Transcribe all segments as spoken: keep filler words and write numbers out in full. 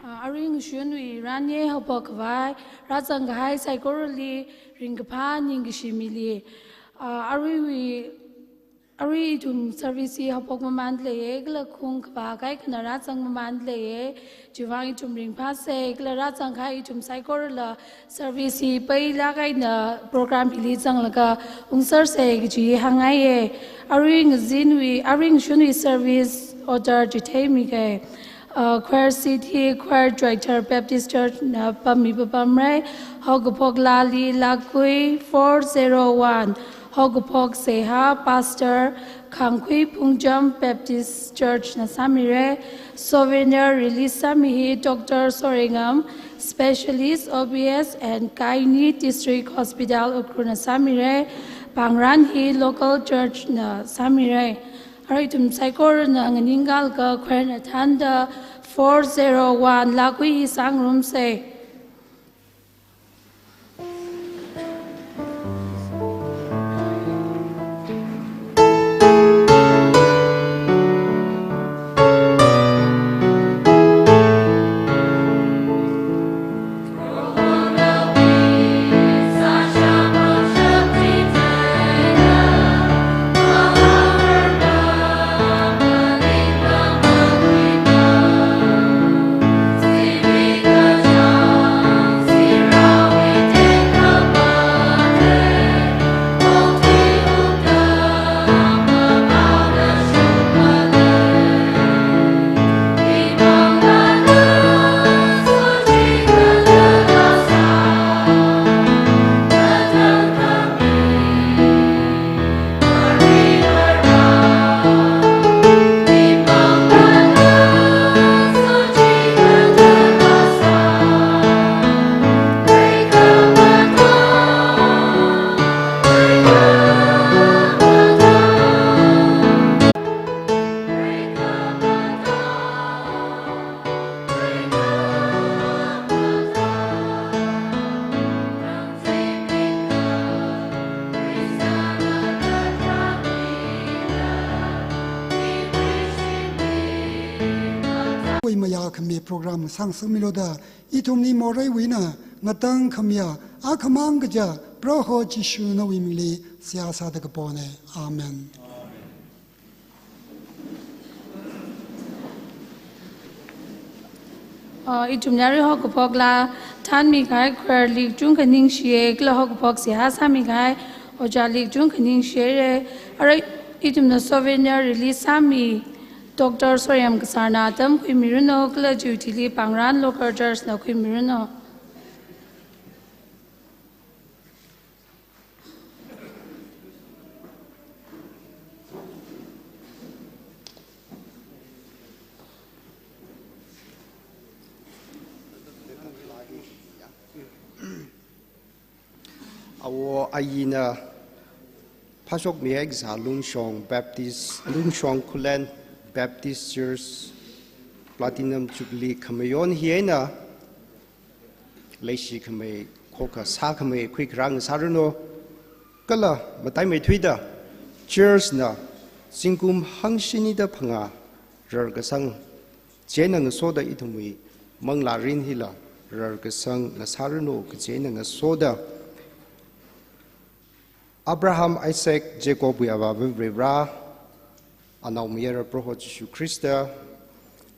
Arui ngashunwui ranye haophok khavai, rāzang kahai saikorali ringkaphā ningkashi mili. Ah, aruiwui, arui ithum service hi haophok mamān leiya, kala khung khavā kaikhana rāzang mamān leiya, chiwuivang ithum ringphāsa, kala rāzang kahai ithum saikorala service hi pailāk eina program hili zanglaga ungsersa kaji hāngngaiya. Arui ngazinwui, arui ngashunwui service order chitheimikei. Uh, choir seat hi Choir Director Baptist Church na pammi papamra. Haokaphok laali Lakui four zero one. Haokaphok seihā Pastor Khangkhui Phungcham Baptist Church na sāmira. Souvenir release sāmi hi Doctor Sorengam, Specialist O B S and Gynae District Hospital Ukhrul na sāmira. Pāngran hi local church na sāmira. Arui ithum saikorana nganingkalaga choir na thānda four zero one Lakui hi sāngarumsa. Khuimayā khami program sāngasakmilu da, ithumli moreiwui eina ngatangkhamiya akhamang kaja Proho Jishu nawui mingli seihā sāda kapona. Amen. Uh, ithumli arui haokaphok laa thānmi kahai choir li kachungkha ningshiya, kala haokaphok seihā sāmi kahai ojāli kachungkha ningshiya. Arui ithumna souvenir release sāmi Doctor Sorengam Kasarna atam khuimiranu, kala chiwui thili Pāngran local church na khuimiranu. Awo ayina phāshokmi haikasā Lungshong Baptist, Lungshong Khullen Baptist Church Platinum Jubilee khamayon hi eina leishi khamei, khokha sākhamei khuikharā ngasāranu. Kala mataimeithuida church na zingkum hangshinida phangā rarkasang chieina ngasoda ithumwui manglārin hila rarkasang ngasāranu kaji eina ngasoda, Abraham, Isaac, Jacob wui Avāva Varivara, anaomayara Proho Jishu Khrista,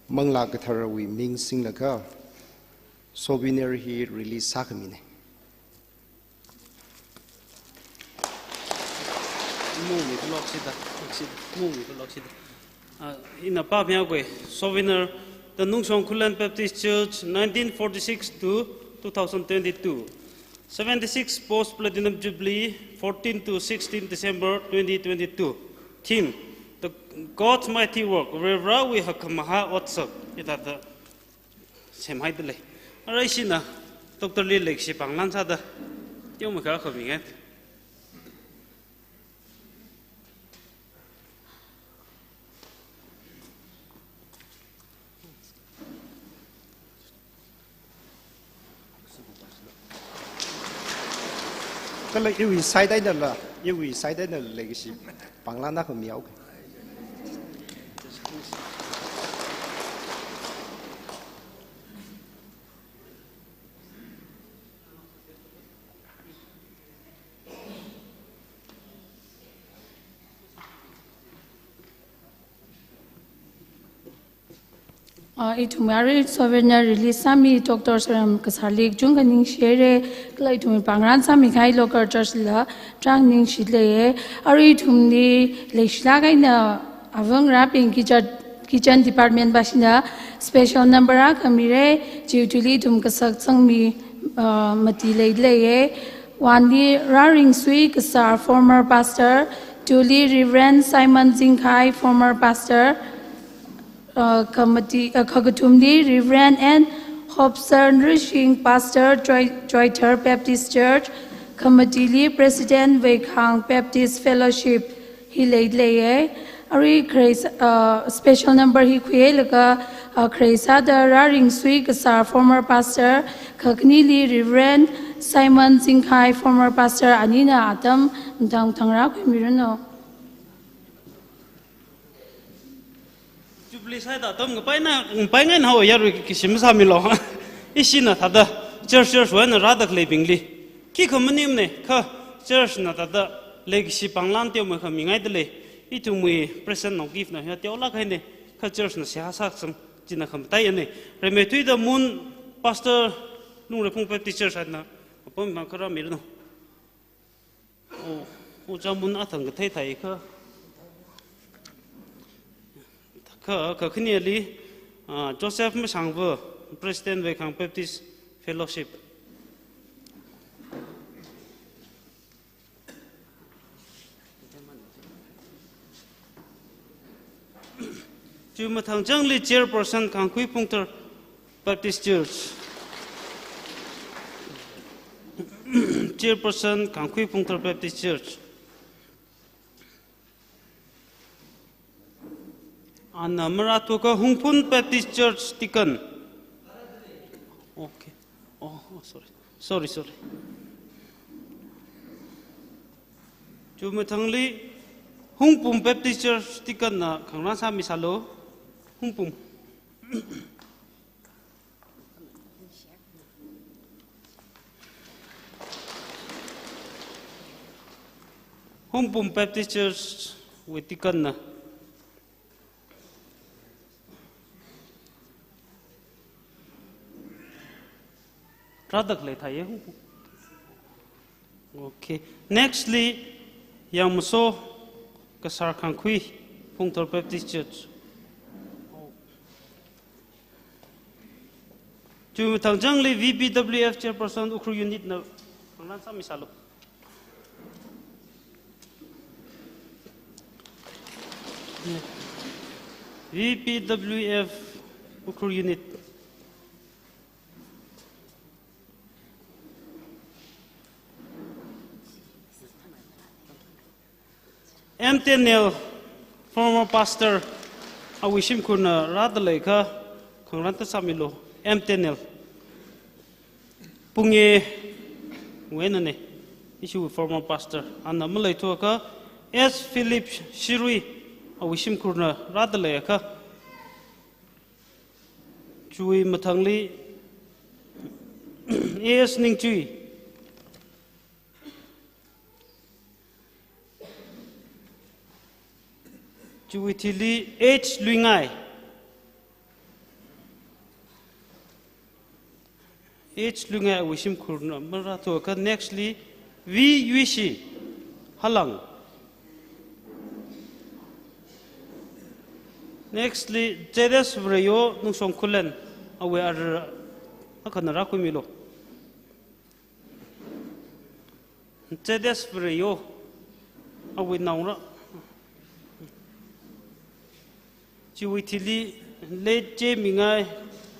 Manglā Katharawui ming singlaga souvenir hi release sākhamina. Mungmi khalok sida, lok sida, mungmi khalok sida. Ah, ina pāmiya kwe, souvenir, The Lungshong Khullen Baptist Church, nineteen forty-six to two thousand twenty-two. Seventy-six Post Platinum Jubilee, fourteen to sixteen December twenty twenty-two. Theme, The God's Mighty Work, Varivarawui Hakkhamahā Otsak. Hithāda semhaida lei. Arui ishina Doctor li leikashi pānglan sāda teomeikha khuimingai. Kala iwui side einala, iwui side einala leikashi pānglan akha mihaoki. Ah, ithum arui souvenir release sāmi Doctor Saram Kasarli kachungkha ningshihaira, kala ithum pāngran sāmikahai local church la tarākha ningshilei. Arui ithumli leishilāk eina avangarābing kitchen, kitchen department bashina special number akha mira, chiwui thili ithum kasak sangmi, ah, mati leilei. One li Rāringsui Kasar, former pastor, two li Reverend Simon Zingkhai, former pastor, uh, khamati, uh, khakathumli Reverend N Hobson Rishing, pastor, Choi-, Choithar Baptist Church, khamatili President Veikhang Baptist Fellowship, hi leilei. Arui kharei sā, uh, special number hi khuilaga, uh, kharei sāda Rāringsui Kasar, former pastor, khakhanili Reverend Simon Zingkhai, former pastor, anina atam mathang mathang rākhuimiranu. Jubilee sāda atam ngapaina, ngapaingai haowa yarui kashi masāmilu. Ishina thāda church, church wui eina rāda khaleibingli khikha maningmana, kha church na thāda leikashi pānglan teomeikha mingaidalei. Ithumwui present nao gift na hi teolāk eina, kha church na seihā sākasang china khamataiya. Rimeithuida Mun Pastor Lungrephung Baptist Church eina apam mang kharā miranu. O, Ojā Mun athang kathei thāi kha. Kha, khakhanili, ah, Joseph Mashangva, President Veikhang Baptist Fellowship. Chiwui mathang changli Chairperson Khangkhui Phungthar Baptist Church. Chairperson Khangkhui Phungthar Baptist Church. Ana marāthuakha Hungphun Baptist Church Deacon. Okay. Oh, oh, sorry. Sorry, sorry. Chiwui mathangli Hungpum Baptist Church Deacon na khangarān sāmisālu. Hungpum. Hungpum Baptist Church wui deacon na. Rāda khalei thāi. Okay. Nextly, Yangmaso Kasar Khangkhui, Phungthar Baptist Church. Chiwui mathang changli V B W F Chairperson Ukhrul Unit na khangarān sāmisālu. V B W F Ukhrul Unit. M Daniel, former pastor, awui shimkhurna rāda leiakha khangarān tāsāmilu. M Daniel. Pungye wui einana, ishiwui former pastor. Ana maleithuakha S Philip Shirui, awui shimkhurna rāda leiakha. Chiwui mathangli A S Ningchui. Chiwui thili H Luingai. H Luingai awui shimkhurna marāthuakha, nextly V Yuishi Halang. Nextly Zedes Vreyo Nungsong Khullen, awui ara akhana rākhuimilu. Zedes Vreyo, awui naongarā. Chiwui thili late J Mingai,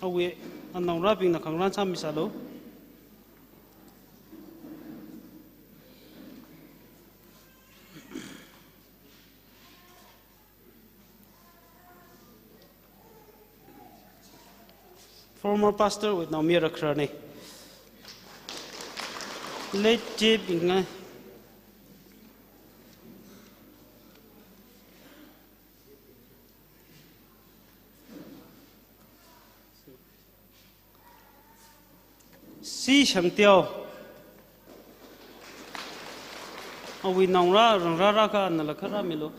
awui anaongarābingna khangarān sāmisālu. Former pastor with Naomi Rakrani. Late J Bingai. C Shangtiao. Awui naongarā, rangrā rākha nala kharā milu.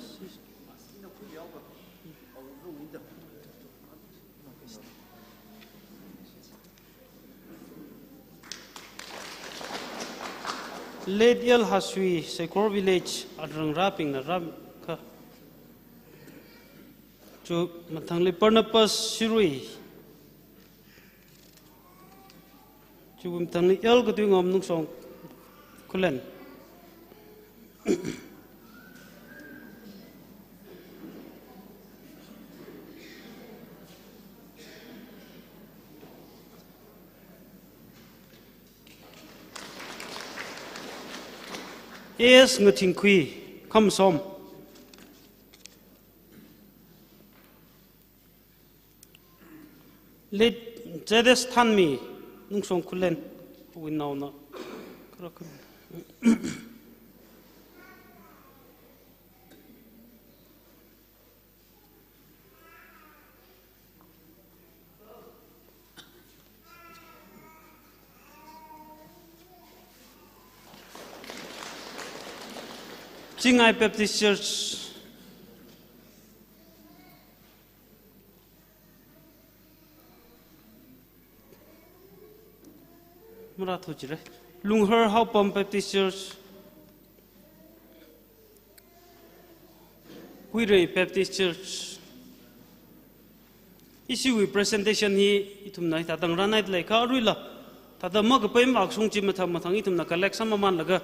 Late L Hasui, Sekhor Village, arangrābingna rākha. Chi mathangli Barnabas Shirui. Chi mathangli L Katuingam, Nungshong Khullen. A S Ngathingkhui, Khamsom. Late Z S Thanmi, Nungshong Khullen, awui naona. Chingai Baptist Church. Mara thuchire. Lunghar Haopam Baptist Church. Huirei Baptist Church. Ishiwui presentation hi ithumna hithāda ngarānhaida leikha aruila. Thāda makapai mavākashung chi mathang mathang ithumna collection mamanlaga.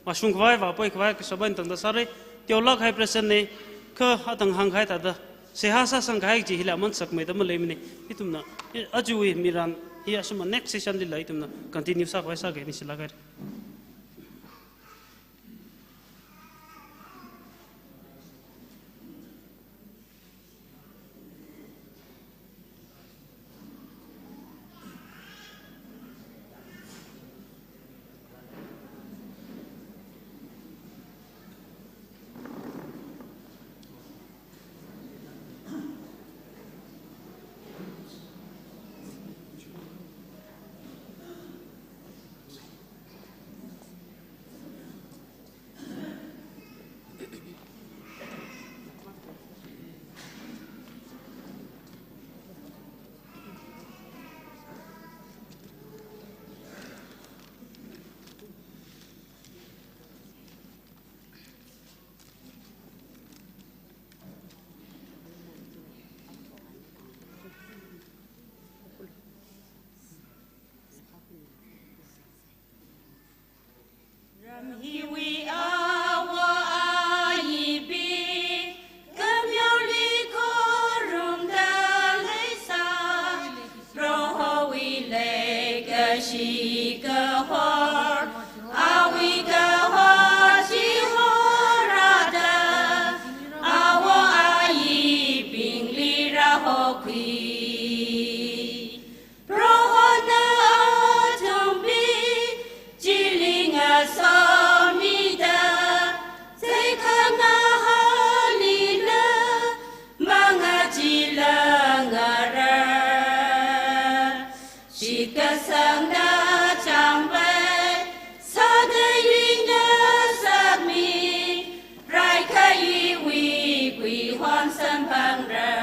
Vāshung khavai, vāpai khavai, kashap eina tangda sāra. Teolāk kahai presentation ne, kha atang hāngkahai thāda. Seihā sāsang kahai chi hila mansakmeida maleimana. Ithumna, i-, ajawui miran hi asuma next session lila ithumna continue sākhavai sāki, ningshilāk haira. Ram hiwui awo ayibing, kamyoli khorumda leisā, Prohowui leikashi kahor, awui kahor chi horada, awo ayibingli rāhokhui. Prohona athumbing chili ngasomida, saikhangahānlila, mangachila ngara. Shitkasangna chāngpai, sāda yuingasakmi, raikha yuiwui kuihon samphangra.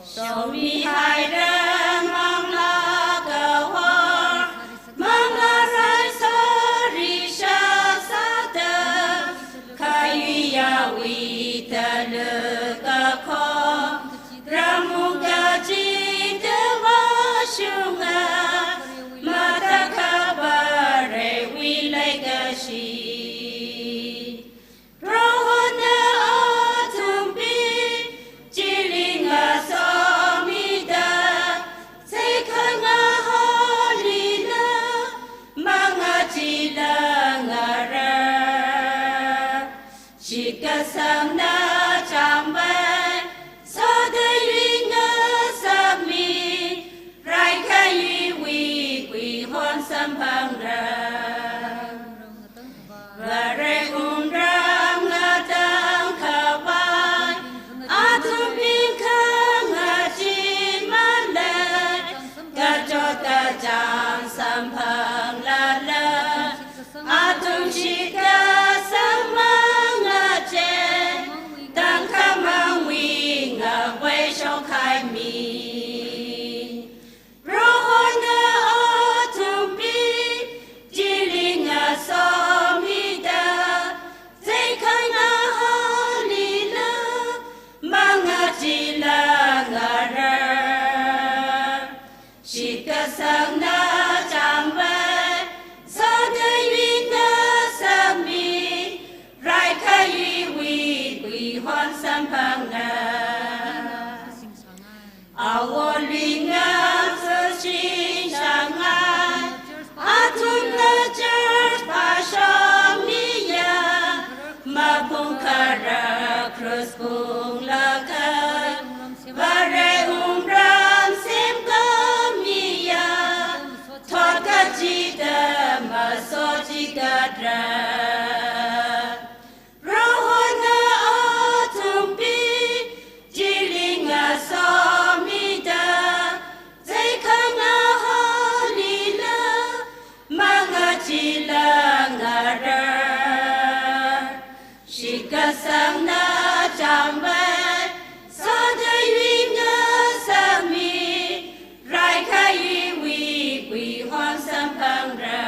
Shomihaira manglā kahor, manglā rai sāri shasāda, khayuiyawui tala kakho, ramung kachida vāshunga, matakhava Varewui leikashi. Prohona athumbing chili ngasomida, saikhangahānlila, mangachila ngara. Shitkasangna chāngpai, sāda yuingasakmi, raikha yuiwui kuihon samphangra. Vare wungram ngatangkhavai, athumbing khangachimānlei, kachot kachāng samphanglala, athum shitkasang mangachei. Phunglaga, Vare wungram semkhamiya, thot kachida masochikatra. Prohona athumpi, chilinga somida, zeikhanga halila, mangachilangara. Shitkasangna changvai, sādaiwui ngasāmi, raikaiwui puihon samphangra.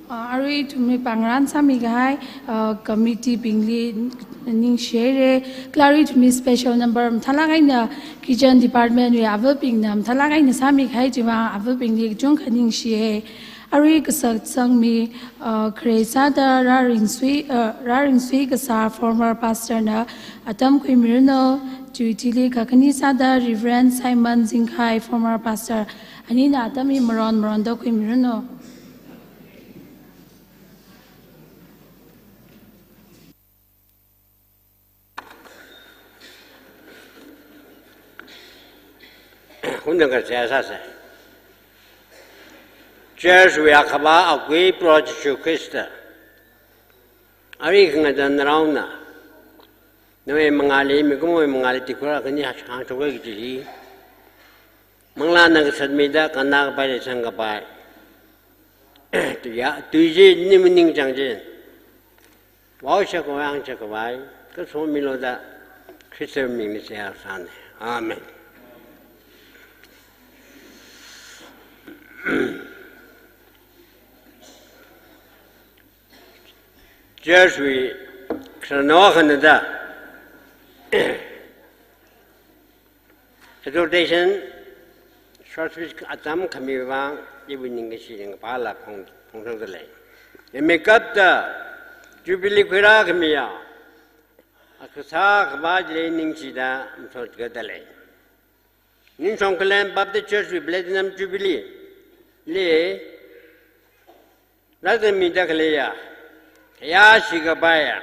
Uh, arui ithumli pāngarān sāmikahai, uh, committee bingli ningshihaira. Kala arui ithumli special number mathālāk eina kitchen department wui avabingna mathālāk eina sāmikahai chiwui vang avabingli kachungkha ningshiya. Arui kasaksangmi, uh, khare sāda rāringsui, uh, rāringsui kasā former pastor na atam khuimiranu, chiwui thili kakhane sāda Reverend Simon Zingkhai, former pastor, anina atam hi maron maronda khuimiranu. Hundang kasā sāsa. Church wui akhavā akui Proho Jishu Khrista. Arui khangadan raona. Nawui mangāli, mikumowui mangāli tikura khani hāngshok kaji hi. Manglāna kasatmida kannā kapai leisang kapai. Tuiya, tui chi ning maningchāng chi. Vaoshak khavai, angshak khavai, kasomilu da Khristawui mingli seihā sāna. Amen. Church wui khararnao akhana da exhortation, short speech atam khami vang, iwui ningkashi ringkaphāla phong, phongshokdalei. Email kapta, Jubilee khuirākhamiya, akha sākhavā chili ningshida, masochikdalei. Ninshong Khalen Baptist Church wui Platinum Jubilee li, rāzangmida khaleiya, khayāshi kapaiya,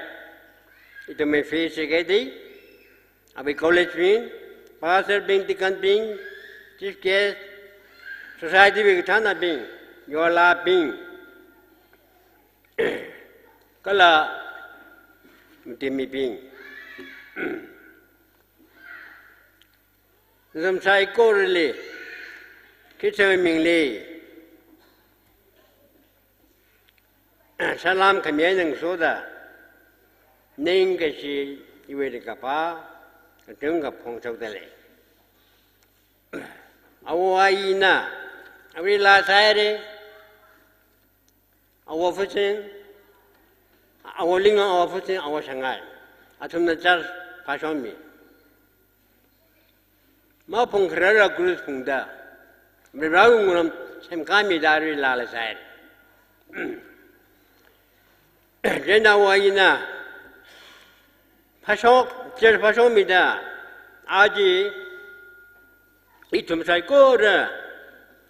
ithumwui face kaji, awui college bing, pastor bing, deacon bing, chief guest, society wui kathānabing, yorlābing, kala matemibing. Nathum saikorali, Khristawui mingli, salam khami eina ngasoda, ningkashi iwui ringkaphā, kachungkha phongshokdalei. Awo ayina, arui laa sāhaira, Awo Futsing, Awo Lingang, Awo Futsing, Awo Shangai. Athumna church phāshokmi. Maphung kharara group phungda. Varewui wungram semkhamida arui laala sai. Chieina Awo ayina phāshok, church phāshokmida. Aja ithum saikora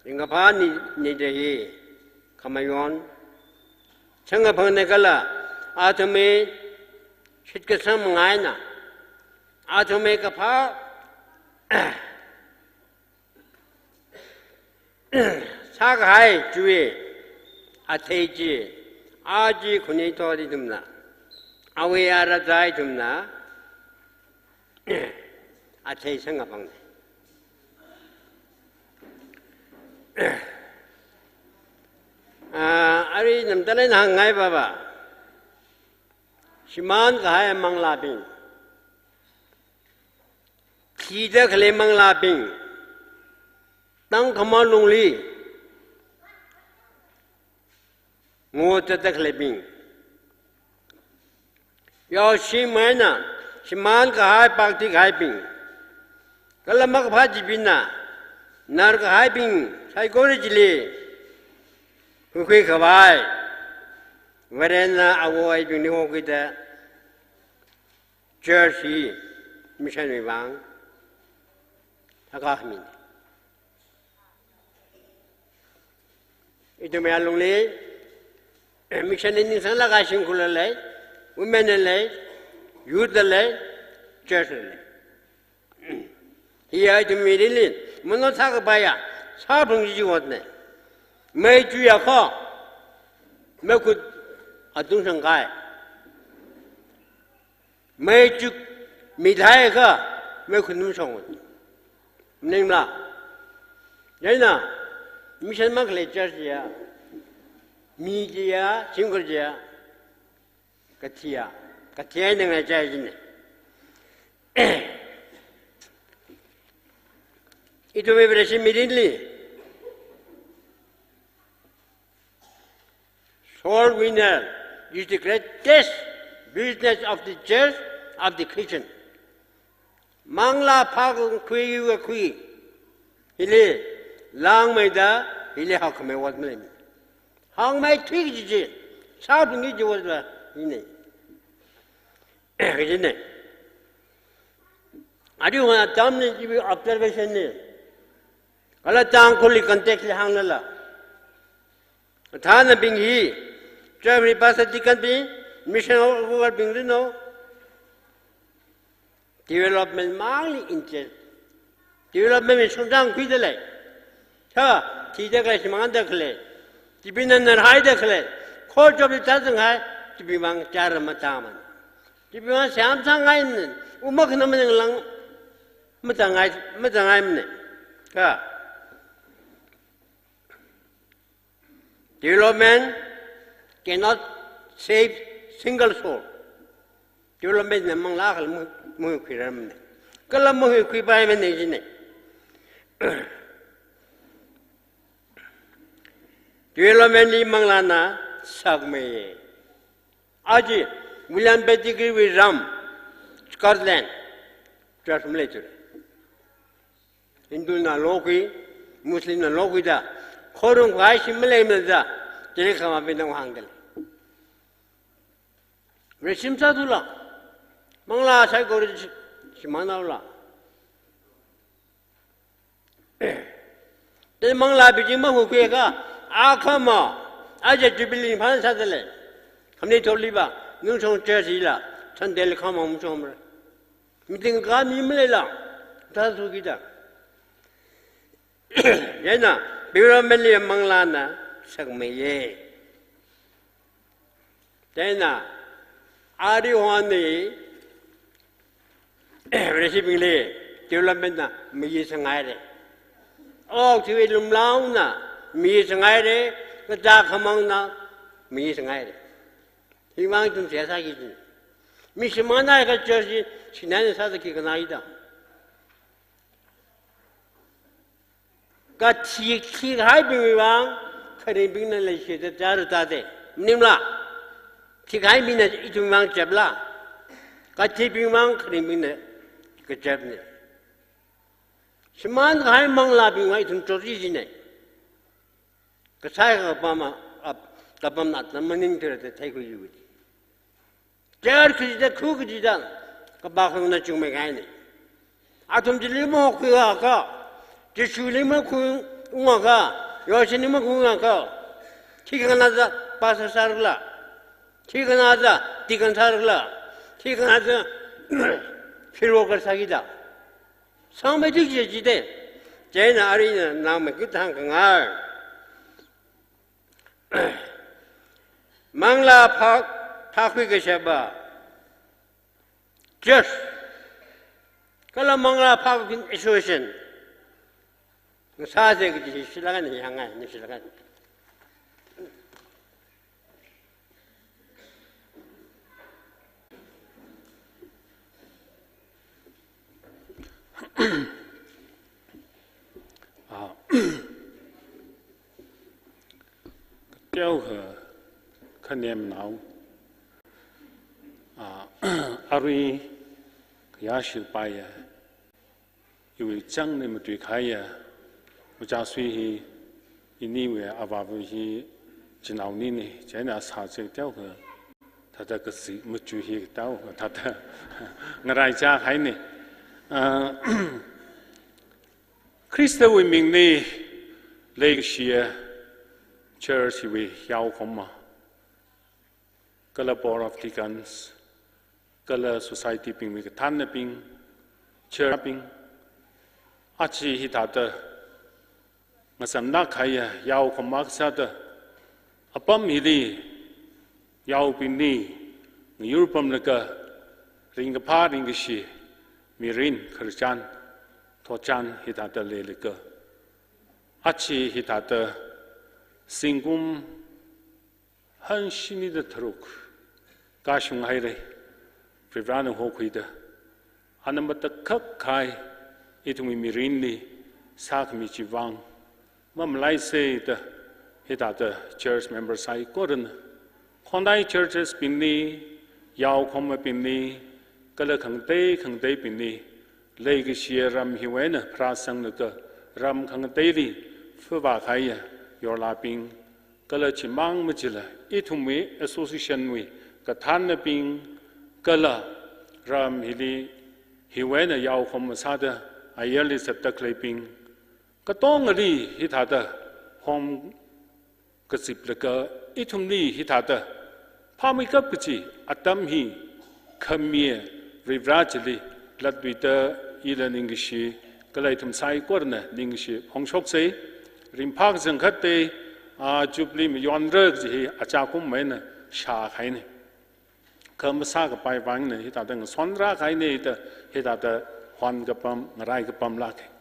ringkaphā ni, nida hi khamayon samkaphangna kala, athumwui shitkasang manga eina, athumwui kaphā sākahai chiwui athei chi, aja khanuithot ithumna, awui ara zai ithumna, athei samkaphangna. Ah, arui namtalai na hāngngai baba. Shimānkahai manglābing. Thida khalei manglābing. Tangkhama lungli ngotda khaleibing. Yaoshimai eina shimānkahai pakti kahaibing. Kala makaphā chibingna Narkahaibing saikora chili huikhui khavai, Varena avoibingli hokhuida church hi mission wui vang thakha khami. Ithumwui alungli mission hi ningsanglāk eina shimkhurla lei, women la lei, youth la lei, church la lei. Hiya ithum mirinli manot sākapaiya, sāphalung kaji otna. Mei chuiakha, meikhut atung shangkahai. Mei chuk, mei thaiakha, meikhut mathang. Maningla. Chieina, mission makhalei church ya, mi chiya, shimkhur chiya, kathi ya, kathi eina ngachai kajina. Ithumwui Vareshi mirinli, soul winner is the greatest business of the church, of the Christian. Manglā phākakhui, kakhui hili langmeida, hili hakkhamei ot maleimana. Hāngmeithui kaji chi, sāphalung kaji otla hina. Kajina. Aruihon atamli iwui observation na. Kala Tangkhulli context li hānglala, athānabing hi, church li pastor deacon bing, mission worker bing rino, development mangli interest. Development mi shungzang khuida lei. Kha, thida khalei, shimānda khalei, chibingna narhaida khalei, kho chopli tazanghai, chibing vang chara matamana. Chibing vang siam sanghai na, uma khana maninglang, mazanghai, mazanghaimana. Kha, development cannot save single soul. Development na manglā kala mu-, muikhuiramana. Kala muikhuipaimana jina. Development li manglāna sakmeiya. Aja, William Pettigrew wui ram, Scotland, church maleithura. Hinduna lokhui, Muslimna lokhuida, khorumkahai shim maleimada, chili khamabingna hāngda lei. Reshim sāthula, manglā saikora shi-, shimānhaola. Te manglā biji mahuikhuiakha, akhama, aja Jubilee phān sāda lei. Khamni tholi ba, nungshong church hila, Sunday li khamang mashongmara. Meeting kami maleila, thāthukida. Chieina, development li manglāna sakmeiya. Chieina, aruihon hi, Vareshibingli, development na mayi sanghaira. Okthuiwui lumlaona mayi sanghaira, kazā khamangna mayi sanghaira. Himang ithum seihā sāki kajina. Mi shimānhaiakha church hi shinai eina sāda khi khanāi da. Kathi, thikahaibingwui vang, kharingbingna leishida chara tāda. Maningla, thikahai mina ithumwui vang chapla. Kathibingwui vang, kharingbingna kachapna. Shimānkahai manglābingwui vang ithum chotki kajina. Kasai kapam a, ap-, kapam na atam maningthura da theikhuiya. Church kajida, khu kajida, kapā khanga̱na chungmei kahaina. Athum chili mahuikhuiakha, Jishuli makhuiungakha, Joshuali makhuiungakha, khi khanga̱ za pastor sārakhala, khi khanga̱ za deacon sārakhala, khi khanga̱ za field worker sāki da. Sangmeithui kaji chi da. Chieina arui ina nang maikuthang khangai. Manglā phā, phākhui kashapa church, kala manglā phākhui association ngasāsa kaji hi shilāk eina hāngngai, ningshilāk eina. Ah, teokha khanemnao, ah, arui khayāshilpaiya, iwui changli matuikahaiya, Ojā Sui hi, iniwui avāva hi, chinaonina, chieina sā chi teokha, thāda kazi machu hi teo, thāda ngaraichā haina. Ah, Khristawui mingli leikashiya church wui yaokhoma, kala Board of Deacons, kala society bingwui kathānnabing, church bing, aja hithāda ngasāmlāk kahaiya yaokhoma sāda, apam hili yaobingli ngayurpamlaga ringkaphā ringkashi mirin khararchan thotchan hithāda leilaga, aja hithāda zingkum hanshini da tharuk kashung haira, Varivarāna hokhuida, ana matakhak kahai ithumwui mirinli sākhami chiwui vang mamalaisa da, hithāda church member saikorana, khongnai churches bingli, yaokhomabingli, kala khangatei khangateibingli, leikashiya ram hiwui eina pharāsanglaga ram khangateili phāvā kahaiya yorlābing, kala chimang machila ithumwui association wui kathānnabing, kala ram hili hiwui eina yaokhoma sāda ayarli zatda khaleibing, katongali hithāda hom kaziplaga, ithumli hithāda phāmeikap kaji atam hi khamiya Varivarā chili latluida ila ningkashi, kala ithum saikorana ningkashi phongshoksa. Ringphā kachangkhatta, ah, Jubilee mayonra kaji hi achakum eina shākahaina. Kha masākapai vangna hithāda ngasonrā kahaina da, hithāda hon kapam, ngarai kapamlāka.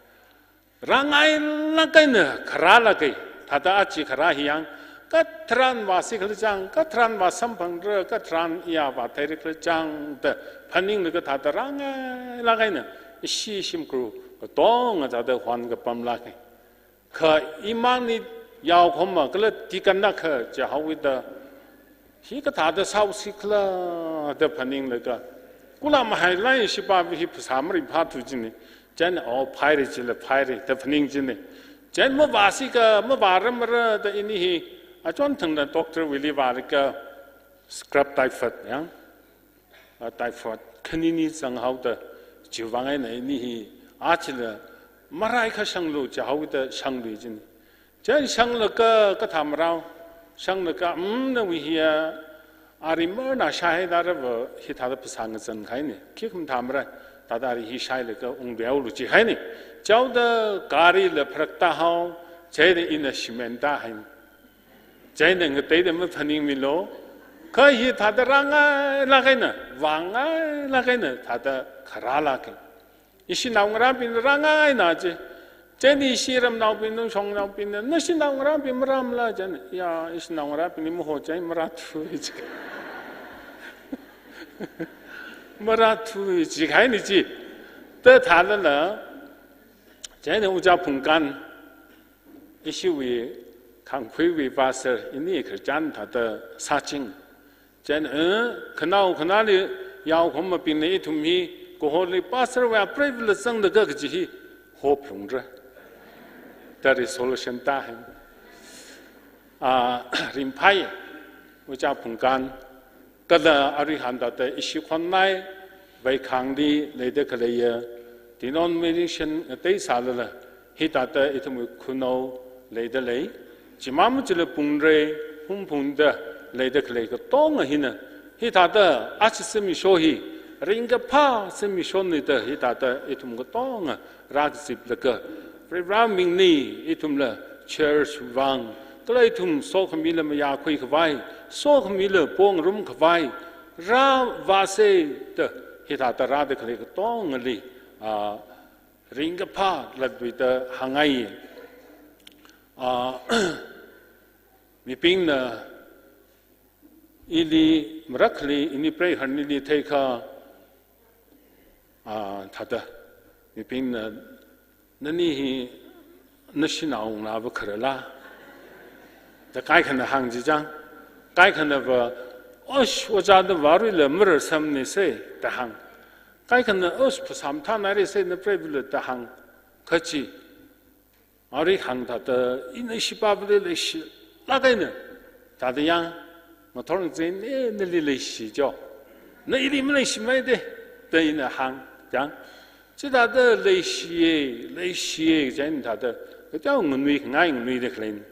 Rāngailāk eina kharālāka, thāda aja kharā hi yang, katharan vāsi khala chang, katharan vāsamphangra, katharan iya vātheira khala chang da phaninglaga thāda rāngailāk eina ishi shimkhur katonga thāda hon kapamlāka. Kha imangli yaokhoma kala deacon na kha chihaowuida, hikathāda sāhaosi khala da phaninglaga, kula mahailai shipa hi phasā maringphāthu jina. Chieina, oh, phaira chila phaira da phaning jina. Chieina mavāsi ka, mavāra mara da ini hi, achon thangda doctor wuili vālaga scrub typhoid yang, ah, typhoid khanini zanghaoda, chiwui vang eina ini hi, achila marai kha shanglu chihaowuida shanglu jina. Chieina shanglaga kathā marao, shanglaga, mm, nawui hiya, ari marna shāhaida rāva hithāda phasā ngazan kahaina, khikha mathāmara, thāda ari hi shailaga ungveolu jihaina. Chihaoda garila pharaktāhao, chieina ina shimānda haina. Chieina ngateida maphaningmilu, kha hithāda rāngailāk eina, vāngailāk eina thāda kharālāka. Ishi naongarābing rāngaina chi. Chieina ishi ramnaobing, nungshongnaobingna, nashi naongarābing marāmala chieina, ya, ishi naongarābingli maho chieina marāthu ji. Marāthu jikahaina chi. Thāda thālala, chieina Ojā Phungkan, ishiwui Khangkhuiwui pastor, ini khararchan thāda sāching. Chieina, eh, khanao khanāli yaokhomabingna ithum hi kahorli pastor wui apreivala zangda ka kaji hi hoplungra da resolution tāhaina. Ah, ringphāya, Ojā Phungkan, kala arui hānda thāda ishi khongnai Veikhangli leida khaleiya denomination ngatei sālala, hithāda ithumwui khanao leida lei, chimang machila Pungrei, Hungpungda leida khalei katonga hina, hithāda aja zimiksho hi, ringkaphā zimikshona da hithāda ithum katonga rākaziplaga, Varivarā mingli ithumla church vang, kala ithum sokhamila mayākhui khavai, sokhamila pongarum khavai, rāvāsa da hithāda rāda khalei katongali, ah, ringkaphā latluida hāngngai. Ah, mibingna ili marakhali, ini preiharnili theikha, ah, thāda, mibingna, nani hi nashi naongalāva kharala da kaikhana hāng jichang, kaikhanava, osh, ojā nava aruila mararsamnisa da hāng. Kaikhana, osh, phasā mathānairasa, napreivala da hāng kachi. Arui hāng thāda, ina shipāvali leishilāk eina, thāda yang, ngathor ngazin, eh, nali leishi jo. Na ili maleishimei de, da ina hāng, yang. Chithāda leishiye, leishiye, chieina thāda, kateokha nganuingai nganuida khaleina.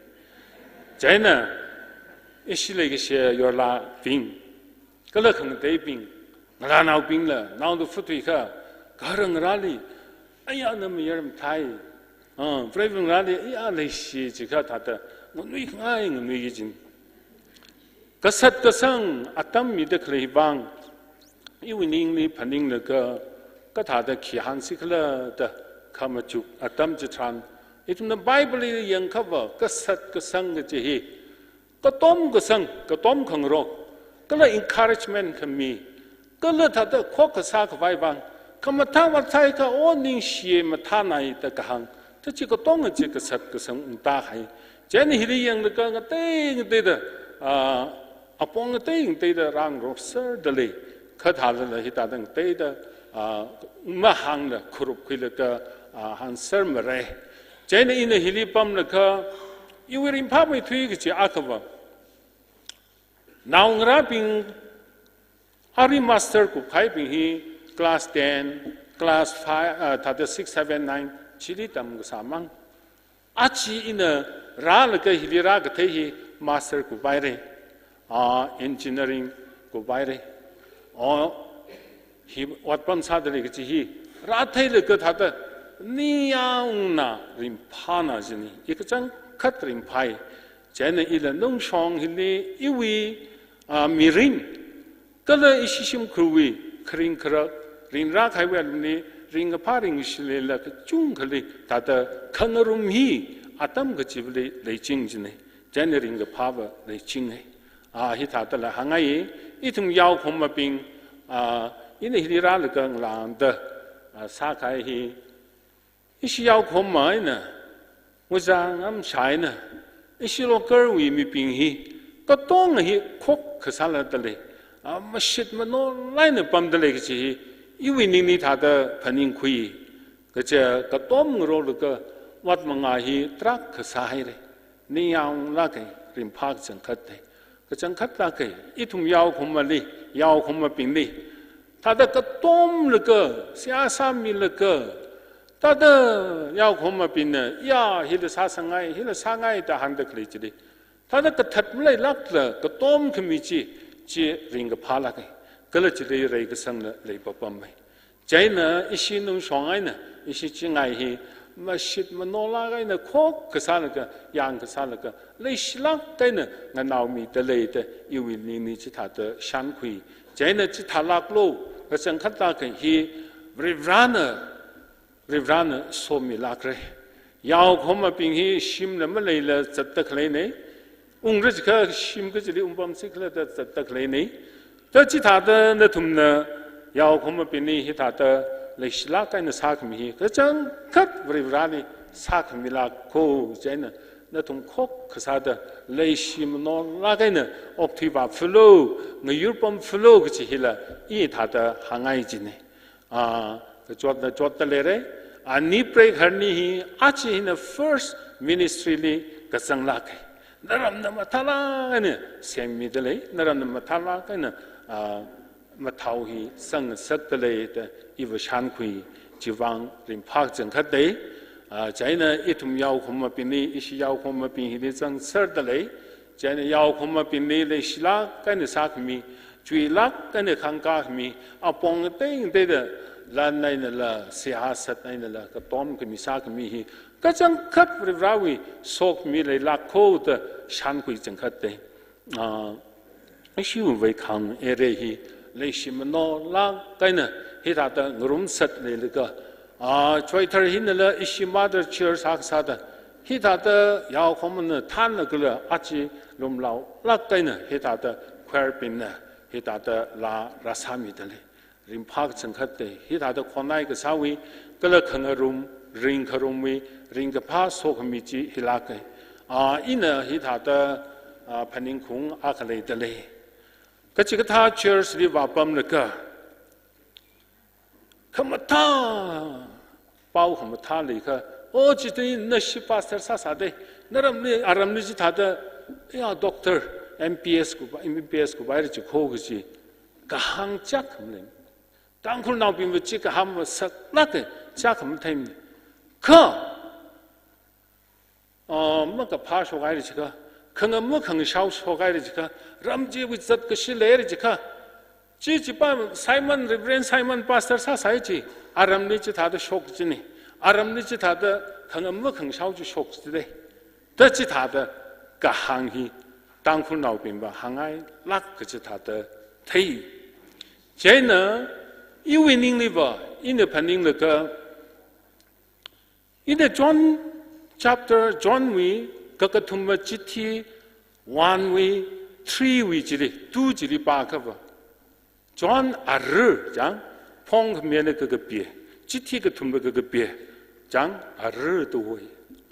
Chieina, ishi leikashi yorlābing, kala khangateibing, ngalānaobingla, naoda phuthuiakha, kharangrāli, aya na mayar mathei, ah, preivangrāli, aya leishi jiakha thāda, nganuingai nganuiya jin. Kasat kasang atam mida khalei vang, iwui ningli phaninglaga, kathāda khi hāngsi khala da khamachuk atam chitharan, ithumna Bible li yangkhava, kasat kasang kaji hi, katom kasang, katom khangarok, kala encouragement khami, kala thāda khokkha sākhavai vang, khamathā vāthaiakha o ningshiye mathānai da kahāng, thāda chi katonga chi kasat kasang ungtāhai. Chieina hili yanglaga ngatei ngateida, ah, apong ngatei ngateida rāngarokserda lei, kha thālala hithāda ngateida, ah, mahāngla khurup khuilaga, ah, hāngsermara. Chieina ina hili pamlaga, iwui ringphāmeithui kachi akhava, naongarābing, arui master kupkahaibing hi class ten, class five, ah, thāda six, seven, nine, chili tamkasā mang. Aja ina rālaga hili rākathei hi master kuphaira, ah, engineering kuphaira. O, hi otpam sāda lei kaji hi, rātheilaga thāda, ningyāng ungna ringphāna jina, i kachangkhat ringphāi. Chieina ila nungshong hili iwui, ah, mirin, kala ishi shimkhurwui kharing kharak, ringrā kahaiwui alungli, ringkaphā ringkashi leilala kachungkhali, thāda khangarum hi atam kachivali leiching jina, chieina ringkaphāva leichinga. Ah, hithādala hāngngai, ithum yaokahomabing, ah, ina hili rālaga ngalāngda, ah, sākahai hi, ishi yaokahoma eina, ngazang amsha eina, ishi local wui mibing hi, katonga hi khokkha sālada lei, ah, mashit manolāk eina pamda lei kaji hi, iwui ningli thāda phaningkhui, kaja katom ngarolaga, ot mangā hi tarākha sāhaira, ningyānglāka, ringphā kachangkhat da. Kachangkhatlāka, ithum yaokahomali, yaokahomabingli, thāda katomlaga, seihā sāmilaga, thāda yaokahomabingna, ya, hila sāsangngai, hila sāngai da hāngda khalei chili, thāda kathat maleilākla, katom khami chi, chi ringkaphālāka, kala chili reikasangla leipapamma. Chieina ishi nungshong eina, ishi chingai hi, mashit manolāk eina khokkha sālaga, yangkha sālaga, leishilāk eina nganaomida lei da iwui ningli chithāda shānkhui. Chieina chithālāklu, kachangkhatlāka hi, Varivarāna, Varivarāna somilākra. Yaokahomabing hi shimla maleila zatda khaleina, ungra jiakha shim kachili ungpamsi khala da zatda khaleina. Da chithāda nathumna yaokahomabingli hithāda leishilāk eina sākhami hi, kachangkhat Varivarāli sākhamilākho, chieina nathum khokkha sāda leishi manolāk eina okthui vāphalu, ngayur pamphalu kaji hila i thāda hāngngai jina. Ah, kachotna chotda leira, ani preigaharni hi, aja hina first ministry li kazanglāka. Naramna mathālāk eina semmida lei, naramna mathālāk eina, ah, mathao hi sangngasakda lei da iva shānkhui, chivang ringphā kachangkhat da. Ah, chieina ithum yaokahomabingli, ishi yaokahomabing hili zangserda lei, chieina yaokahomabingli leishilāk eina sākhami, chuilāk eina khangkākhami, apong ngatei ngateida, lan einala, seihā sat einala, katom khami sākhami hi, kachangkhat Varivarāwui sokhami leilākho da shānkhui kachangkhat da. Ah, ishiwui Veikhang area hi, leishi manolāk eina hithāda ngarumsat leilaga, ah, Choithar hinala ishi mother church akha sāda, hithāda yaokahomana thānlagala aja lumlaolāk eina hithāda choir bingna hithāda laa rāsāmida lei. Ringphā kachangkhat da, hithāda khonai kasāwui, kala khangarum, ringkharumwui, ringkaphā sokhami chi hilāka. Ah, ina hithāda, ah, phaningkhaung akha leida lei. Kachikathā church li vāpamlaga, khamathā, pao khamathā leiakha, O, chithāda nashi pastor sāsāda, naramli, aramli chithāda, ya, doctor, M P S kupa, M B B S kupaira chikho kaji kahāng chak khamle. Tangkhulnaobingva chi kahāng masaklāka, chak khamathei. Kha, ah, makaphā shokhaira chikha, khangam makhangashao shokhaira chikha, ram chiwui zatkashi leira chikha, chi chipa Simon, Reverend Simon pastor sāsai chi, aramli chithāda shok kajina, aramli chithāda khangam makhangashao chi shok kajida. Da chithāda kahāng hi Tangkhulnaobingva hāngngailāk kaji thāda thei. Chieina iwui ningliva, ina phaninglaga, ina John chapter, Johnwui kakathumva chithi one wui, three wui chili, two chili pākhava, John ara chang, phongkhami eina kakapi, chithi kathumva kakapi chang, ara tuhoi,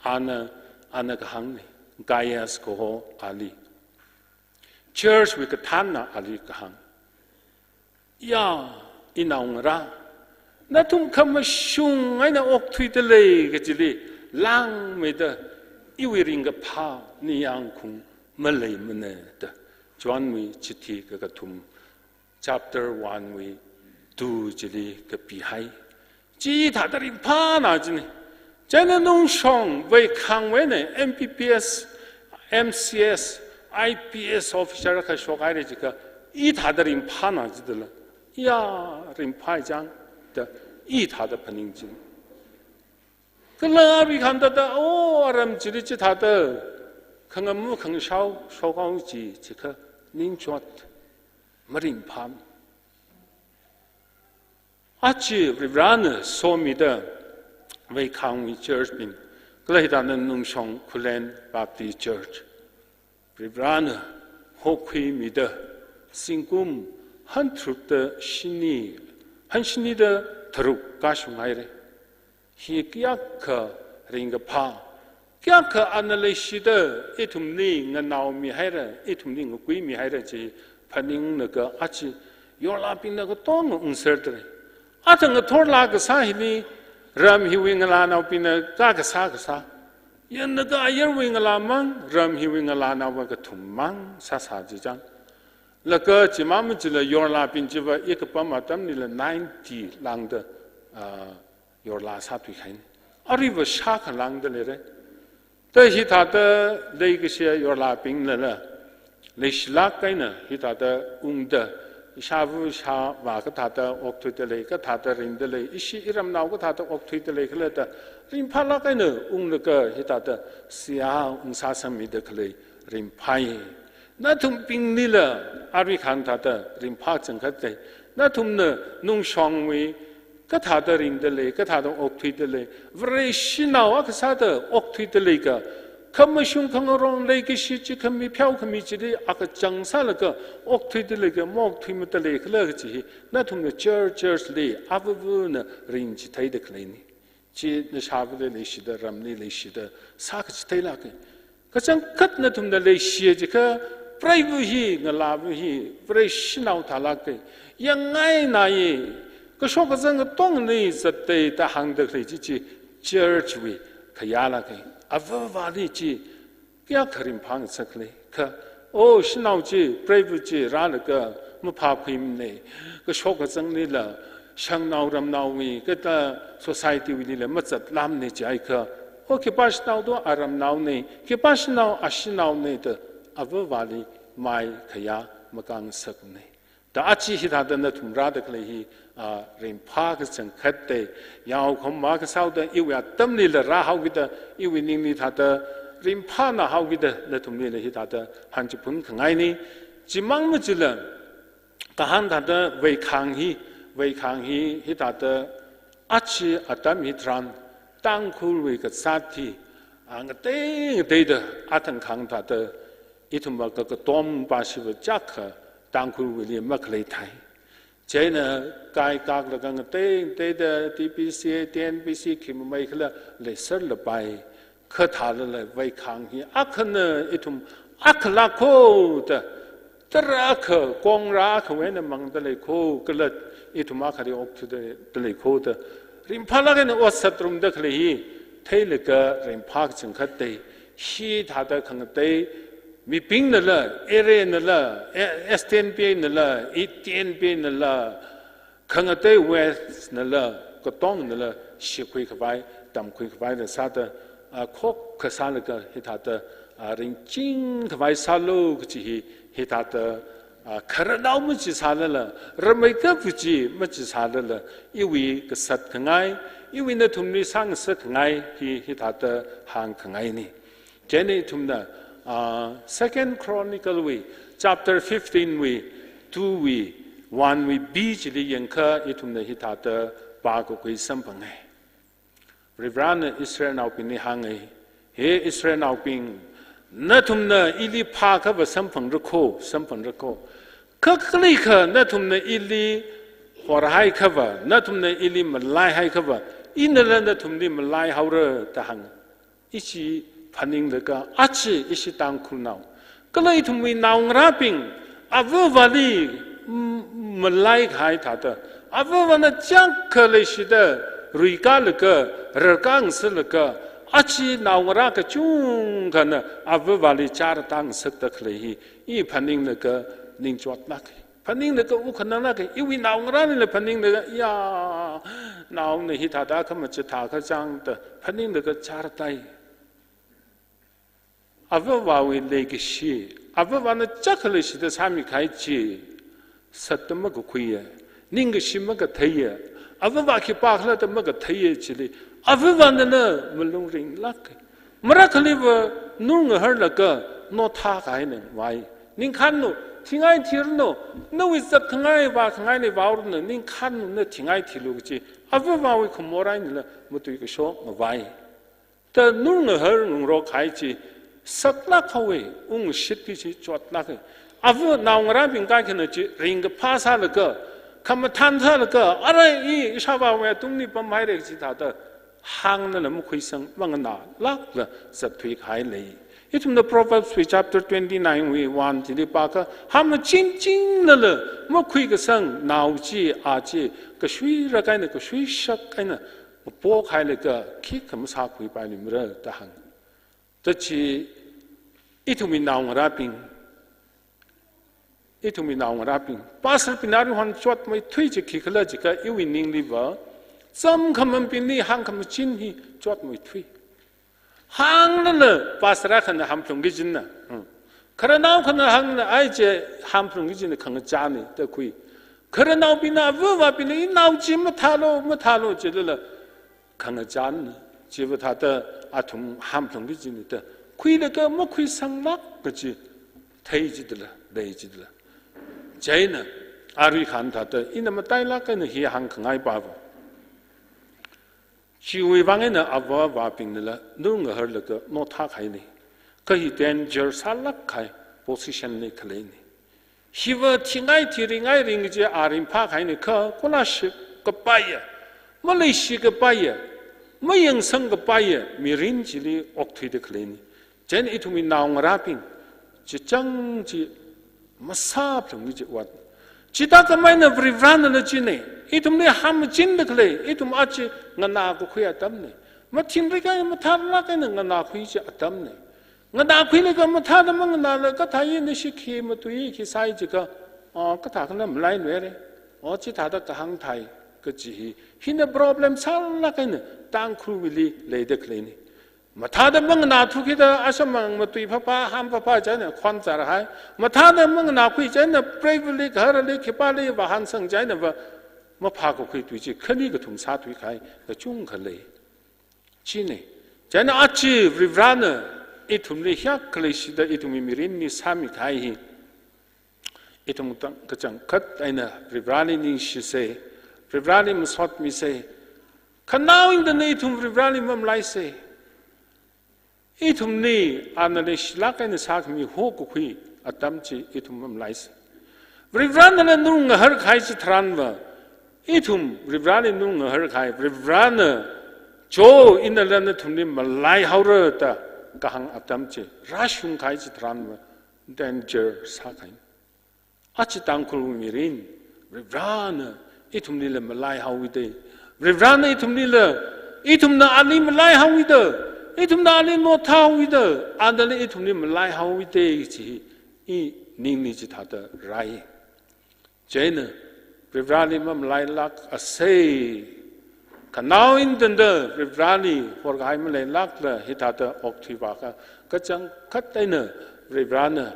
ana, ana kahāngna, Gaius kaho ali. Church wui kathānna ali kahāng. Ya, inaongarā, nathum khamashung eina okthuida lei kajili langmeida, iwui ringkaphā ningyāng khaung maleimana da, Johnwui chithi kakathum, chapter one wui two chili kapihai. Chi thāda ringphāna jina. Chieina nungshong veikhangwui eina M B B S, M C S, I P S officer akha shokhaira chikha, i thāda ringphāna jidala. Ya, ringphāi chang da, i thāda phaning jina. Kala arui khangathāda, o, aram chili chithāda khangam makhangashao shokhao chi, chikha ningchot, maringphāmana. Aja Varivarana somida veikhangwui church bing, kala hithāda nungshong Khullen Baptist Church, Varivarana hokhuimida, zingkum hangtharukda shini, hangshinida tharuk kashung haira. Hi kayākha ringkaphā, kayākha ana leishida ithumli nganaomihaira, ithumli ngakuimihaira chi phaninglaga aja yorlābingna katonga ungserda lei. Athang ngathorlā kasā hili, ram hiwui ngalānaobingna ka kasā kasā, yanglaga ayarwui ngalāmang, ram hiwui ngalānaova kathummang sāsā chichang. Laga chimang machila yorlābing chiva i kapam atamlila ninety lāngda, ah, yorlā sāthuikahaina. Aruiva shākha lāngda leira. Da hithāda leikashiya yorlābinglala, leishilāk eina hithāda ungda, ishāva ishāvā kathāda okthuida lei, kathāda ringda lei, ishi iramnao kathāda okthuida lei khala da, ringphālāk eina unglaga hithāda seihā ungsāsangmida khalei ringphāi. Nathumbinglila arui khangathāda ringphā changkhat lei. Nathumna nungshongwui kathāda ringda lei, kathāda okthuida lei, Vareshinao akha sāda okthuida lei ka, khamashung khangarong leikashi chi khami pheokhami chili akachang sālaga okthuida lei ka, maokthuimada lei khala kaji hi, nathumna church, church li avavana ringchitheida khaleina. Chi nashāvali leishida, ramli leishida sākachitheilāka. Kachangkhat nathumna leishiya chikha, preiva hi, ngalāva hi, Vareshinao thālāka. Yangngainaya, kashok kazang katongli zatda da hāngda khalei chi chi, church wui khayālāka. Avavali chi kayākha ringphā ngasak lei. Kha, o, shanao chi, preiva chi rālaga maphākhuimana, kashok kazanglila, shangnao ramnaowui, kata society wuilila mazatlāmana jiakha, o, khipā shanao do aramnaona, khipā shanao ashanaona da avavali mai khayā makāngasakmana. Da aja hithāda nathum rāda khalei hi, a, ringphā kachangkhat da, yaokahoma kasāhaoda iwui atamlila rāhaokida, iwui ningli thāda ringphāna haokida, nathumlila hithāda hāngchiphun khangaina. Chimang machila, kahāng thāda veikhang hi, veikhang hi, hithāda aja atam hitharan, Tangkhulwui kazāt hi, a, ngatei ngateida athang khangathāda, ithumva ka, katom pashiva chakha Tangkhulwuili makhalei thai. Chieina kaikak laga ngatei ngateida T P C, T N P C khi mamei khala leiserlapai. Kha thālala veikhang hi akhana ithum akhalākho da, tara akha, kongra akhawui eina mangda leikho, kala ithum akhali okthuida leikho da, ringphālāk eina ot sātharumda khalei hi, theilaga ringphā kachangkhat tei, hithāda khangatei mibingnala, Arabnala, E-, Ethiopianala, Ethiopianala, khangatei Westnala, katongnala, shikhui khavai, tamkhui khavaila sāda, a, khokkha sālaga hithāda, a, ringching khavai sālu kachi hi, hithāda, a, khararnao machi sālala, ramei kapu chi machi sālala, iwui kasat khangai, iwui nathumli sāngasak khangai hi, hithāda hāngkhangaina. Chieina ithumna, a, Second Chronicle wui, chapter fifteen wui, two wui, one wui B chili yangakha ithumna hithāda pākakhui samphangai. Varivarana Israelnaobingli hāngai, "He Israelnaobing, nathumna ili phākhava samphangra kho, samphangra kho. Kha kalikha nathumna ili horhaikhava, nathumna ili malaihaikhava, inala nathumli malaihaora," da hānga. Ishi phaninglaga, achi ishi Tangkhulnao, kala ithumwui naongarābing, avāvali, m-, malaikahai thāda, avāvana chāngkha leishida, ruikālaga, rarkāngasakta, achi naongarā kachungkhana avāvali chāra tāngasakta khalei hi, i phaninglaga ningchotlāka. Phaninglaga u khananglāka, iwui naongarālila phaninglaga, ya, naona hithāda khamachithā kachāngda, phaninglaga chāra tāi. Avāvawui leikashi, avāvana chāngkha leishida sāmikahai chi, sātda makakhuiya, ningkashi makatheiya, avāva khipākhala da makatheiya chili, avāvanala malung ringlāka. Marakhaliva nurngahar laga nothākahaina vai. Ningkhanu, thingai thiranu, nawui zatkhangai vākhangaili vāranu, ningkhanu na thingai thilu kachi, avāvawui khamor einala matui kashok ngavai. Da nurngahar ngarokahai chi, saklāk haowa, ungshitki chi chotlāka. Avā naongarābing kaikhana chi, ringkaphā sālaga, khamathān sālaga, ara i ishāvāwui tungli pamhaira chithāda, hāngnala makhuisang manganālākla zatthuikahai lei. Ithumna Proverbs wui chapter twenty-nine wui one chili pākha, hāmachin chinlala makhuikasang nao chi, a chi, kashuirak eina, kashuishak eina, mapokhailaga, khikha masākhuipailuimara da hānga. Da chi, ithumwui naongarābing, ithumwui naongarābing, pastor bingna aruihon chotmeithui chi khikhala jiakha iwui ningliva, zam khamam bingli hāngkhamachin hi chotmeithui. Hānglala pastor akhana hāmphalungki kajina. Hmm. Khararnao akhana hānglala, ai chi hāmphalungki kajina khangachāna da khui. Khararnaobingna avāvabingli, inao chi mathālu, mathālu jilala khangachāna. Chiva thāda athum hāmphalungki kajina da khuilaga makhuisanglāk kachi thei jidala, lei jidala. Chieina, arui khan thāda, ina matailāk eina hi hāngkhangai pava. Chiwui vang eina avāvabingnala nurngahar laga nothākahaina. Kha hi danger sālākkahai position li khaleina. Hiva thingai thiringai ring chi a ringphākahaina kha, scholarship kapaiya, maleishi kapaiya, mayangsang kapaiya, mirin chili okthuida khaleina. Chieina ithumwui naongarābing, chichang chi masāphalungki kaji ot. Chithākhameina Varivaranala china, ithumli hāmachinda khalei, ithum aja nganākakhui atamna. Mathinrik eina mathālāk eina nganākhui kaji atamna. Nganākhuilaga mathāda manganālaga kathāya nashi khi matui khi sāi jiakha, o, kathākhala malailuira. O, chithāda kahāng thāi kaji hi. Hina problem sālāk eina Tangkhulwuili leida khaleina. Mathāda manganāthu kida ashamang matui phapha, hām phapha chieina khon zārhai. Mathāda manganākhui chieina preivali, gharali, khipāli vāhānsang chieina va maphākakhui tui chi khani kathum sāthuikahai kachungkha lei. China. Chieina aja Varivarana ithumli hiyākha leishida ithumwui mirinli sāmikahai hi. Ithum tang kachangkhat eina Varivarali ningshisa, Varivarali masotmisa, khanao eina ithum Varivarali mamalaisa. Ithumli ana leishilāk eina sākhami hokakhui atam chi ithum mamalaisa. Varivaranala nurngahar kahai chitharanva, ithum Varivarali nurngahar kahai, Varivarana, jo inala nathumli malaihaora da kahāng atam chi rāshungkahai chitharanva, danger sākahai. Aja Tangkhul mirin, Varivarana ithumlila malaihaowa da. Varivarana ithumlila Ithumna ali malaihaowuida, ithumna ali mothaowuida, anali ithumli malaihaowuida chi, i ningli chithāda rai. Chieina, Varivarali mamalailākasei, khanao eina tangda Varivarali horkahai maleilākla hithāda okthuivākha, kachangkhat eina Varivarana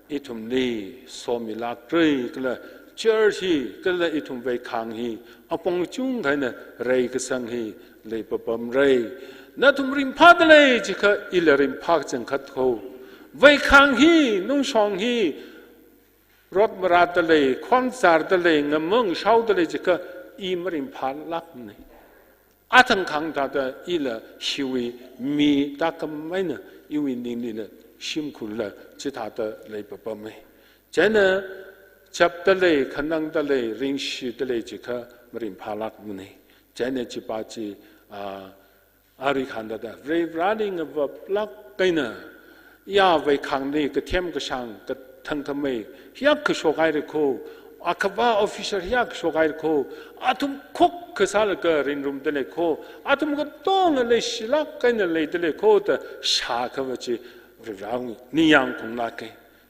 ithumli somilākra kala church hi, kala ithum veikhang hi, apong kachungkha eina reikasang hi leipapamra. Nathum ringphāda lei chiakha ila ringphā kachangkhat kho. Veikhang hi, nungshong hi, rot marāda lei, khon zārda lei, ngamang shaoda lei chiakha i maringphālākmana. Athang khangthāda ila hiwui mi tākam eina iwui ninglila shimkhurla chithāda leipapama. Chieina chapda lei, khanangda lei, ringshida lei chiakha maringphālākmana. Chieina chipa chi, ah, arui khanthāda Varivarali ngavaplāk eina, ya veikhangli kathem kashāng, kathang khamei, hiyākha shokhaira kho, akhava officer hiyākha shokhaira kho, athum khokkha sālaga ringrumda lei kho, athum katonga leishilāk eina leida lei kho da shākhava chi Varivarali ningyāng phunglāka.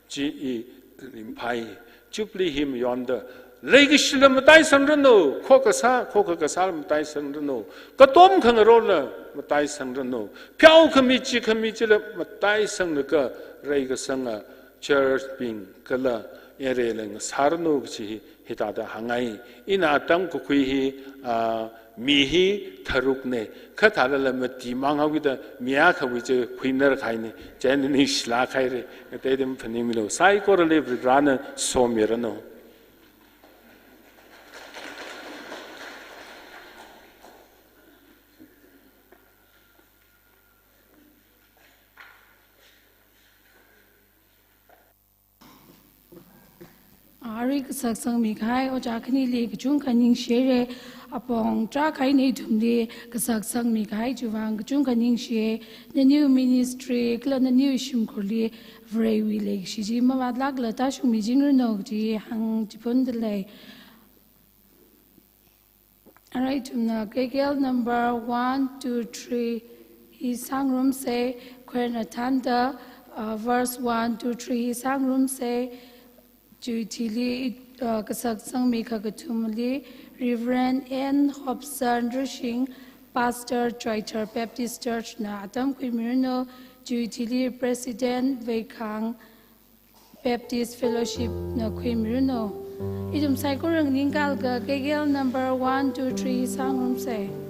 Chi i ringphāi, Jubilee hi mayonda, leikashila mataisangranu, khokkha sā, khokkha kasāla mataisangranu, katom khangarola mataisangranu, pheokhami chikhami chila mataisanglaga reikasanga church bing kala area la ngasāranu kachi hi, hithāda hāngngai. Ina atam kakhui hi, ah, mi hi tharukna, kha thālala mati manghaokida mi akhawui chi khuinar kahaina, chieina ningshilāk haira, ngateida maphaningmilu, saikorali Varivarana somiranu. Arui kasak sangmi kahai ojā khanili kachungkha ningshire, apong tarākha eina ithumli kasak sangmi kahai chiwui vang kachungkha ningshire, naniwui ministry kala naniwui shimkhurli Varewui leikashi chi mavātlākla tāshungmichingranu kaji hāngchiphunda lei. Alright, ithumna K K L number one, two, three hi sāngarumsa, Choir na thānda, uh, verse one, two, three hi sāngarumsa, chiwui thili, uh, kasak sangmi kakathumali, Reverend N Hobson Rushing, Pastor Choithar Baptist Church na atam khuimiranu, chiwui thili President Veikhang Baptist Fellowship na khuimiranu. Ithum saikora nganingkālaga K K L number one, two, three sāngarumsa.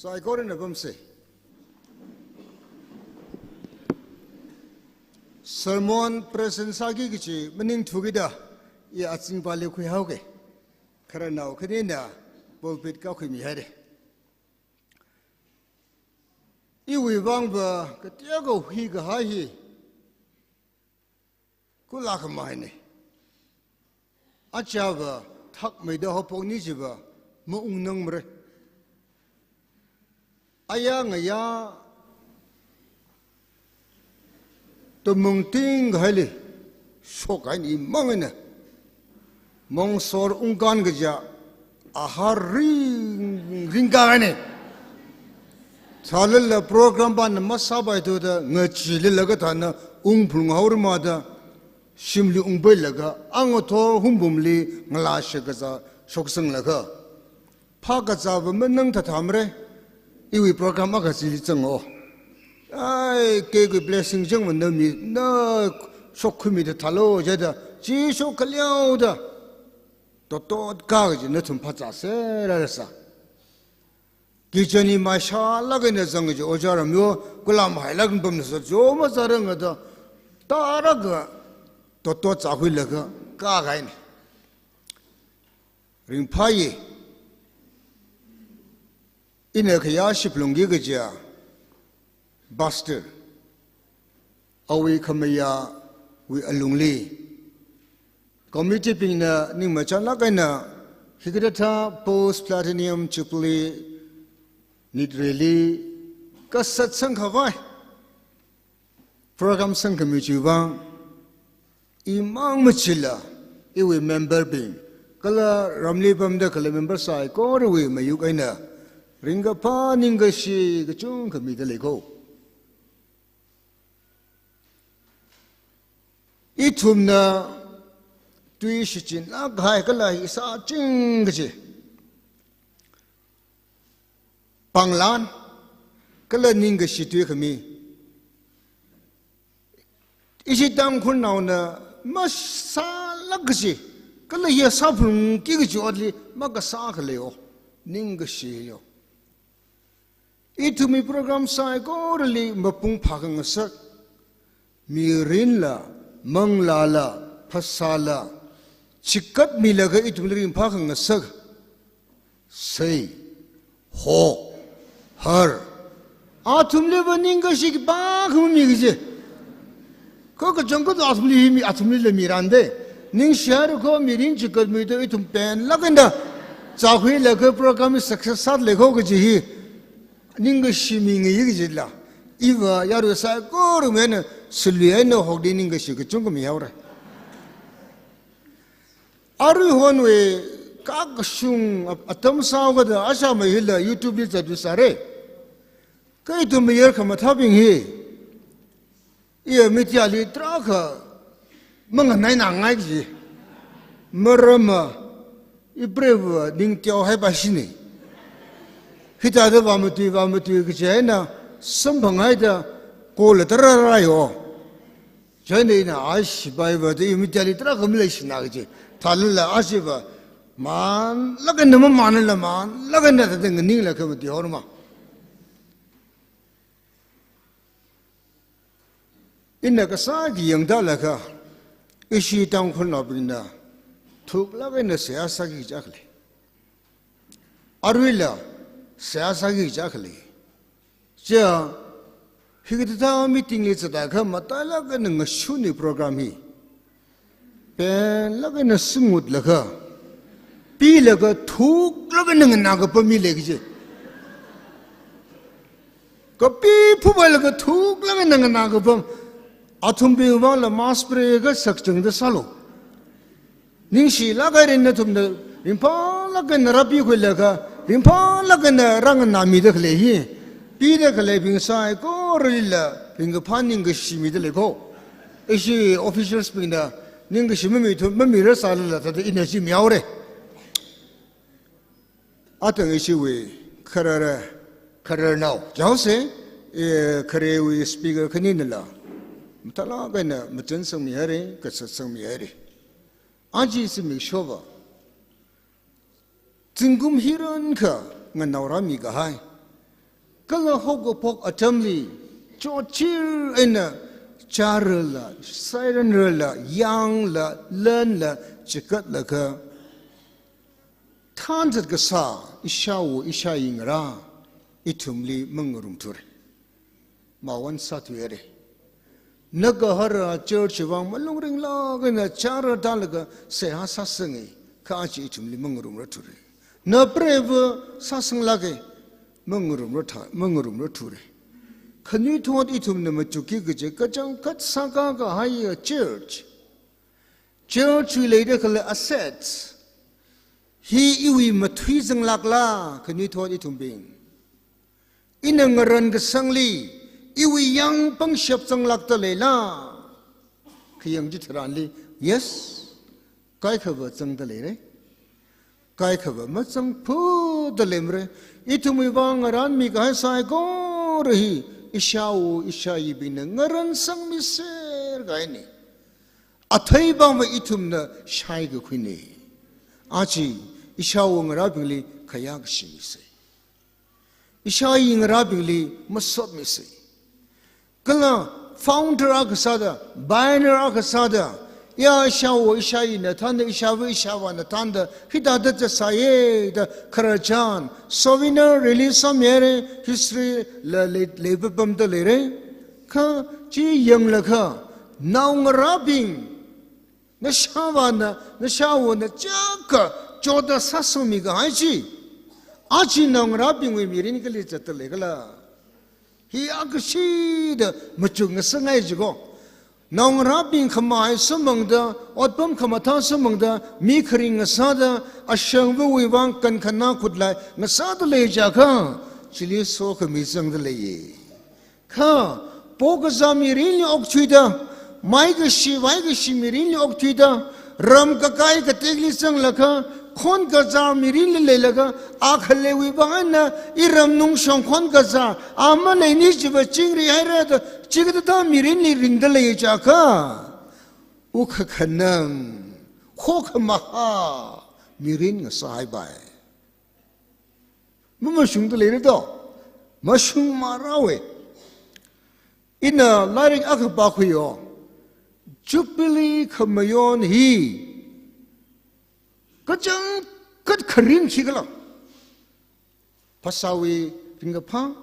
Saikorana pamsa. Sermon present sāki kachi maningthukida, i azingpali khuihaoki. Khararnao khanina pulpit kakhuimihaira. Iwui vangva kateokha huikahai hi kula khamaina. Achava thakmeida haophokni chiva maungnangmara. Aya ngaya tamungting kahaili shokhaina imangna. Mongsor ungkān kaja ahar ring ringkāhaina. Thālala program pana masāpaithuda ngacheelala kathāna ungphung haormada shimli ungpailaga angathor humbumli ngalāshakazā shoksanglaga phākazāva manang thathamara. Iwui program akha chili zango. Ai, kekui blessing jangva nami, na shokkhuimida thālu jida, chi shokkaleoda totot ka kaji nathum phazāserarsa. Kichani maishālāk eina zang kaji oja ramyo, kula mahailāk eina pamnasa jo mazārangda, tarākha totot zākhuilaga kākahaina. Ringphāya. Ina khayā shiplungki kaja pastor, awui khamayāwui alungli committee bingna ningmachānlāk eina hikathā post platinum jubilee nit rally kasatsang khavai program sangkhami chiwui vang, imang machila, iwui member bing, kala ramli pamda khalei member saikorawui mayuk eina ringkaphā ningkashi kachungkha mida leiko. Ithumna tui shichinlāk kahai kala hi sāching kaji panglan, kala ningkashi tuikhami. Ishi Tangkhulnaona masālāk kaji, kala ya sāphungki kaji otli makasā khaleo, ningkashi yo. Ithumwui program saikorali mapung phākhangasak, mirinla, manglāla, phasāla, chikatmilaga ithumli ringphākhangasak, sei, ho, har, athumliva ningkashi khipākha mami kaji. Kha kachangkhat athumli hi mi, athumlila miranda. Ningshihaira kho, mirin chikatmida ithum penlāk eina zākhuilaga program hi success sāda leiko kaji hi ningkashi mingayi kajila, iva yarui saikorawui eina, sului eina hokli ningkashi kachungkha mihaora. Aruihonwui kakashung ap-, atam sāhaokada asha mai hila YouTube li zatvāsāra. Kha ithum mayar khamathābing hi, iya media li tarākha manganainangai kaji. Maramva, ipreiva ning teohaipa shini. Hithāda vāmatui, vāmatui kaji eina samphanghaida kola tarāra yo. Chieina ina ashi paiva da i media li tarākha maleishina kaji. Thālala ashiva manlāk eina mamanla manlāk eina thāda nganinglaga matuihaorama. Ina kasā kayāngda laga, ishi Tangkhulnaobingna thuklāk eina seihā sāki kaja khalei. Aruila seihā sāki kaja khalei. Chiya, hikathā meeting li zatakha matailāk eina ngashunwui program hi penlāk eina singutlaga, pilaga thuklāk eina nganākapam mi lei kaji. Kapi phupailaga thuklāk eina nganākapam. Athumbingwui vangla mass prayer kasā changda sālu. Ningshilāk haira nathumna ringphālāk eina rāpikhuilaga, ringphālāk eina rānganāmida khalei hi, pida khaleibing saikoralila ringkaphā ningkashi mida leiko. Ishi officials bingna ningkashi mamithum, mamirasālala thāda ina chi mihaora. Atang ishiwui kharar, khararnao jihaosa, eh, kharewui speaker khaninala mathālāk eina machansangmihaira, kasatsangmihaira. Aja zimikshova zingkum hiyākha nganao rāmikahai, Kala haokaphok atamli, chotchir eina, chārala, sairanrala, yangla, lanla, chikatlaga, thanzat kasā, ishāwo, ishāyi ngarā, ithumli mangarumthura. Mawan sāthuihaira. Nagahara church vang malung ringlāk eina chāra tālaga seihā sāsanga, kha aja ithumli mangarumrarthura. Napreiva sāsanglāka, mangarumrartha, mangarumrarthura. Khanuithot ithumna machukki kaji kachangkhat sākakahaiya church. Church wui leida khalei assets hi iwui mathui zanglākla, khanuithot ithumbing. Ina ngaran kasangli, iwui yang pangshap zanglākda leila. Khayang chitharanli, yes, kaikhava zangda leira. Kaikhava mazangphutda leimara. Ithumwui vang ngaranmikahai saikora hi, ishāwo, ishāyibingna ngaran sangmiserkahaina. Athei vangva ithumna shaikakhuina. Aja, ishāwo ngarābingli khayā kashi misa. Ishāyi ngarābingli masotmisa. Kala founder akha sāda, pioneer akha sāda, ya ishāwo ishāyina thānda, ishāva ishāvāna thānda, hithāda zatsāya da khararchan, souvenir release sāmihaira, history la lei, leipapamda leira. Kha chi yanglaga, naongarābing, nashāvāna, nashāwona chaka choda sāsangmikahai chi, aja naongarābingwui mirin kali zatda leikhala. Hi akashida machuk ngasangai jiko. Naongarābing khamahai samphangda, otpam khamathā samphangda, mi kharing ngasāda, ashangvawui vang kankhanā khutlai ngasāda lei jiakha, chili sokhami zangda leiya. Kha, pokazā mirinli okthuida, maikashi vaikashi mirinli okthuida, ram kakai katekli zanglaga, khon kazā mirinli leilaga, a khaleiwui vang eina, iram nungshong khon kazā, a maleini chiva chingrihaira da, chikathā mirinli ringda lei jiakha, wukkhanang, khokhamaha mirin ngasāhaipai. Mamashungda leira do. Mashungmarāwa. Ina lairik akha pākhuiyo. Jubilee khamayon hi kachangkhat kharing khikhala. Phasāwui ringkaphā,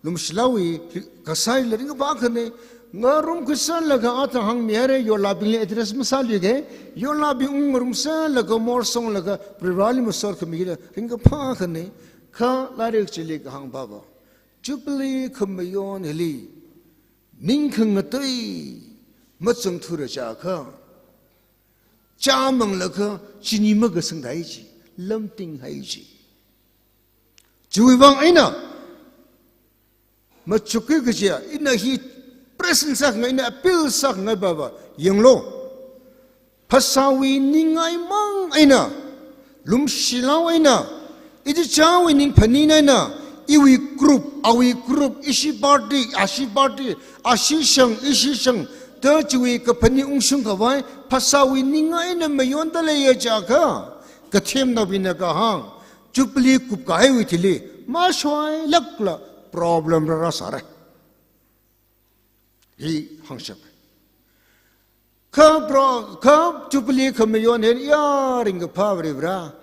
lumshilāwui ri-, kasāla ringkaphā akhana, ngarumkhuiserlaga athang hāngmihaira, yorlābingli address masāluika, yorlābing ungngarumserlaga morsanglaga Varivarāli masotkhami kida ringkaphā akhana, kha lairik chili kahāng pāva, Jubilee khamayon hili ning khangatei mazangthura jiakha, chāmanglaga chini makasangthai chi, lamtinghai chi. Chiwui vang eina, machukki kajiya, ina hi present sākhangai, ina appeal sākhangai pāva, yanglu. Phasāwui ningngaimang eina, lumshilāwui eina, ichichāwui ningphaning eina, iwui group, awui group, ishi party, ashi party, ashi shang, ishi shang, da chiwui kaphaning ungshungkhavai, phasāwui ningngai eina mayonda leiya jiakha, kathemnaobingna kahāng, Jubilee kupkahaiwui thili, mashoilākla problem rārāsāra. Hi hāngshap. Kha pro-, kha Jubilee khamayon hi ya ringkaphā Varivarā.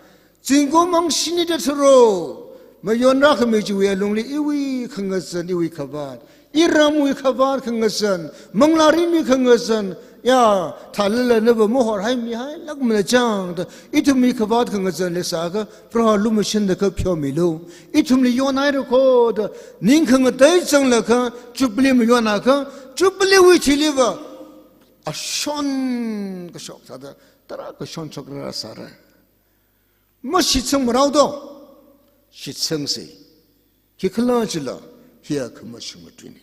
Zingkum angshinida thuro. Mayonrākhami chiwui alungli iwui khangazan, iwui khavāt. Iramwui khavāt khangazan. Manglārinwui khangazan. Ya, thālala nava mahorhaihailākmana chang da. Ithumwui khavāt khangazan leisāakha, Proho lumashanlaga pheomilu. Ithumli yonhaira kho da, ning khangatei zanglaga, Jubilee mayonakha, Jubilee wui thiliva, ashon kashok sāda, tarākha shonshok rāsāra. Mashitsangmarao do, shitsangsa. Khikhalajila, hiya khamashung matuina.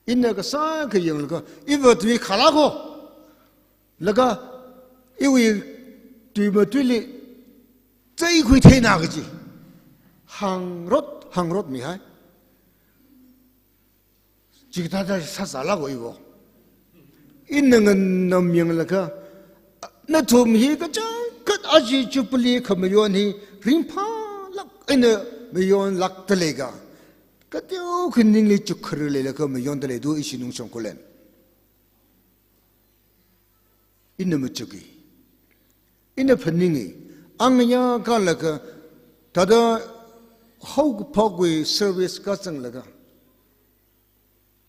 Ina kasā kayanglaga, iva tui khalako. Laga, iwui tui matuili, tsaikhui theina kaji. Hāngrot, hāngrotmihai. Chikathāda sāsālako ivo. Ina nganamyanglaga, nathum hi kachangkhat aja Jubilee khamayon hi ringphālāk eina mayonlākda leika, kateokha ningli chukkhar leilaga mayonda leidu ishi Nungshong Khullen. Ina machuki. Ina phaningi. Angayā kalaga, thāda haokaphakwui service kazanglaga,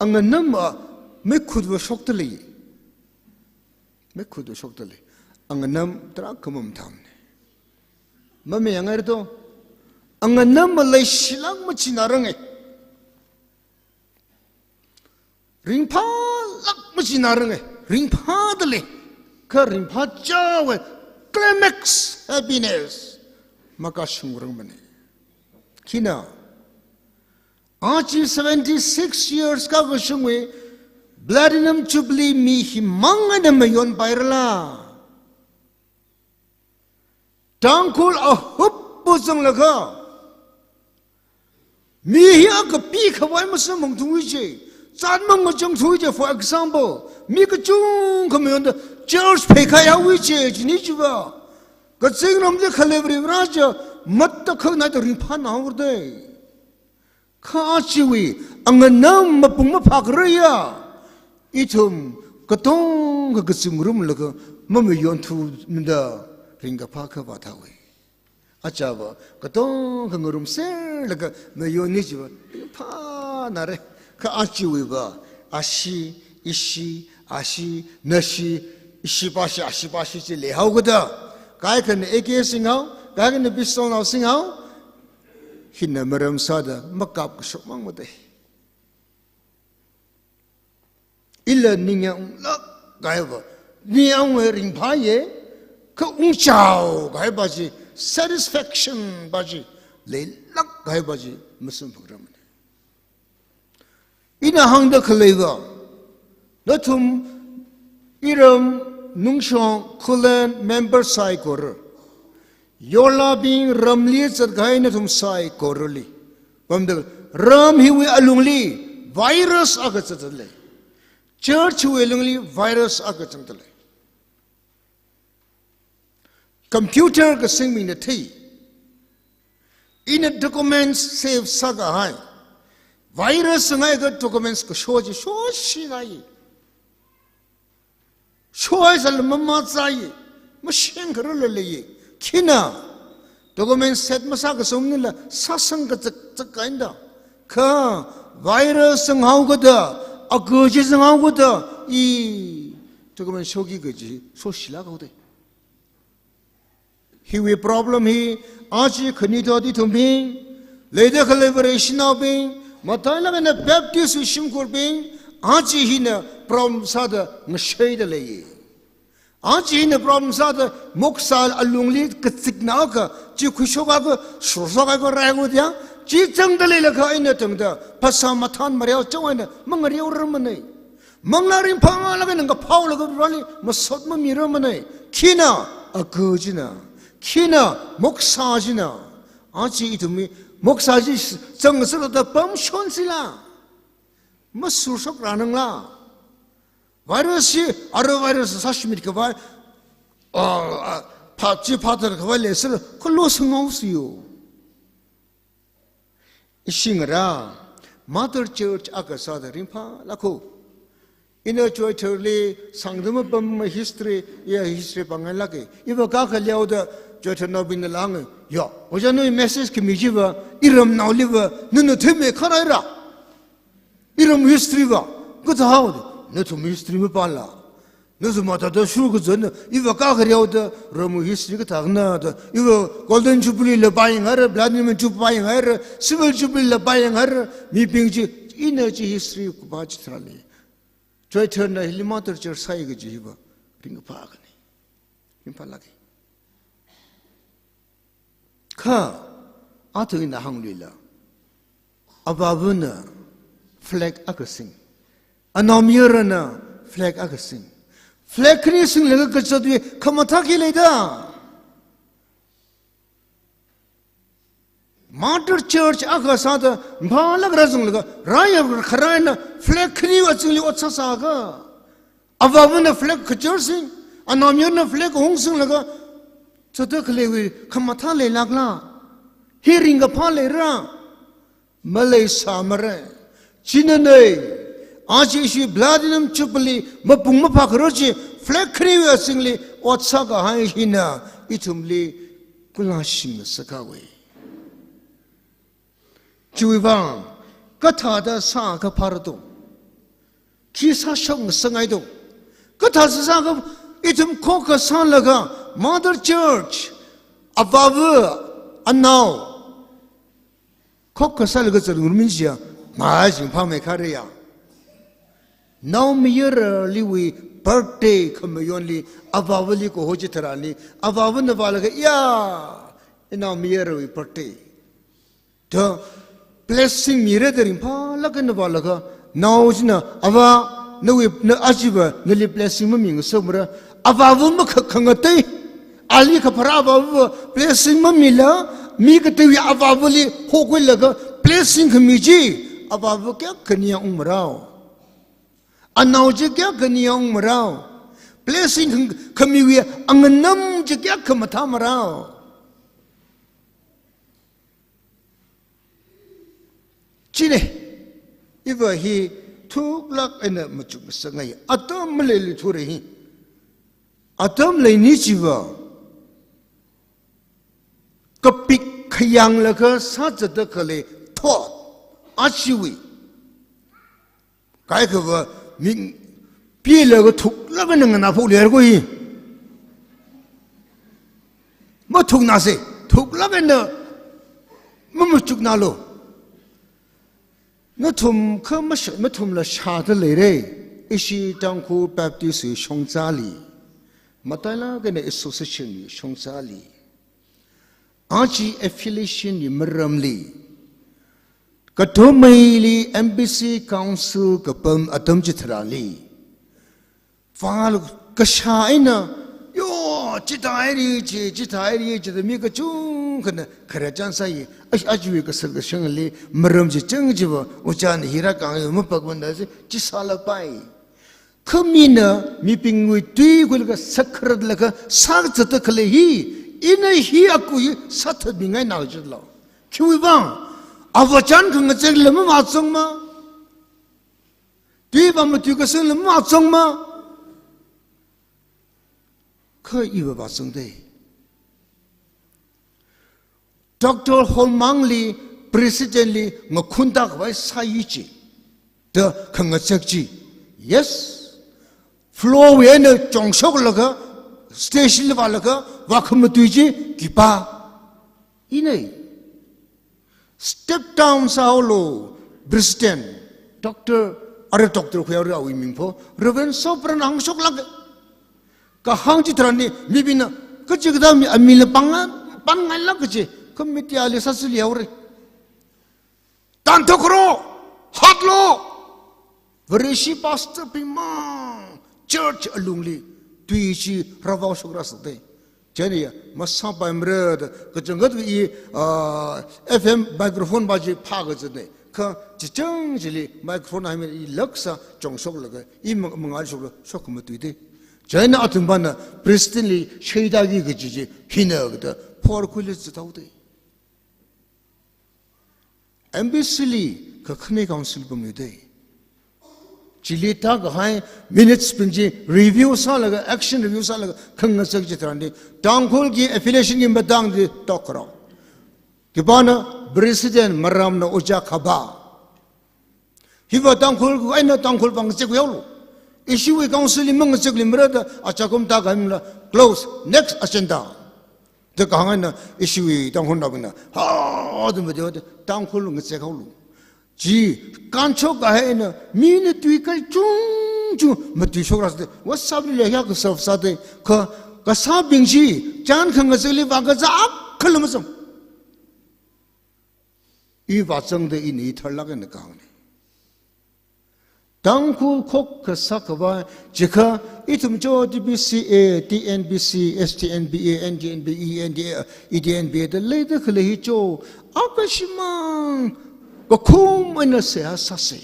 anganam a meikhutva shokda lei. Meikhutva shokda lei. Anganam tarākha mamathāmane. Mamayāngaira to. Anganam a leishilāk machinaranga. Ringphālāk machinaranga. Ringphāda lei. Kha ringphāchāwui climax happiness makashungrangmane. Khina? Aja seventy-six years kakashungwui Platinum Jubilee mi himang eina mayonpairala? Tangkhul ahupva zanglaga, mi hi a kapi khavai masamphangthuichi, zat mangachangthuichi, for example, mi kachungkha mayonda church pheikhaihaowi chi, chini chiva. Kazingramli khalei Varivarā chi matakhanada ringphānahaoda lei. Kha ajawui anganam mapung maphākharāya, ithum katonga kazing ngarumlaga mamayonthumida ringkaphā khavā thāhaowa. Ajava katonga ngarumserlaga mayonni chiva ringphānara. Kha ajawuiva ashi, ishi, ashi, nashi, ishi pashi, ashi pashi chi leihaokada, kaikhana A K singhao, kaikhana pistolnao singhao, hina maram sāda makapkashok mangmada lei. Ila ningyāng unglāk kahaiva, ningyāng unghaira ringphāya, kha ungchao kahaiva chi, satisfaction va chi leilāk kahaiva chi masamphangrarmana. Ina hāngda khaleiva, nathum iram Nungshong Khullen member saikora, yorlābing ramli zatkahai nathum saikorali, pamda ram hiwui alungli virus akha zatda lei. Church wui alungli virus akha zangda lei. Computer kasing mina thei. Ina documents save sākahai. Virus ngaiakha documents kasho chi shoshingai. Shohaisālala mamazai. Mashing khararla lei. Khina? Documents set masākasā maningla sāsang kazak zak kahaina da. Kha virus ngahao kada, akha chi ngahao kada, i documents shoki kaji shoshilāk haoda lei. Hiwui problem hi aja khanuithot ithumbing, leida khalei Vareshinaobing, matailāk eina Baptist wui shimkhurbing, aja hina problem sāda ngashaida lei. Aja hina problem sāda moksha alungli kazikna akha, chi khuishok akha, shurshok akha raihaoda, chi zangda leilakha eina tangda phasā mathān mareo chang eina mangareorarmana. Manglā ringphālāk eina ngaphaolaga Vareli masot mamirarmana. Khina? Akha china. Khina? Moksha china. Aja ithumwui moksha chi zangserda pamshonsila. Mashurshokranangla. Virus chi, ara virus sāshimit khavai, ah, ah, phā chi phāthar khavai leisālala, kha loss ngaosiyo. Ishi ngarā, Mother Church akha sāda ringphālāk haowa. Ina Choitharli sangda mapam history, ya history pāngailāka. Iva kakhaleihaoda Choitharnaobingna hānga, ya, ojā nawui message khami chiva, iramnaoliva, nana theimei kharaira. Iram history va, kathā haoda, nathum history mapāla. Nathum mathāda shurkazanna, iva kakhaleihaoda, ramwui history kathāna da, iva Golden Jubilee la pāyanghaira, Platinum Jubilee pāyanghaira, Silver Jubilee la pāyanghaira, mibing chi, ina chi history kupā chitharan lei. Choitharna hili Mother Church sāi kaji hiva, ringkaphā akhana. Ringphālāka. Kha, athang ina hāngluila. Avāvana flag akha sing. Anaomayarana flag akha sing. Flag khani singlaga kazatwui khamathā khi leida? Mother Church akha sāda, maphalāk rāzanglaga, rāya kharā eina flag khani azingli ot sāsāakha. Avāvana flag kachar sing, anaomayarana flag hung singlaga, zata khaleiwui khamathā leilākla? Hi ringkaphā leira, maleisāmara. Chieina nei, aja ishi Platinum Jubilee mapung maphākharor chi flag khaniwui azingli ot sākahai hina ithumli kula shimngasakhaowa. Chiwui vang, kathāda sākha phāra do? Khi sāshokngasakngai do? Kathā sāsākha ithum khokkha sālaga Mother Church, avāva, anao, khokkha sālaga zarung rumin chiya, maching phāmei kharaya. Naomayaraliwui birthday khamayonli avāvali kaho chitharanli, avāvana vālaga, ya, inaomayarawui birthday da blessing mira da ringphālāk eina vālaga, nao china, avā, nawui, na achiva nali blessing mamingasakmara. Avāva makha khangatei, ali kapharā avāva blessing mamila, mi kateiwui avāvali hokhuilaga blessing khami chi, avāva kayākha ningyāng ungmarao? Anao chi kayākha ningyāng ungmarao? Blessing khang-, khamiwui anganam chi kayākha mathāmarao? Chieina, iva hi thuklāk eina machukngasakngai. Atam maleilui thura hi. Atam leini chiva kapik khayānglaga sāzatda khalei thot, achiwui kaikhava ming pilaga thuklāk eina nganāphok leira ko hi. Mathuknāsa, thuklāk eina mamachuknālu. Nathum kha masha-, nathumla shāda leira. Ishi Tangkhul Baptist wui shongzali, matailāk eina association wui shongzali, aja affiliation wui maramli, kathum meili M B C Council kapam atam chitharanli, vālu kashā eina, yo, chithāhaira chi, chithāhaira chi da mi kachungkhana khararchan sāya. Ash-, achiwui kasā kashangli maram chi chang chiva, ojāna hi rākānga mapakmanda chi, chi sālapai. Kha mina mibingwui tui khuilaga sākharatlaga sāzatda khalei hi, ina hi akui sāthatmingaina jilao. Khiwui vang, avāchan khangazekla mavāzangma, tui vāmatui kasangla mavāzangma, kha iva vāzangda. Doctor Holmangli, President li ngakhun tākhavai sāya chi da khangazek chi. Yes. Floor wui eina chongshoklaga, stage li vālaga vākhamatui chi khipā? Ina. Step down sāhaolu, President, Doctor, ara Doctor khuihaora awui ming pho, Reverend Sopran hāngshoklāka. Kahāng chitharanli, mibingna, kachikathā mi, amila pāng, pānngailāk kachi, kha media li sāsili haora. Tanthokro, hatlo, Vareshi pastor bingmang, church alungli tui chi rāvaoshokrasakda. Chieina ya, masāpaimara da, kachangkhat i, ah, F M microphone va chi phākazatna. Kha chichang chili microphone haimei i laksa chongshoklaga, i mang-, mangāshokla, shokmatuida. Chieina athumbana President li shaidaki kaji chi, hina kada, phor khuili zathaoda. M B C li kakhane council pamluida. Chili tākahai minutes bing chi review sālaga, action review sālaga, khangazek chitharanli, Tangkhulki affiliation ki matangli tokharao. Khipāna President maramna ojā Khabā. Hiva Tangkhul, eina Tangkhul vang ngazekhaolu. Ishiwui council li mangazekluimara da, achakum tākahaimala, close, next agenda da kahāng eina ishiwui Tangkhulnaobingna, ha, da mati, Tangkhul ngazekhaolu. Chi, kanchok kahai eina, mina tui kachungchung matuishokrasakda, WhatsApp li leiya kaserve sāda, kha, kasābing chi, chān khangazekli vākazā akhala mazang. I vāzangda ina i tharlāk eina kahāngna. Tangkhul khokkha sākhavai, chikha ithum cho T B C A, T N B C, S T N B A, N T N B A, E N D A, E T N B A da leida khalei hi cho, akashimang, kakhum eina seihā sāsa.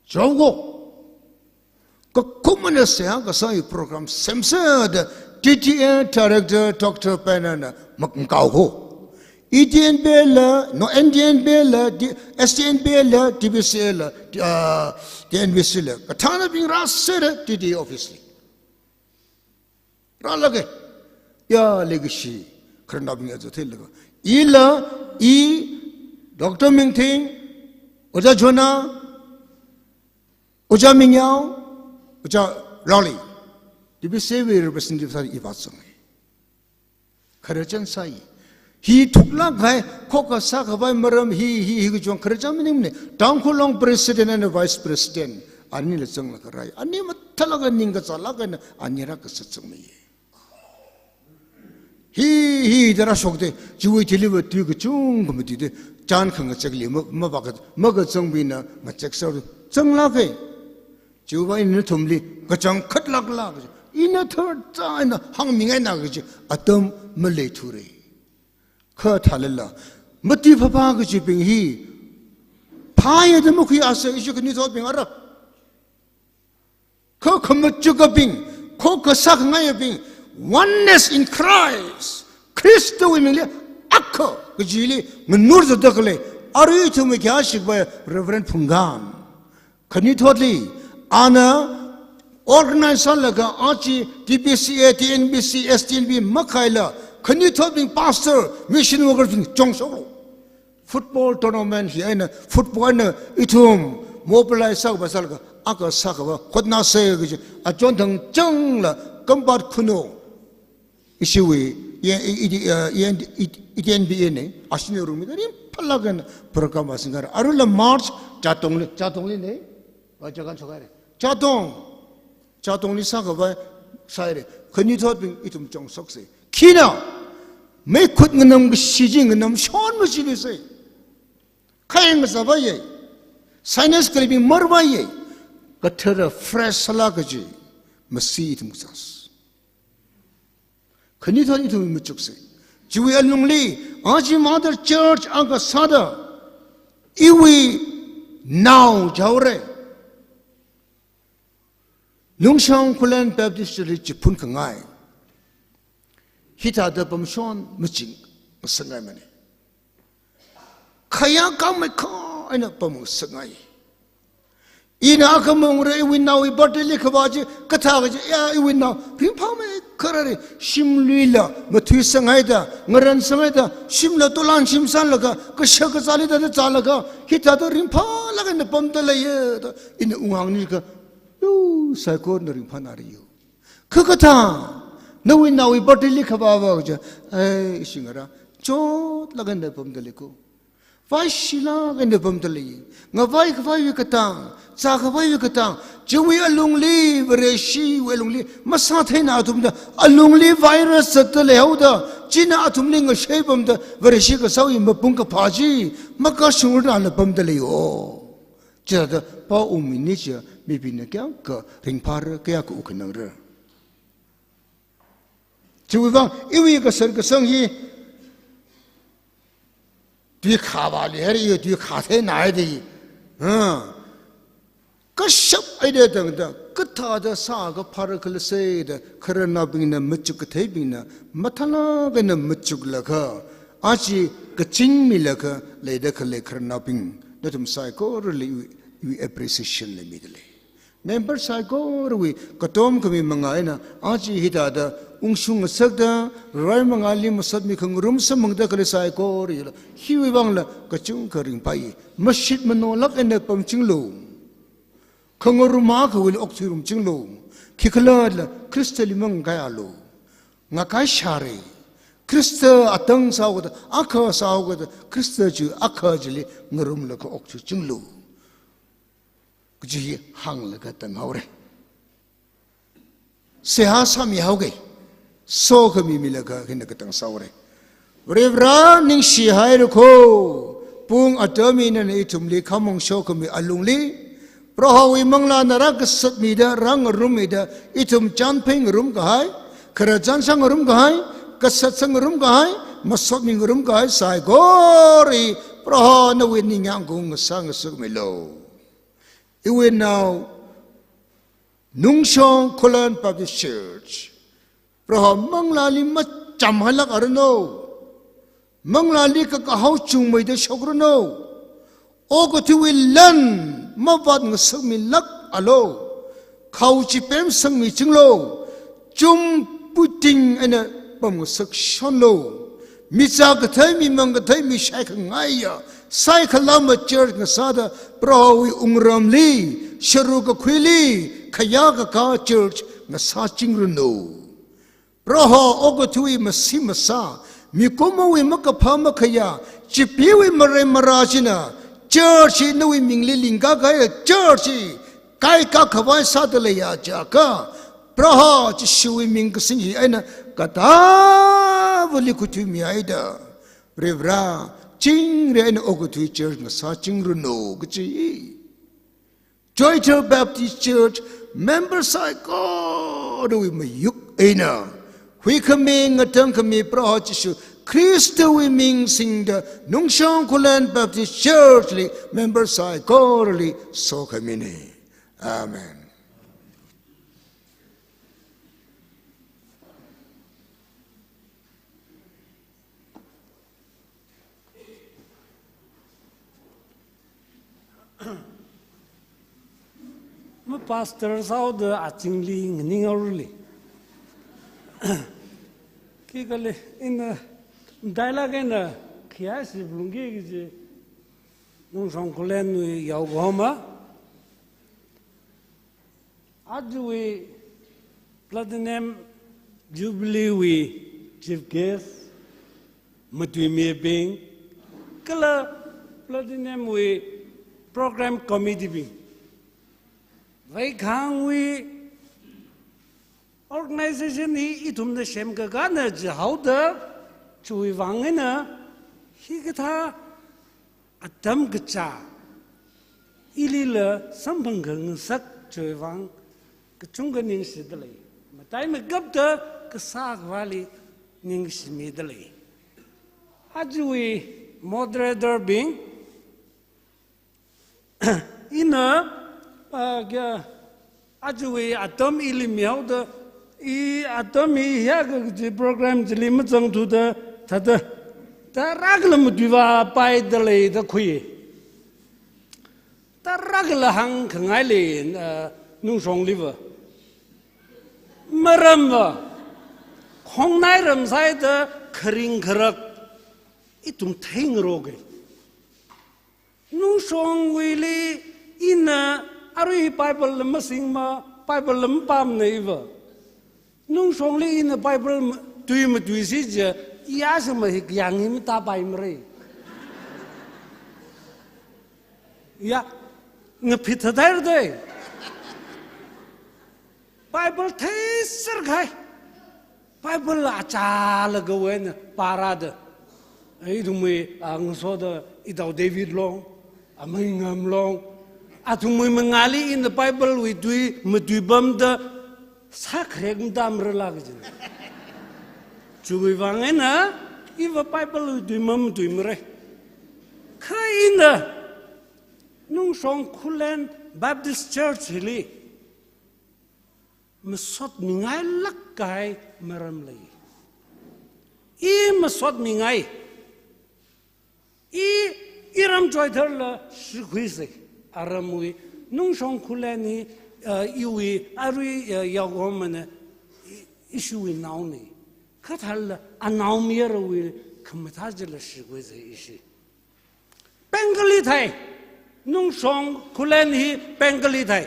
Chao ko. Kakhum eina seihā kasā hi program semsa da T T A Director Doctor Penna na makangkao ko. E T N P la, no, N T N P la, D-, S T N P la, T B C A la, T-, ah, T N B C la. Kathānabing rāsera T T A office li. Rālaga. Ya, leikashi. Khararnaobing ya zotheilaga. Ila, i, Doctor Mingthing, Ojā Jonah, Ojā Mingyao, Ojā Rali. T B C A wui representative sāda i vāzanga. Khararchan sāi. Hi thuklāk kahai, khokkha sākhavai maram hi, hi, hi kachungkha khararchan maningmana. Tangkhul Long president and vice president. Anila zanglaga rāi. Ani mathālāk eina ningkachālāk eina ani rākasā zangmeiya. Hi, hi, da rāshokda, chiwui thili va tui kachungkha matuida, chān khangachekli ma, mavāka, makazangbingna ngachek sāra, zanglāka. Chiwui vang ina nathumli kachangkhat lāklāk, ina tharda ina hāngmingaina kaji atam maleithura. Kha thālala, mati phapha kajibing hi, phāya da makhuiasa, ishi khanuithotbing ara. Kha khamachukabing, khokkha sākhangaiyabing, oneness in Christ, Khristawui mingli akha kajili nganur zatda khalei, arui ithumwui khayāshikpa Reverend Phungkam. Khanuithotli, ana organize sālaga aja T B C A, T N B C, S T N B makhaila, khanuithotbing pastor, mission worker bing chongshoklu. Football tournament hi eina, football eina ithum mobilize sākhavai sālaga, akha sākhavai hotnāsa kaji, achon thangchangla, Kampat Khunou, ishiwui, i, i, i, uh, i, i, i, E T N P na, ashina rumi da ringphālāk eina program singara. Aruila March, Chatongli, Chatongli na, va jagan chokhaira. Chatong, Chatongli sākhavai sāhaira. Khanuithotbing ithum chongshoksa. Khina, meikhut nganam kashi chi nganamshon machiluisa. Khayang kazāvaiya. Sinus khalibing marvaiya. Kathara fresh sālāk kaji. Masi ithum kazāsa. Khanuithot ithum machuksa. Chiwui alungli, aja mother church akha sāda, iwui nao jaora. Nungshong Khullen Baptist Church li chiphun khangai. Hithāda pamshon maching ngasakngaimana. Khayā khamei kha eina pamngasakngai. Ina akhamong re iwui naowui birthday li khavā chi, kathā kaji, ya iwui nao, ringphāmeikharare, shimluila, mathuisanghaida, ngaransanghai da, shimla tolan shim sānlaga, kashak kazāli da zālaga, hithāda ringphālāk eina pamda leiya da, ina unghāngnikha, yo, saikorana ringphānāra yo. Kha kathā, nawui naowui birthday li khavā va kaja, ai, ishi ngarā, chotlāk eina pamda lei ko. Vaishilāk eina pamda lei. Ngavai khavaiwui katang, zā khavaiwui katang, chiwui alungli, Vareshiwui alungli, masātheina athumna, alungli virus zatda leihaoda, china athumli ngashei pamda, Vareshi kasāwui mapung kaphā chi, makashungrana pamda leiyo. Chithāda pao ungmini chiya, mibingna kayākha ringphāra, kayākha wukkhanangra. Chiwui vang, iwui kasar kasang hi, tui khavāli haira yo, tui khatheinai da hi. Ha. Kashap eina tangda, kathāda sākha phāra khala saida, khararnaobingna machuk katheibingna, mathālāk eina machuklaga, aja kachingmilaga, leida khalei khararnaobing, nathum saikorali iwui, iwui appreciation leimida lei. Member saikorawui katom khami manga eina aja hithāda ungshung ngasakda, rai mangāli masotmi khangarum samphangda khalei saikorali, hiwui vangla kachungkha ringphāi, mashit manolāk eina pamchinglu. Khangarum akhawuili okthuirumchinglu. Khikhalala Khristali mangakaialu. Ngakaishāra. Khrista atang sāhaokida, akha sāhaokida, Khrista chi akha chili ngarumlaga okthuichinglu. Kaji hi hānglaga tanghaora. Seihā sāmihaoga. Sokhami milaga hina katang sāhaora. Varivara ningshihaira ko. Pung atam eina ithumli khamong shokhami alungli, Prohowui manglāna rākasatmida, rāngarummida, ithum chānphei ngarumkahai, khararchan sāngarumkahai, kasat sāngarumkahai, masotmi ngarumkahai saikora, Proho nawui ningyāng kung ngasā ngasakmilu. Iwui nao, Nungshong Khullen Baptist Church, Proho manglāli machamhailāk aranu. Manglāli kakahao chungmeida shokranu. Okathuiwui lan mavātngasakmilākalu. Khao chipem sangmichinglu. Chum puting eina pamngasakshonlu. Michā kathei, mimang kathei, mishai khangaiya, saikhala ma church ngasāda Prohowui wungramli, sharu kakhuili, khayā kakā church ngasāchingranu. Proho okathui masi masā, mikumowui makaphā makhayā, chipeewui marei marā china, church hi nawui mingli lingkakahai church hi kaikā khavai sāda leiya jiakha, Proho Jishuwui ming kasing hi eina katāvali khuithuimihaida, Varivara, chingri eina okathui church ngasāchingranu kachi. Choithar Baptist Church member saikorawui mayuk eina, huikhami ngatangkhami Proho Jishu Khristawui ming singda Nungshong Khullen Baptist Church li member saikorali sokhamina. Amen. Ma pastor sāhaoda azingli nganingaorali. Khikhalei ina dialogue eina khayā siphalungki kaji Nungshong Khullenwui yaokahoma. Ajawui Platinum Jubilee wui Chief Guest, matuimibing, kala Platinum wui Program Committee bing. Vaikhangwui organization hi ithumna semkakāna jihaoda, chiwui vang eina, hikathā atam kachā, ilila samphang khangasak chiwui vang, kachungkha ningshida lei. Mataimeikapta kasā akhawuili ningshimida lei. Ajawui moderator bing, ina, ah, kya, ajawui atam ili mihaoda, i atam hi hiyākha kaji program chili mazangthuda, thāda, tarākhala matuivāpaida leida khui. Tarākhala hāngkhangai lei, ah, Nungshongliva. Maramva, khongnai ram sāhaida kharing kharak ithum theingaroka. Nungshongwuili ina arui Bible la masingma, Bible la mapamna iva. Nungshongli ina Bible ma-, tui matuisi jiakha, i ashi ma hi kayāng hi matāpaimara. Ya, ngaphit thāthai rāda. Bible theiser kahai. Bible la achālakhawui eina pārāda. Ithumwui, ah, ngasoda Itao David long, Amei Ngam long. Athumwui mangāli ina Bible wui tui matuipamda sākharek matāmarala kajina. Chiwui vang eina, iva Bible wui tui mamatuimara. Kha ina, Nungshong Khullen Baptist Church hili masotmingailāk kahai maram lei. I masotmingai. I, iram Choitharla shikhuisa. Aramwui, Nungshong Khullen hi, uh, iwui, arui, uh, yaokahomana, i, ishiwui naona. Kha thālala, anaomayarawui khamathā chila shikhuisa ishi. Bengali thai. Nungshong Khullen hi Bengali thai.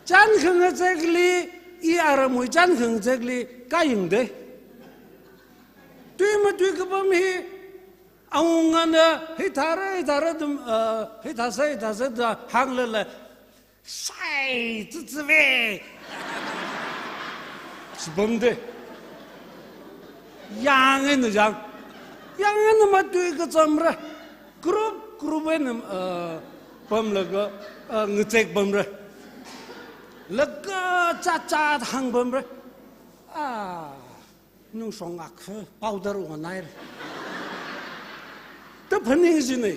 Chān khangazekli, i aramwui chān khangazekli, kayingda. Tui matui kapam hi, awungana, hithāra, hithāra dum, uh, hithāsa, hithāsa da hānglala, shai, tsutsube. Shibamda. Yāng eina yāng. Yāng eina matui kachamra. Group, group eina, uh, pamlaga, uh, ngazek pamra. Laga cha cha hāng pamra. Ah. Nungshong akha powder onhaira. Da phaningshina.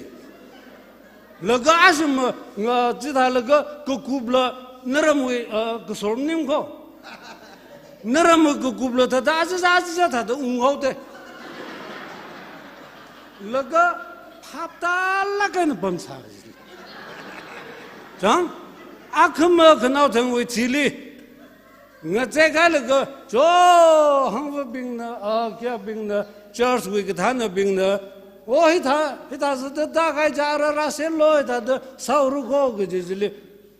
Laga ashim nga chithālaga kakupla naramwui, ah, kasor maning ko. Naramwui kakupla thāda aja aja thāda unghaoda. Laga phaptālāk eina pamsā. Chang, akhama khanaothangwui thili ngazekalaga, jo, hangvabingna, a, kayābingna, church wui kathānabingna, o, hithā, hithā sāda tākahai chara rāserlu, hithāda sāhaora ko kaji chili,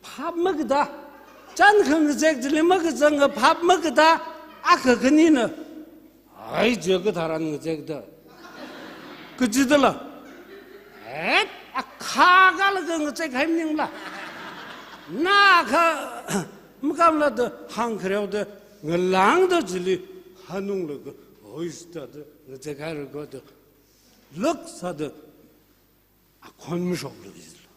phap makatā. Chān khangazek chili makazanga phap makatā, akha khanina, ai, je katharan ngazekda. Kachidala. Et, akha kalaga ngazekhai maningla. Na kha, makamla da hāngkhareoda, ngalāngda chili hanunglaga, hoista da, ngazekhaira ko da, lāk sāda, akhon mashoklu kajilo.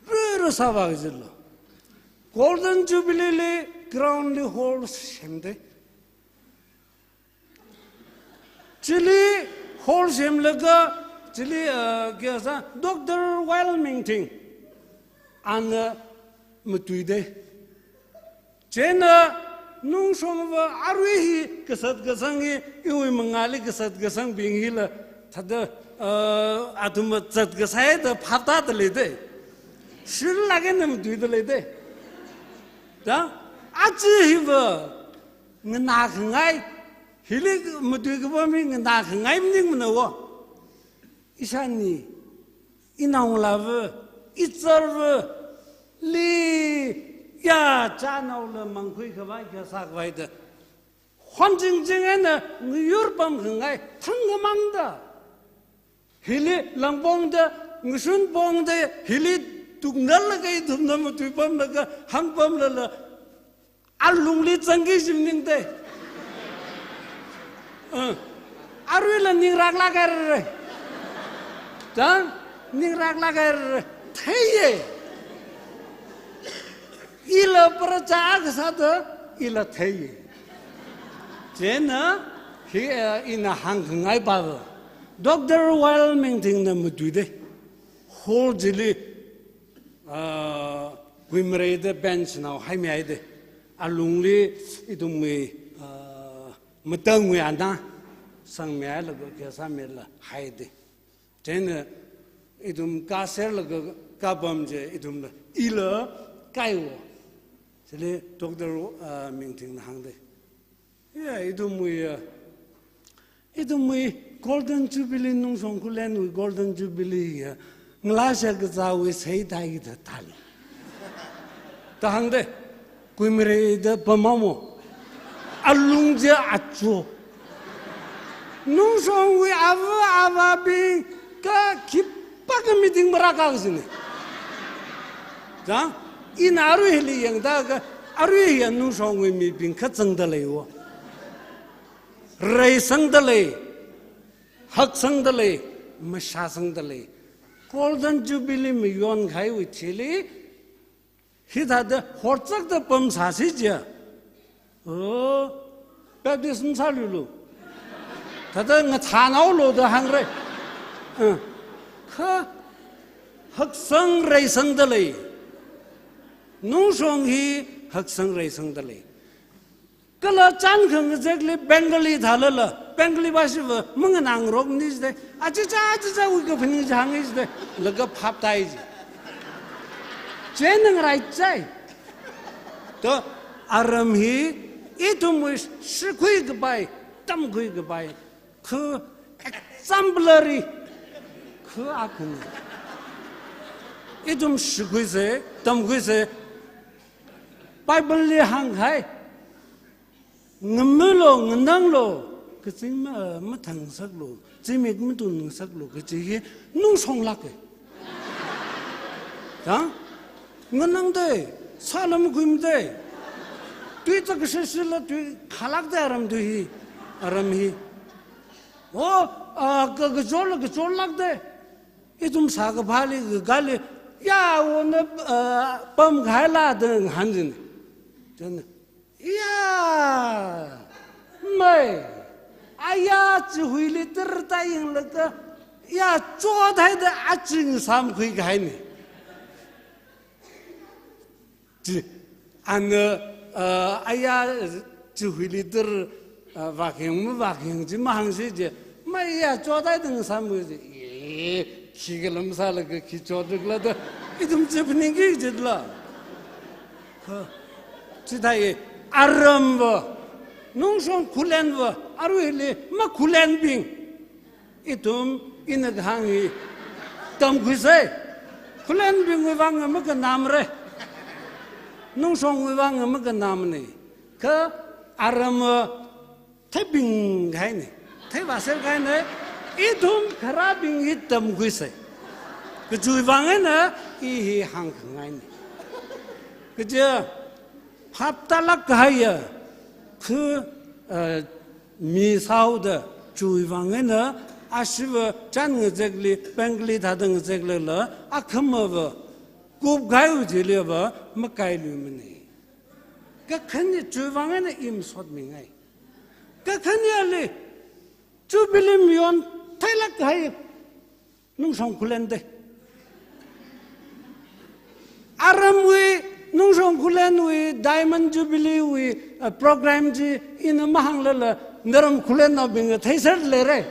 Rara sāva kajilo. Golden Jubilee li ground li hall semde. Chili hall semlaga, chili, uh, kayā sā, Doctor Wilmington. Ana matuide. Chieina nungshongva arui hi kasat kasang hi, iwui mangāli kasat kasangbing hila, thāda, uh, athum zatkasai da phaptāda leide. Shirlāk eina matuida leide. Da, aja hiva, nganākhangai, hili matuikapam hi nganākhangai maningmana wo. Ishāni, inaongalāva, izarva, li, ya, chānaola mangkhui khavai, kayā sākhavai da. Honchingching eina ngayur pamkhangai, thangkhamangda. Hili langpongda, ngashun pongda, hili tuknalaga ithumna matuipamlaga, hāngpamlala, alungli zangki kaji maningde. Uh, aruila ningraklāk haira. Chang, ningraklāk haira. Theiye. Ila praja akha sāda, ila theiye. Chieina, hi, uh, ina hāngkhangai pava, Doctor Wilmington na matuide. Hall chili, ah, kuimareida bench nao haimihaide. Alungli ithumwui, ah, matangwui ana sangmihailaga kayā sāmila haide. Chieina ithum kāserlaga kāpam chi ithumla ila kaiwo. Chili Doctor, ah, Mingting na hāngde. Ya, ithumwui, ya. Ithumwui Golden Jubilee, Nungshong Khullenwui Golden Jubilee ya. Ngalāshek kazāwui seitai da thāli. Da hāngde, kuimareida pamamo. Alung chi achu. Nungshongwui ava avābing kha khipākha meeting marākā kajine. Da, ina arui hili yangda kha, arui ya Nungshongwui mibing kazangda leiwo. Reisangda lei, haksangda lei, mashāsangda lei. Golden Jubilee mayonkahaiwui thili, hithāda horchakda pamsāsi jiya. Oh, Baptist masāluilu. Thāda ngathānaolu da hāngra. Uh, kha haksang reisangda lei. Nungshong hi haksang reisangda lei. Kala chān khangazekli Bengali thālala, Bengali bhashiva manganāngarokmani jide, achicha achichawui kaphaning chi hāngi jide, laga phaptāi ji. Chieina ngaraichai. To, aram hi, ithumwui shikhui kapai, tamkhui kapai, kha exemplary, kha akhana. Ithum shikhuise, tamkhuise, Bible li hāngkahai, ngamilo, ngananglo, kazing ma, mathāngasaklo, zimik matungasaklo, kaji hi nungshonglāke. Ha? Nganangde, sāla makhuimade. Tui chak kashishila tui khalākde aram tui hi, aram hi. O, a, ka, kachorla kachorlākde. Ithum sākaphāli, kakāli, ya, wona, a, pamkahaila da ngahānjin. Chieina, ya, mai, aya chihuili tirta yanglaga, ya, chothaida aching samkhuikahaine. Chi, ana, a, aya chihuili tir, a, vākhayang mavākhayang chi mahāngsi je, Maya chotai dang samui ji. Ee, khi kalam sālaga khi chotrikla da. Ithum chi phaningki jitla. Kha, chithāi aramva, nungshong khulenva, aruili makhulenbing. Ithum ina kahāng hi tamkhuisei. Khulenbingwui vang makanamre. Nungshongwui vang makanamne. Kha aramva theibing kahaine. Theivaser kahaine. Ithum kharābing hi tamkhuisei. Kachiwui vang eina i hi hāngkhangaine. Kaja phaptālāk kahaiya, khu, eh, mi sāhaoda chiwui vang eina ashiva chān ngazekli, pengli thāda ngazeklala, akhamava kupkahaiwui thiliva makailuimane. Kakhane chiwui vang eina i masotmingai. Kakhaneli, Jubilee mayontheilāk kahai nungshong khulende. Aramwui, nungshong khulenwui, Diamond Jubilee wui, uh, program chi ina mahānglala, naram khulennaobing theiser leire.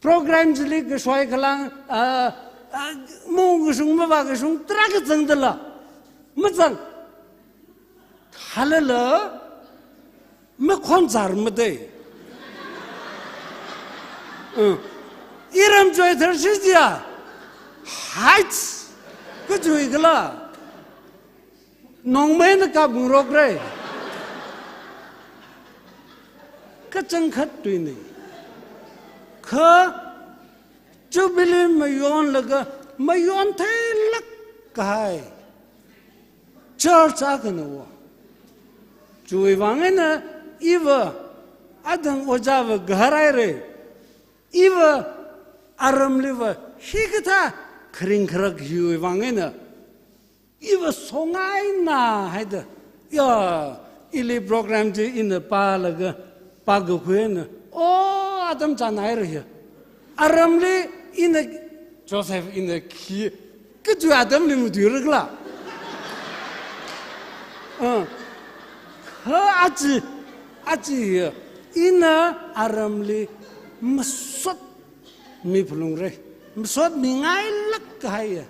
Program chili kashoi khalang, uh, uh, mung kashung mavā kashung tarākha zangdala. Mazang. Halala, makhonzar made. Uh. Iram choitharshi jiya. Heights. Kachiwui khala. Nongmeina kapngarokre. Kachangkhat tuine. Kha Jubilee mayonlaga mayontheilāk kahai church akhana wo. Chiwui vang eina iva adang ojāva gaharaire. Iva aramliva hikathā kharing kharak hiwui vang eina iva songaina haida. Ya, ili program chi ina pālaga, pākakhui eina, o, atam chānhaira hi. Aramli ina Joseph ina khi, kachiwui atamli matuirakla. Ah. Kha aja, aja hi, ina aramli masot mi phalungre. Masotmingailāk kahaiya.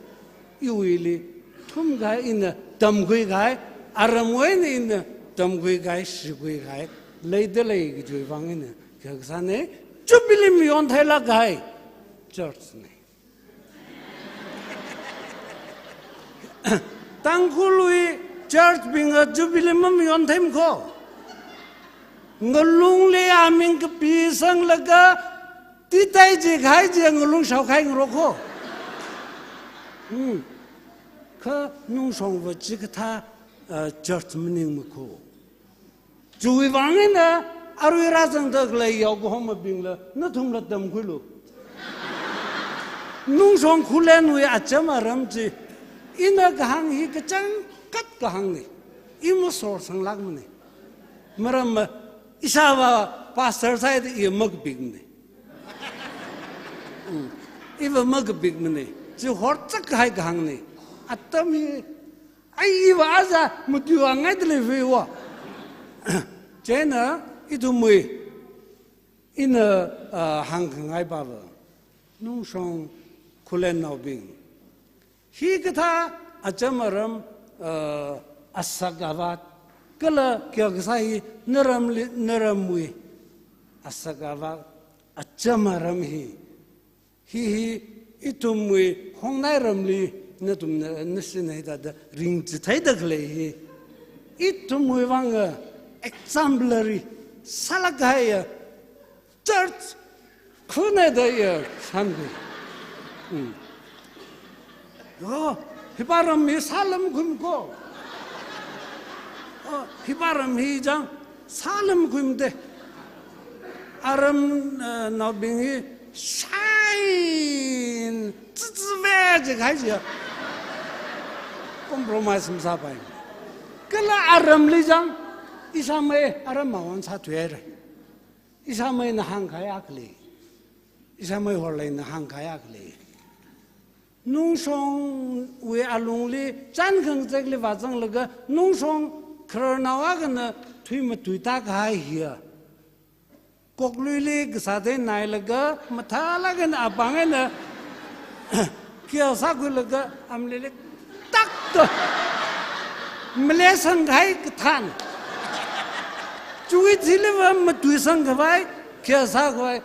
Iwuili thumkahai ina tamkhuikahai. Aramwui eina ina tamkhuikahai, shikhuikahai leidalei kajiwui vang eina kha kasāne, Jubilee mayontheilāk kahai church ne. Tangkhulwui church bingva Jubilee mamayontheimana ko. Ngalungli aming kapisang laga, titai jikahai ji ngalung shaokahai ngarok ko. Hmm. Kha nungshongva chikathā, uh, church maningma ko. Chiwui vang eina arui rāzangda khalei Yokohama bingla, nathumla tamkhuilu. Nungshong khulenwui acham aram chi, ina kahāng hi kachangkhat kahāngne. I masorsanglākmane. Maramva, ishāva pastor sāhaida i makapikmane. Mm. Iva makapikmane. Chi horchak kahai kahāngne. Atam hi, ai iva aja matuiva ngaidalei fiwa. Chieina ithumwui, ina, ah, hāngkhangai pava, nungshong khulennaobing, hikathā acham aram, ah, asak avāt, kala kayākha sāi naramli, naramwui asak avāt, acham aram hi. Hi hi ithumwui Hongnai ramli nathumna, nashi nai thāda ringchitheida khalei hi. Ithumwui vang, ah, exemplary sālāk kahaiya church khunada ya sāmkhui. Hmm. Oh, hipa ram hi sālamkhuimana ko. Oh, hipa ram hi chang sālamkhuimade. Aram, eh, naobing hi shine, tsitsive jikahai jiya. Compromise masāpai. Kala aramli chang, ishāmei aram mawon sāthuihaire. Ishāmeina hāngkahai akha lei. Ishāmei horleina hāngkahai akha lei. Nungshongwui alungli chān khangazekli vāzanglaga, nungshong khararnao akhana thuimatuitākahai hiya. Kokluili kasā theinailaga, mathālāk eina apāng eina, kia sākhuilaga, amlili tak to. Maleisang kahai kathāna. Chiwui thiliva matuisang khavai, kia sākhavai.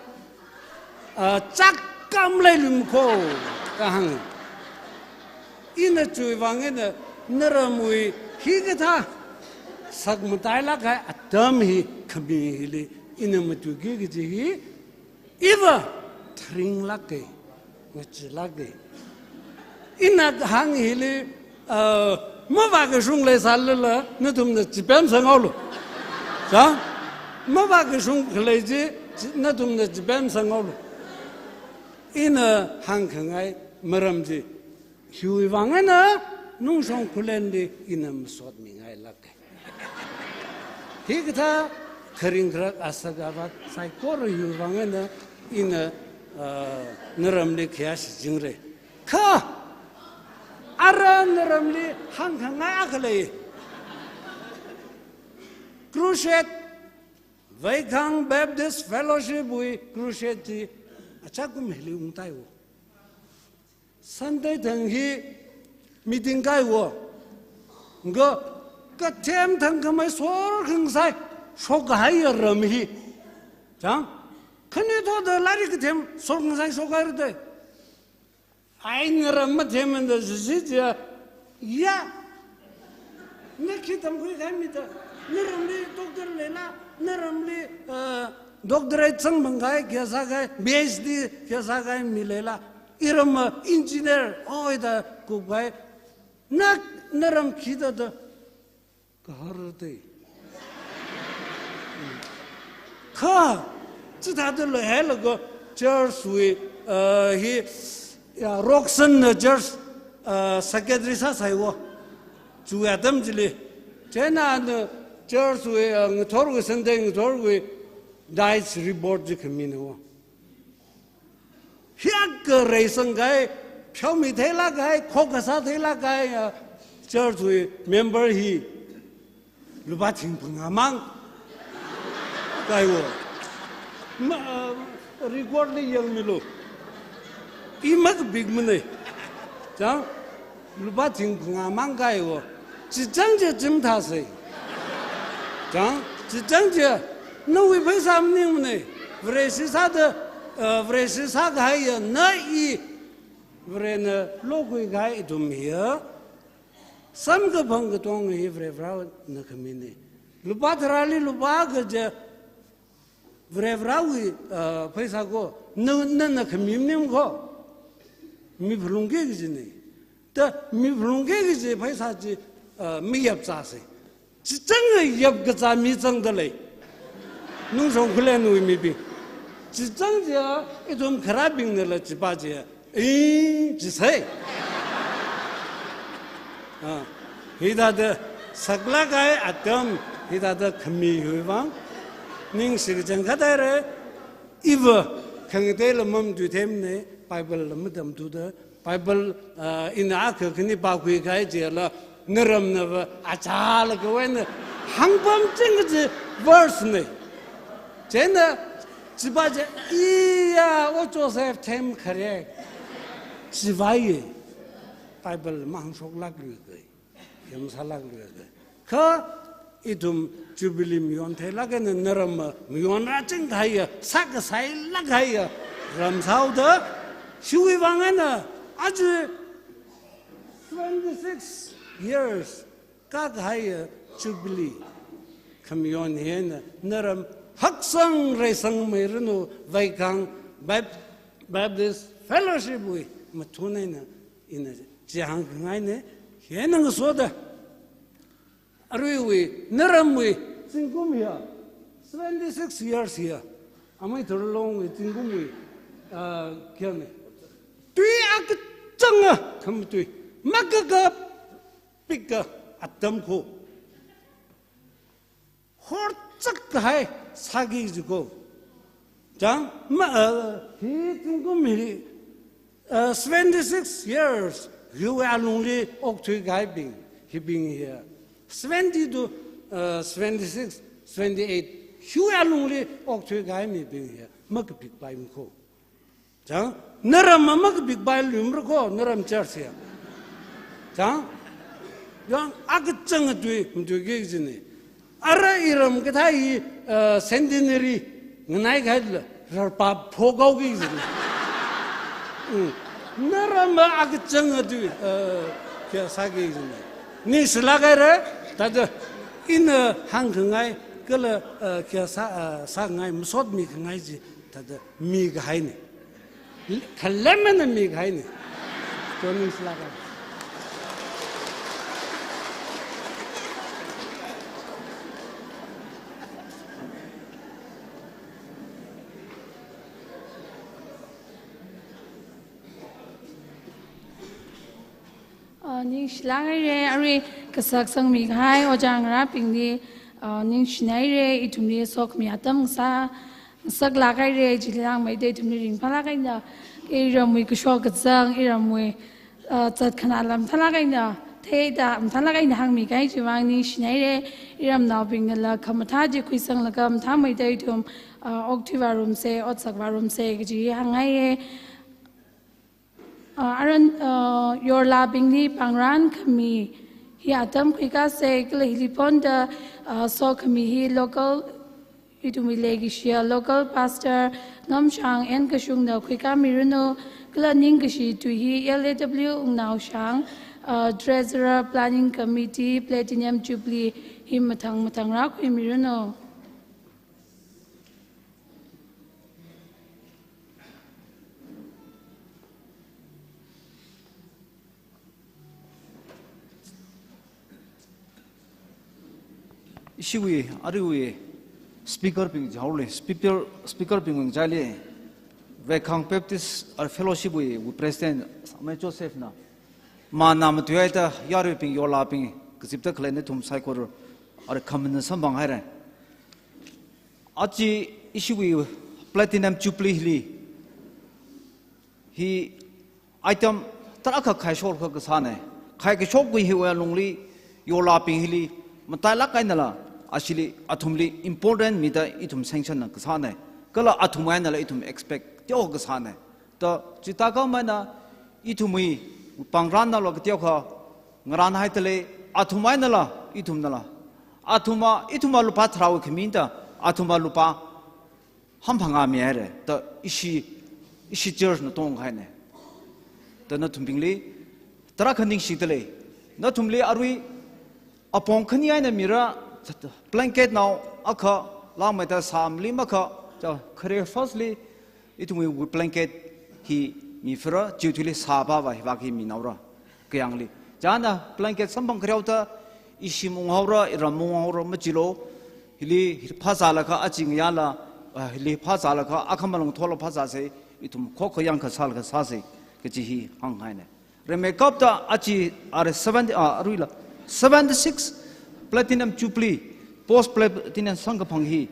Ah, chāk kam leilung ko, kahāng. Ina chiwui vang eina naramwui hikathā sakmatailāk kahai atam hi khami hili ina matuiki kaji hi iva tharinglāka, ngacheelāka. Ina hāng hili, ah, mavākashung leisālala, nathumna chipemsanghaolu. Chang? Mavākashung khalei chi, chi, nathumna chipemsanghaolu. Ina hāngkhangai maram chi, hiwui vang eina nungshong khulenli ina masotmingailāka. Hikathā kharing kharak asak avāt saikora hiwui vang eina ina, ah, naramli khayā shichingra. Kha, ara naramli hāngkhangai akha lei. Crusade, Vaikhang Baptist Fellowship wui crusade chi, achākum hili ungtaiwo. Sunday thang hi meeting kaiwo. Nga kathem thangkhamei sorkhangasai, shokkahaiya ram hi. Chang? Khanuithotda lairik kathem sorkhangasai shokkahaira dei. Ai naram mathemmanda sisi chiya. Ya. Na khi tamkhui kahai mi ta. Naramli doctor leila, naramli, eh, doctorate sangphang kahai, kia sākahai, P H D kia sākahai mi leila. Iram ma engineer, oi da kupkahai. Na, naram khi ta ta. Kahar dei. Kha, chithāda leihailaga church wui, uh, hi, ya, Roxanne na church, uh, secretary sāsaiwo. Chiwui atam chili. Chieina na church wui, uh, ngathorwui Sunday ngathorwui dice report chi khamina wo. Hiyākha reisang kahai, pheomi theilāk kahai, khokkha sā theilāk kahai, ah, church wui member hi lupā thing phangā mang kaiwo. Ma, ah, record li yangmilu. I makapikmana. Chang, lupā thing phangā mang kaiwo. Chichang chi chimthāsei. Chang, chichang chi nawui pheisā maningmana. Vareshi sāda, eh, Vareshi sākahaiya na i. Varena lokhuikahai ithum hiya. Samkaphang katonga hi Varena khamina. Lupā tharāli lupā akha chi Varewui, ah, pheisā ko, na, nana khami maning ko, miphalungki kajina. Ta miphalungki kaji pheisā chi, ah, mayapzāsa. Chichang yapkazā mi zangda lei. Nungshong khulenwui mibing. Chichang chiya, ithum kharābingnala chipā chiya. Eh, chisai. Ah, hithāda saklāk kahai atam, hithāda khami hiwui vang, ningshi kachang khathāra, iva, khangateila mamatui themmana, Bible la matamthuda, Bible, ah, ina akha khani pākhui kahai chila, naramnava, achālakhawui eina, hāngpamching kaji verse na. Chieina, chipā chi, iya, O Joseph themkhare. Chivai, Bible mahāngshoklākluikai. Yamsālākluikai. Kha, ithum Jubilee mayon theilāk eina naram ma, mayon rāching kahaiya, sākasailāk kahaiya, ram sāhaoda, hiwui vang eina, aja twenty-six years, kākahaiya Jubilee khamayon hi eina naram haksang reisangmeiranu Vaikhang Bap-, Baptist Fellowship wui mathun eina ina chi hāngkhangaina, hi eina ngasoda. Aruiwui, naramwui, zingkum hiya, seventy-six years hiya. Amei Thurlongwui zingkumwui, ah, khayang na. Tui akachanga khamatui. Makakap pika atam ko. Horchak kahai sāki jiko. Chang, ma, uh, hi zingkum hi, uh, seventy-six years, hiwui alungli okthui kahaibing, hibing hi. Seventy to, uh, seventy-six, seventy-eight, Hiwui alungli okthui kahai mibing hi makapikpai makho. Chang, naramva makapikpai lumra kho, naram church ya. Chang, yang akachang atui, matuiki jine. Ara iram kathā hi, eh, centenary nganai kahaila, rarpap phokhaoki jine. Mm. Naramva akachang atui, eh, kayā sāki jine. Ningshilāk haira, thāda ina hāngkhangai, kala, eh, kayā sā, eh, sāngai, masot mikhangai chi, thāda mikahaine. Khalemana mikahaine. Chon ningshilāk hai. Ah, ningshilāk haira, arui kasak sangmi kahai ojā ngarābingli, ah, ningshina haira, ithumli sokhami atam sā, ngasaklāk haira, chili langmeida ithumli ringphālāk eina, iramwui kashok kazang, iramwui, ah, zatkhanā lam thālāk eina, theida mathālāk eina hāngmi kahai chiwui vang ningshina haira, iramnaobingnala khamathā chi khuisanglaga mathāmeida ithum, ah, okthui vārumsa, otsak vārumsa, kaji hāngngai haira. Ah, aran, ah, yorlābingli pāngran khami hi atam khuikāsa, kala hili pongda, ah, sokhami hi local, ithumwui leikashiya local pastor Ngamshang N Kashungna khuikāmiranu, kala ningkashi tui hi L A W Wungnaoshang, ah, treasurer planning committee Platinum Jubilee hi mathang mathang rākhuimiranu. Ishiwui, aruiwui speaker bing jaole, speaker, speaker bing jaole, Veikhang Baptist, uh, Fellowship wui, wui President, Samei Joseph na, mana matuihaida, yaruibing yorlābing, kazipda khalei nathum saikora, ara khamana samphang haira. Aja ishiwui Platinum Jubilee hili, hi item tarākha khaishok kha kasāna. Khaikashokwui hiwui alungli, yorlābing hili, matailāk einala, ashili, athumli important mida ithum sanction na kasāna. Kala athum einala ithum expect teokha kasāna. Ta chithākha maina ithumwui pāngranna lo kateokha ngaranhaida lei, athum einala, ithumnala. Athumva, ithumva lupā tharāwui khaminda, athumva lupā hamphangā mihaira, ta ishi, ishi church na tonghaina. Ta nathumbingli, tarākha ningshida lei. Nathumli arui apong khani eina mira, blanket nao akha, langmeida sāmli makha, ta khare firstly, ithumwui blanket hi miphara, chiwui thuili sāpava hi vak hi minaora. Kayāngli. Chieina blanket samphang khareo ta, ishi munghaora, iram munghaora, machilo, hili, hili phāzālaga, aja ngayāla, ah, hili phāzālaga, akha malung thola phāzāsa, ithum khokha yangkha sālaga sāsa, kaji hi hānghaina. Rimeikapta aja ara seventy, ah, aruila, seventy-six Platinum Jubilee, Post Platinum Sangkaphang hi,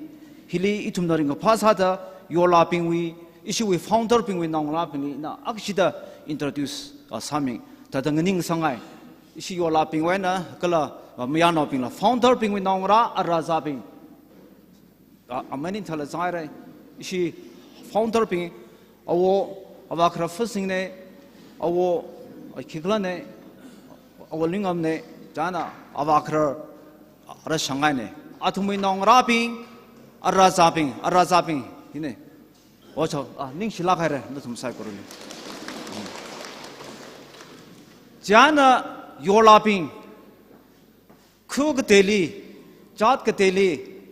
hili ithumna ringkaphā sāda, yorlābingwui, ishiwui founder bingwui naongarābingli ina akshida introduce, ah, sāmi, thāda nganingsanghai. Ishi yorlābingwui eina kala, ah, mayarnaobingla founder bingwui naongarā, arāzābing. Ah, amani thala zanghaira, ishi founder bing, awo, avākharar Fasingna, awo, ah, khikhalana, awo Lingamna, chieina avākharar, ah, Rashanghaina. Athumwui naongarābing, arāzābing, arāzābing, hina. Ocho, ah, ningshilāk haira, nathum saikorali. Chieina yorlābing, khu kateili, jat kateili,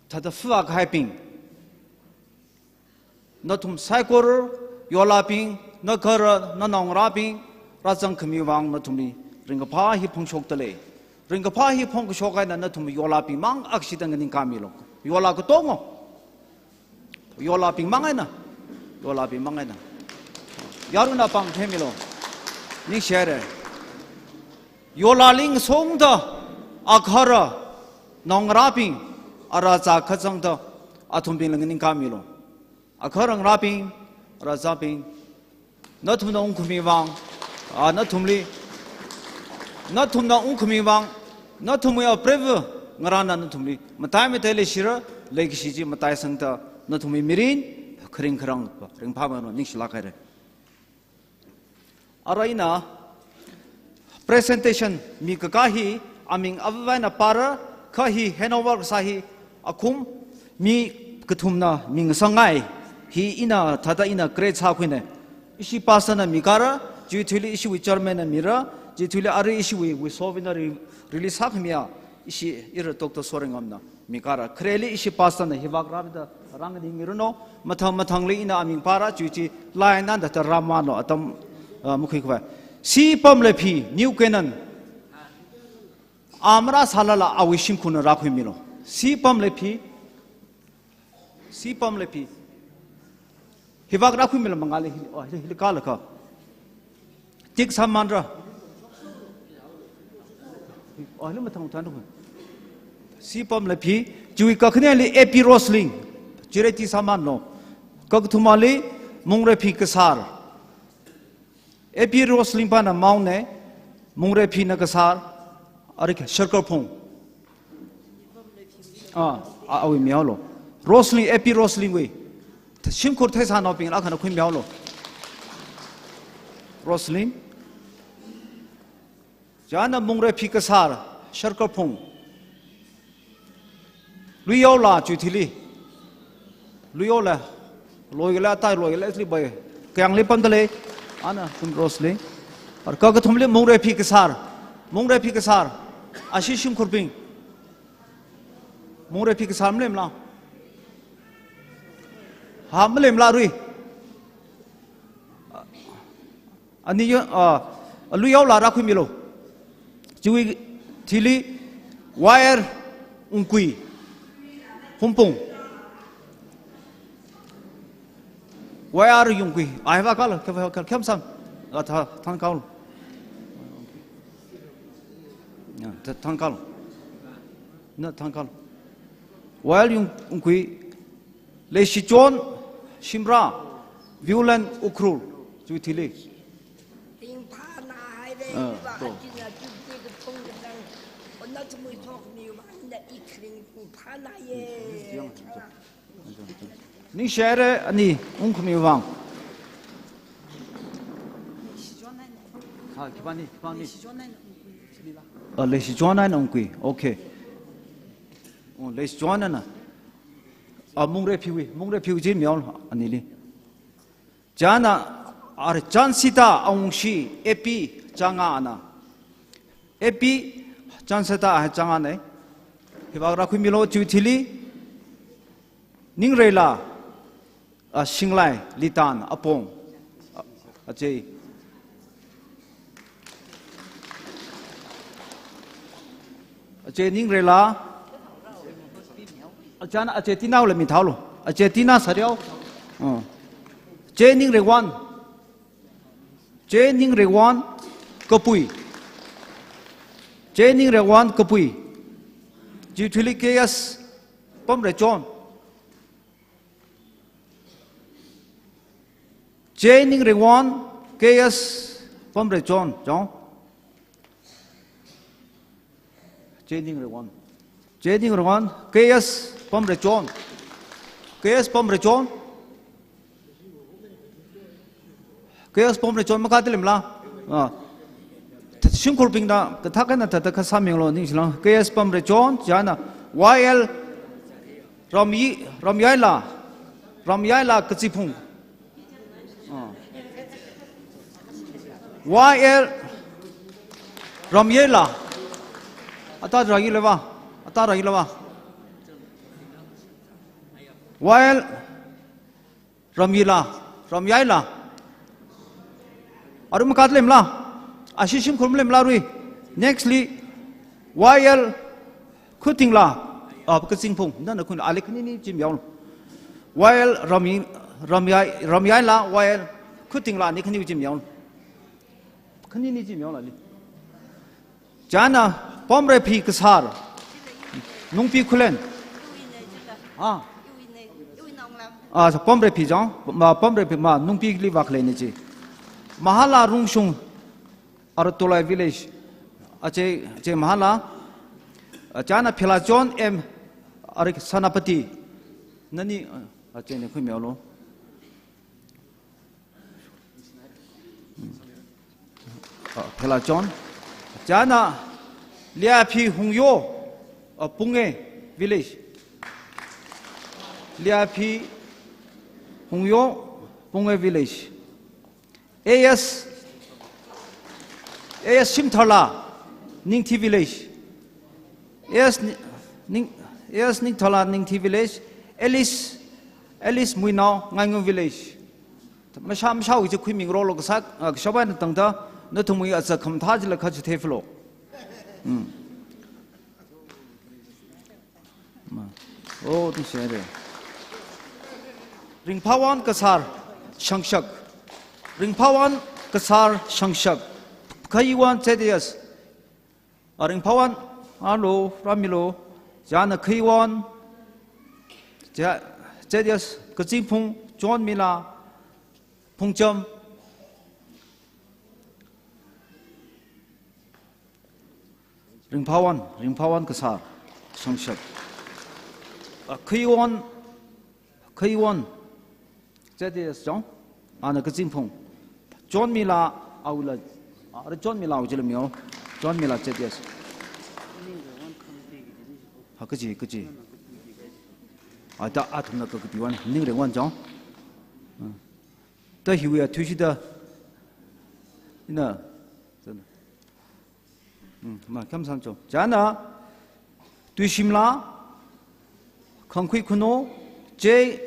thāda fuvā kahaibing. Nathum saikora, yorlābing, nagahara, nanaongarābing, rāzangkhami vang nathumli ringkaphā hi phongshokda lei. Ringkaphā hi phongkashok eina nathum yorlābing mang akshida nganingkāmilo. Yorlā katonga. Yorlābing mang eina. Yorlābing mang eina. Yarui eina pāng themilo. Ningshi haira. Yorlāli ngasungda agahara naongarābing, arāzā kazangda athumbingli nganingkāmilo. Agahara ngarābing, arāzābing, nathumna ungkhami vang, ah, nathumli, nathumna ungkhami vang, nathumwui apreiva ngarāna nathumli matai matai leishira, Leikashi chi mataisangda nathumwui mirin, kharing kharang, ringphāmano, ningshilāk haira. Arui ina presentation mikakā hi aming avāva̱na pāra, kha hi handover kasā hi akhum mi kathumna mingasangngai. Hi ina thāda ina create sākhuina. Ishi pastor na mikāra, chiwui thili ishiwui chairman na mira, chiwui thili arui ishiwui, wui souvenir re-, release sākhamiya, ishi ira Doctor Sorengamna mikāra. Khareli ishi pastor na hivāk rāmida rānganing mirano, mathang mathangli ina aming pāra, chiwui chi line nanda ta rāmano, atam, ah, makhuikhavai. C. Pamleiphi, New Canaan. A marāsālala awui shimkhurna rākhuimilo. C. Pamleiphi. C. Pamleiphi. Hivāk rākhuimilo mangāli hi, oh, hili, hili kālakha. Tik sāmanra. Oh, hili mathang thanra. C. Pamleiphi. Chiwui kakhaneli A P Rosling. Chire tik sāmanlo. Kakathumali Mungreiphi Kasar. A P Rosling pana mount ne, Mungreiphina Kasar, arui kha Sharkarphung. Ah, a, awui mihaolo. Rosling, A P Rosling wui. Shimkhur theisānaobingla khana khuimihaolo. Rosling. Chieina Mungreiphi Kasar, Sharkarphung. Luiyaola chiwui thili. Luiyaola. Loikala, atai loikala, li bai. Kayāngli pamdalei. Ana, kum Rosling. Ar kakathumli Mungreiphi Kasar. Mungreiphi Kasar. Ashi shimkhurbing. Mungreiphi Kasar maleimala. Ha, maleimala rui. Ani yo, ah, Luiyaola rākhuimilo. Chiwui thili Y R Ungkui. Humpung. Y R Ungkui. Ai va kala, kya va kala, kya sam. Ah, tha, thang kal. Ya, tha, thang kal. Na thang kal. Y R Ung-, Ungkui. Leishichon Shimrah, Viewland Ukhrul, chiwui thili. Ringphānāhaira, Ah, iva to. Achina chukti kathong katang, ona chumui thok miwui vang ina i kharing ringphānāya. Ningshihaira ani ungkhamiwui vang. Ha, khipāni, khipāni. Ah, Leishichon eina Ungkui. Okay. Oh, Leishichon eina. Ah, Mungreiphiwui, Mungreiphiwui chi mihaolo anili. Chieina, ar Chansita Awungshi, A P Changana. A P Chansita a Changana. Hivāk rākhuimilo chiwui thili. Ningreila, ah, Shinglai Litan Apong. Ah, achei. Achei Ningreila. Achana achei Tinaola mithālo. Achei Tina Sariao. Oh. Achei Ningreiwan. Achei Ningreiwan Kapui. Achei Ningreiwan Kapui. Chiwui thili K S Pamreichon. Achei Ningreiwan, K S Pamreichon, chong. Achei Ningreiwan. Achei Ningreiwan, K S Pamreichon. K S Pamreichon. K S Pamreichon makathalemala. Ah. Shimkhurbingna, kathak eina thāda kasā minglo ningshilāk. K S Pamreichon, chieina Y L Ramyi-, Ramyaila, Ramyaila Katsiphung. Ah. Y L Ramyaila. Ata Ramyaila va. Ata Ramyaila va. Y L Ramyila, Ramyaila. Arui makathalemala. Ashi shimkhur maleimala rui. Nextli, Y L Khutingla, ah, Kazingphung, nana khun ali khanini chi mihaolo. Y L Ramyi-, Ramyai-, Ramyaila, Y L Khutingla ni khani chi mihaolo. Khanini chi mihaolo ali. Chieina Pamreiphi Kasar. Nungpi Khullen. Ah. Ah, Pamreiphi chang, ma, Pamreiphi ma, Nungpili vākhaleina chi. Mahala Rungshung, Aratulai village. Achei, achei Mahala. Ah, chieina Philachon M, Arik Senapati. Nani, ah, ah, chieina khuimihaolu. Hmm. Ah, Phela John. Chieina Liaphi Hungyo, ah, Punge Village. Liaphi Hungyo, Punge Village. A S, A S Shimtharla, Ningthi Village. A S Ni-, Ning-, A S Ningtharla, Ningthi Village. Alice, Alice Muinao, Ngaingun Village. Masha, masha wuji khuimingaroklu kasā, ah, kashap eina tangda, nathumwui azak khamathā chila kha chitheifalu. Hmm. Ma. Oh, ningshire. Ringphawon Kasar Shangshak. Ringphawon Kasar Shangshak. Khayuwon Z D S. Ah, Ringphawon, alo, rāmilu. Chieina Khayuwon, chieina Z D S, Kazingphung, Chonmila, Phungcham. Ringphawon, Ringphawon Kasar Shangshak. Ah, Khayuwon, Khayuwon Z D S chang, ana Kazingphung. Chonmila awula, ah, Chonmila awula mihaolu. Chonmila Z D S. Ha, kaji, kaji. Ah, da, athumna kakapiwon, Ningringwon chang. Ah. Da hiwui athishurda. Ina. Hmm, ma, kham san cho. Chieina, Tuishimla, Khangkhui Khuno, J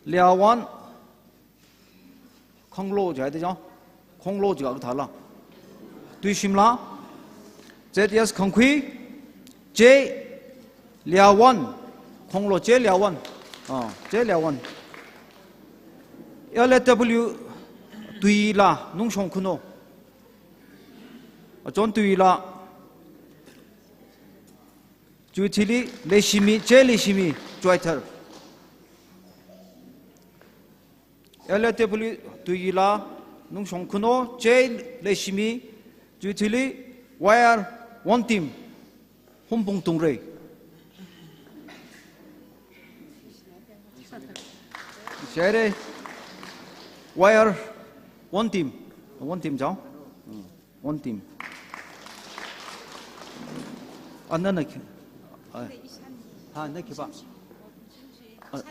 Liawon, Khonglo jihaida chang. Khonglo jihaida thāla. Tuishimla, Z D S Khangkhui, J Liawon, Khonglo J Liawon. Ah, J Liawon. L A W Tuila, Nungshong Khuno. Achon Tuila. Chiwui thili Leishimi, J Leishimi, Choithar. L A W Tuila, Nungshong Khuno, J Leishimi, chiwui thili Y R Wontim, Humpung Tungrei. Share. Y R Wontim. Wontim chang. Hmm. Wontim. Ah, nana khi-, ah. Ha, na khipā? Ah,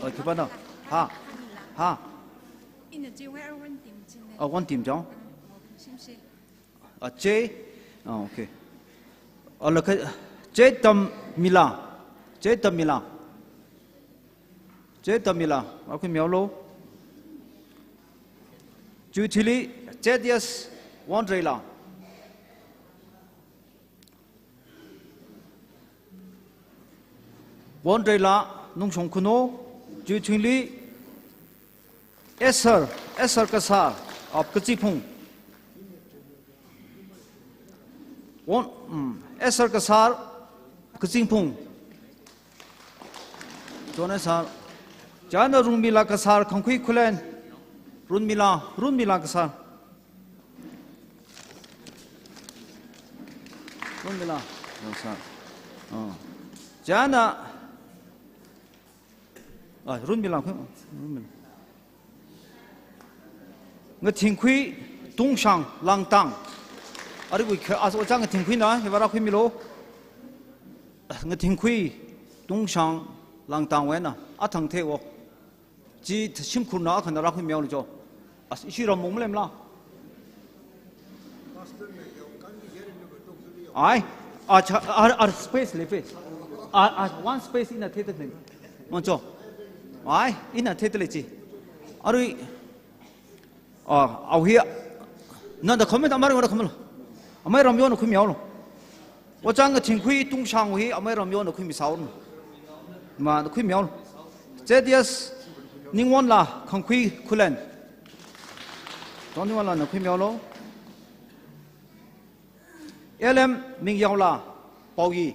ah, khipāna? Ha. Ha. Ah, Wontim chang. Ah, J. Ah, okay. Ah, la kha, J Tammila. J Tammila. J Tammila. Rākhuimihaolu. Chiwui thili Z D S Wonreila. Wonreila, Nungshong Khuno, chiwui thili Esther, Esther Kasar, ah, Kazingphung. Won, mm, Esther Kasar, Kazingphung. Chon Esther. Chieina Runmila Kasar, Khangkhui Khullen. Runmila, Runmila Kasar. Runmila Kasar. Oh. Chieina, ah, Runmila, Runmila. Ngathingkhui Tungshang Langtang. Arui kha, ah, ojā Ngathingkhuina, hiva rākhuimilu. Ngathingkhui Tungshang Langtangwui eina, athang theiwo. Chi shimkhurna akhana rākhuimihaolu cho. Ah, ishi ram mung malemla. Ai, ah, cha, ah, ah, space lei, space. Ah, ah, one space ina theida lei. Mancho. Ai, ina theida lei chi. Arui, ah, au hi, nana comment amar ngora comment. Amei Ramyona khuimihaolu. Ojā Ngathingkhui Tungshang hi Amei Ramyona khuimisāhaolu. Ma, na khuimihaolu. Z D S Ningwonla, Khangkhui Khullen. Chon Ningwonla, na khuimihaolu. L M Mingyaola, Paoyi.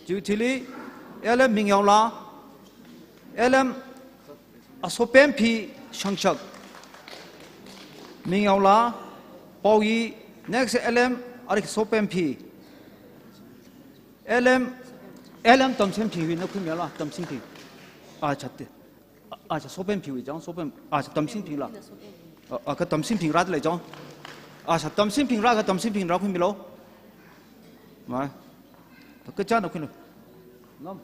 Chiwui thili, L M Mingyaola, L M Asopemphi Shangshak. Mingyaola, Paoyi, next L M Arik Sopemphi. L M L M Tamsingphi wui na khuimihaolu, Tamsingphi. Acha te. Acha Sopemphi wui chang, Sopem. Acha Tamsingphi la. A, a, kha Tamsingphi rāda lei chang. Acha Tamsingphi rā, kha Tamsingphi rā khuimilu. Mai. Kachāna khuimilu. Ngam.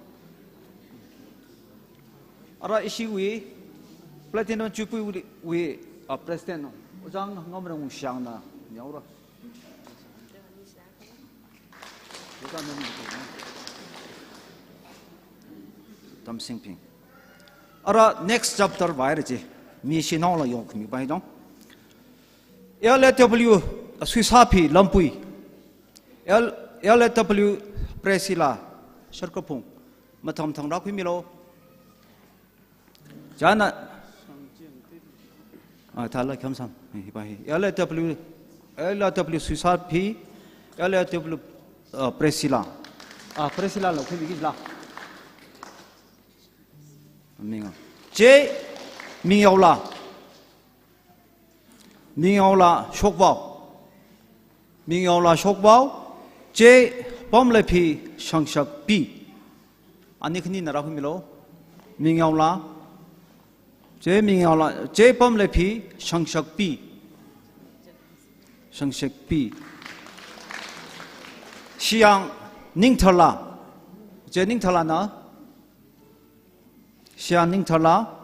Ara ishiwui Platinum Jubilee wui, a, President Ojā Ngamrang Shangna, yaora. Tamsingphi. Ara next chapter vāhaira chi. Mi shinao la yokmi bai dong. L A W Suisaphi Lampui. L, L A W Priscilla Sharkaphung. Matham thang rā khuimilu. Chāna. A, thala khamsam. Hi pa hi. L A W, L A W Suisaphi, L A W, uh, Priscilla. A, Priscilla la khuimiki la. Minga. Che Mingyaola. Mingyaola Shokvao. Mingyaola Shokvao, Che Pamleiphi Shangshakpi. Ani khanina rā khuimilu. Mingyaola. Che Mingyaola, Che Pamleiphi Shangshakpi. Shangshakpi. Shiyang Ningtharla. Che Ningtharlana. Shiyang Ningtharla.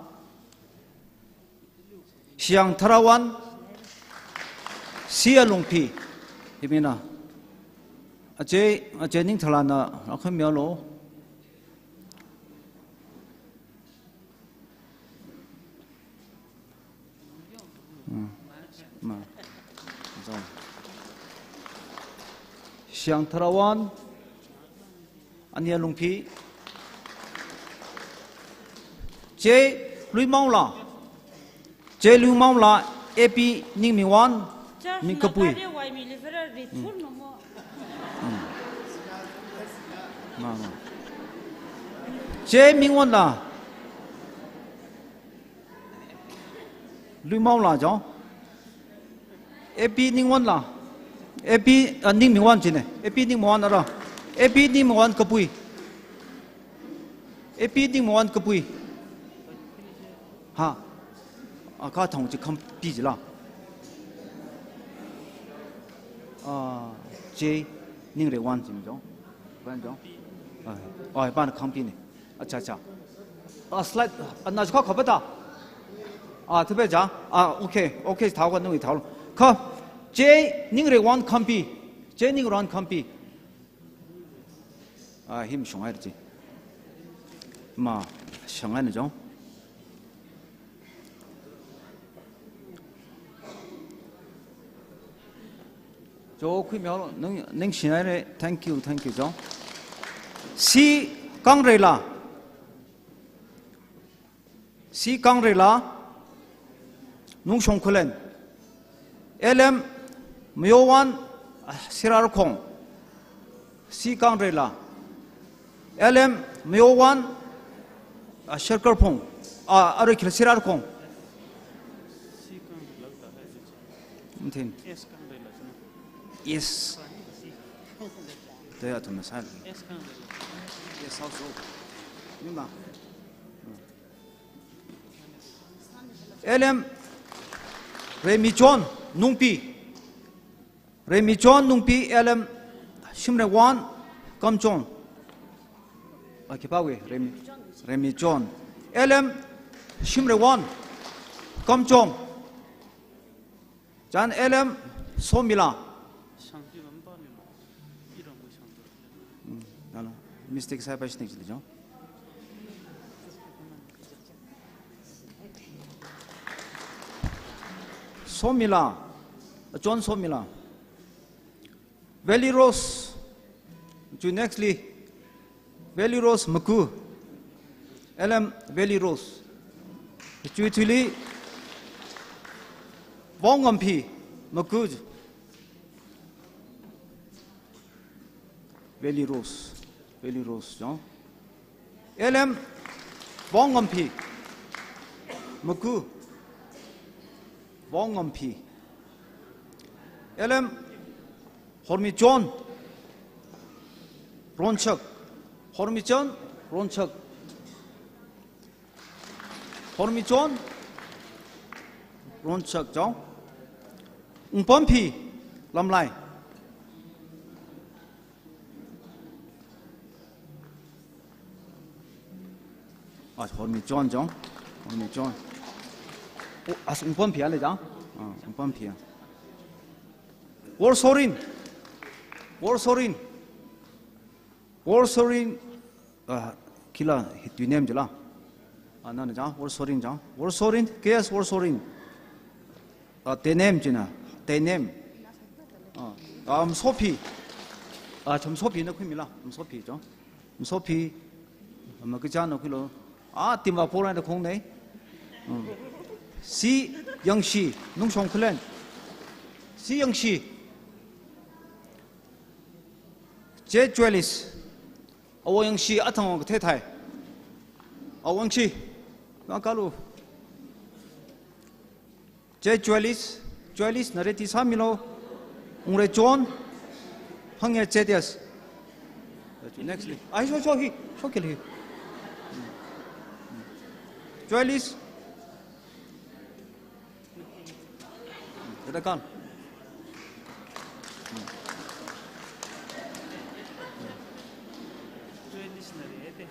Shiyang Tharawan, Sia Lungphi, himina. Ache, Ache Ningtharlana, akham yalo. Hmm. Ma. Zong. Shiyang Tharawan, Ania Lungphi. Che Luimaola. Che Luimaola, A P Ningmingwan. Mingkapui. Mm. Mm. Ma, ma. Che Mingwanla. Luimaola jong. A P Ningwanla. A P, ah, Ningmingwan chine. A P Ningmingwan ara. A P Ningmingwan kapui. A P Ningmingwan kapui. Ha. Aka thang chi khampi jila. Ah, Che Ningreiwan chi jong. Ban jong. Ah, oh, ban khampi ne. Acha, acha. Ah, slide, ah, na jikha khapata. Ah, thupe ja. Ah, okay, okay, thao ka nui thao. Kha, Che Ningreiwan khampi. Che Ningreiwan khampi. Ah, him shungai chi. Ma, shungai na jong. Jo, khuimihaolu, ning, ningshinai re, thank you, thank you, jo. C Kangreila. C Kangreila, Nungshong Khullen. L M Mayowan, ah, Sirarakhong. C Kangreila. L M Mayowan, ah, Sharkaphung. Ah, arui khila Sirarakhong. Mthin. Yes. Te athumna sai. Yes, how so? Nima. L M Remichon Nungpi. Remichon Nungpi, L M Shimreiwan Kamchon. Akipawe, Remi, Remichon. L M Shimreiwan Kamchon. Chan L M Somila. Hmm, nalo. Mistake sai pa shning chili jo. Somila. John Somila. Valley Rose. Chu next li. Valley Rose Maku. L M Valley Rose. Chuithuli Vongngamphi Maku. Valley Rose. Valley Rose, no? L M Vongngamphi Maku. Vongngamphi. L M Hormichon Ronchak. Hormichon Ronchak. Hormichon Ronchak chang. Ungpamphi Lamlai. Ah, Hormichon chang. Hormichon. Oh, as Ungpamphi a le chang. Ah, Ungpamphi a. Worsorin. Worsorin. Worsorin, ah, kila hi tuinem chila. Ah, nana chang, Worsorin chang. Worsorin, K S Worsorin. Ah, tuinem china, tuinem. Ah, ah, Msophi. Ah, cham Msophi na khuimila, Msophi chang. Msophi, ma kachana khuilo. Ah, timva pora na khong nei. Hmm. C Yangshi, Nungshong Khullen. C Yangshi. J Joylis. Awo Yangshi athang kathethai. Awo Yangshi. Ngakalu. J Joylis. Joylis na ready sāmilo. Ungre John. Phangye J D S. Next li. Ai, show, show hi. Show kili. Joylis. Dada kan.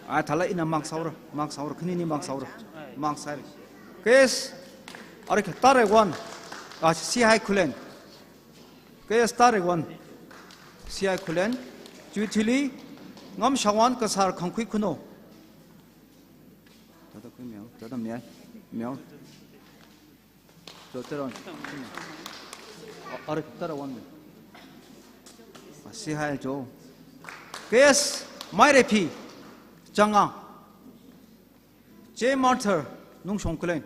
Ah, thala ina mark saura, mark saura, khanini mark saura, mark saura. K S, are ka tare one, ah, C H I Khullen. K S tare one, C H I Khullen. Chiwui thili, Ngamshongwon Kasar Khangkhui Khuno. Tata khui miao, tata miao, miao. Jo, tara one. A-, are, tara one. A, C H I jo. K S Maireiphi. Changa. J Martha. Nungshong Khullen.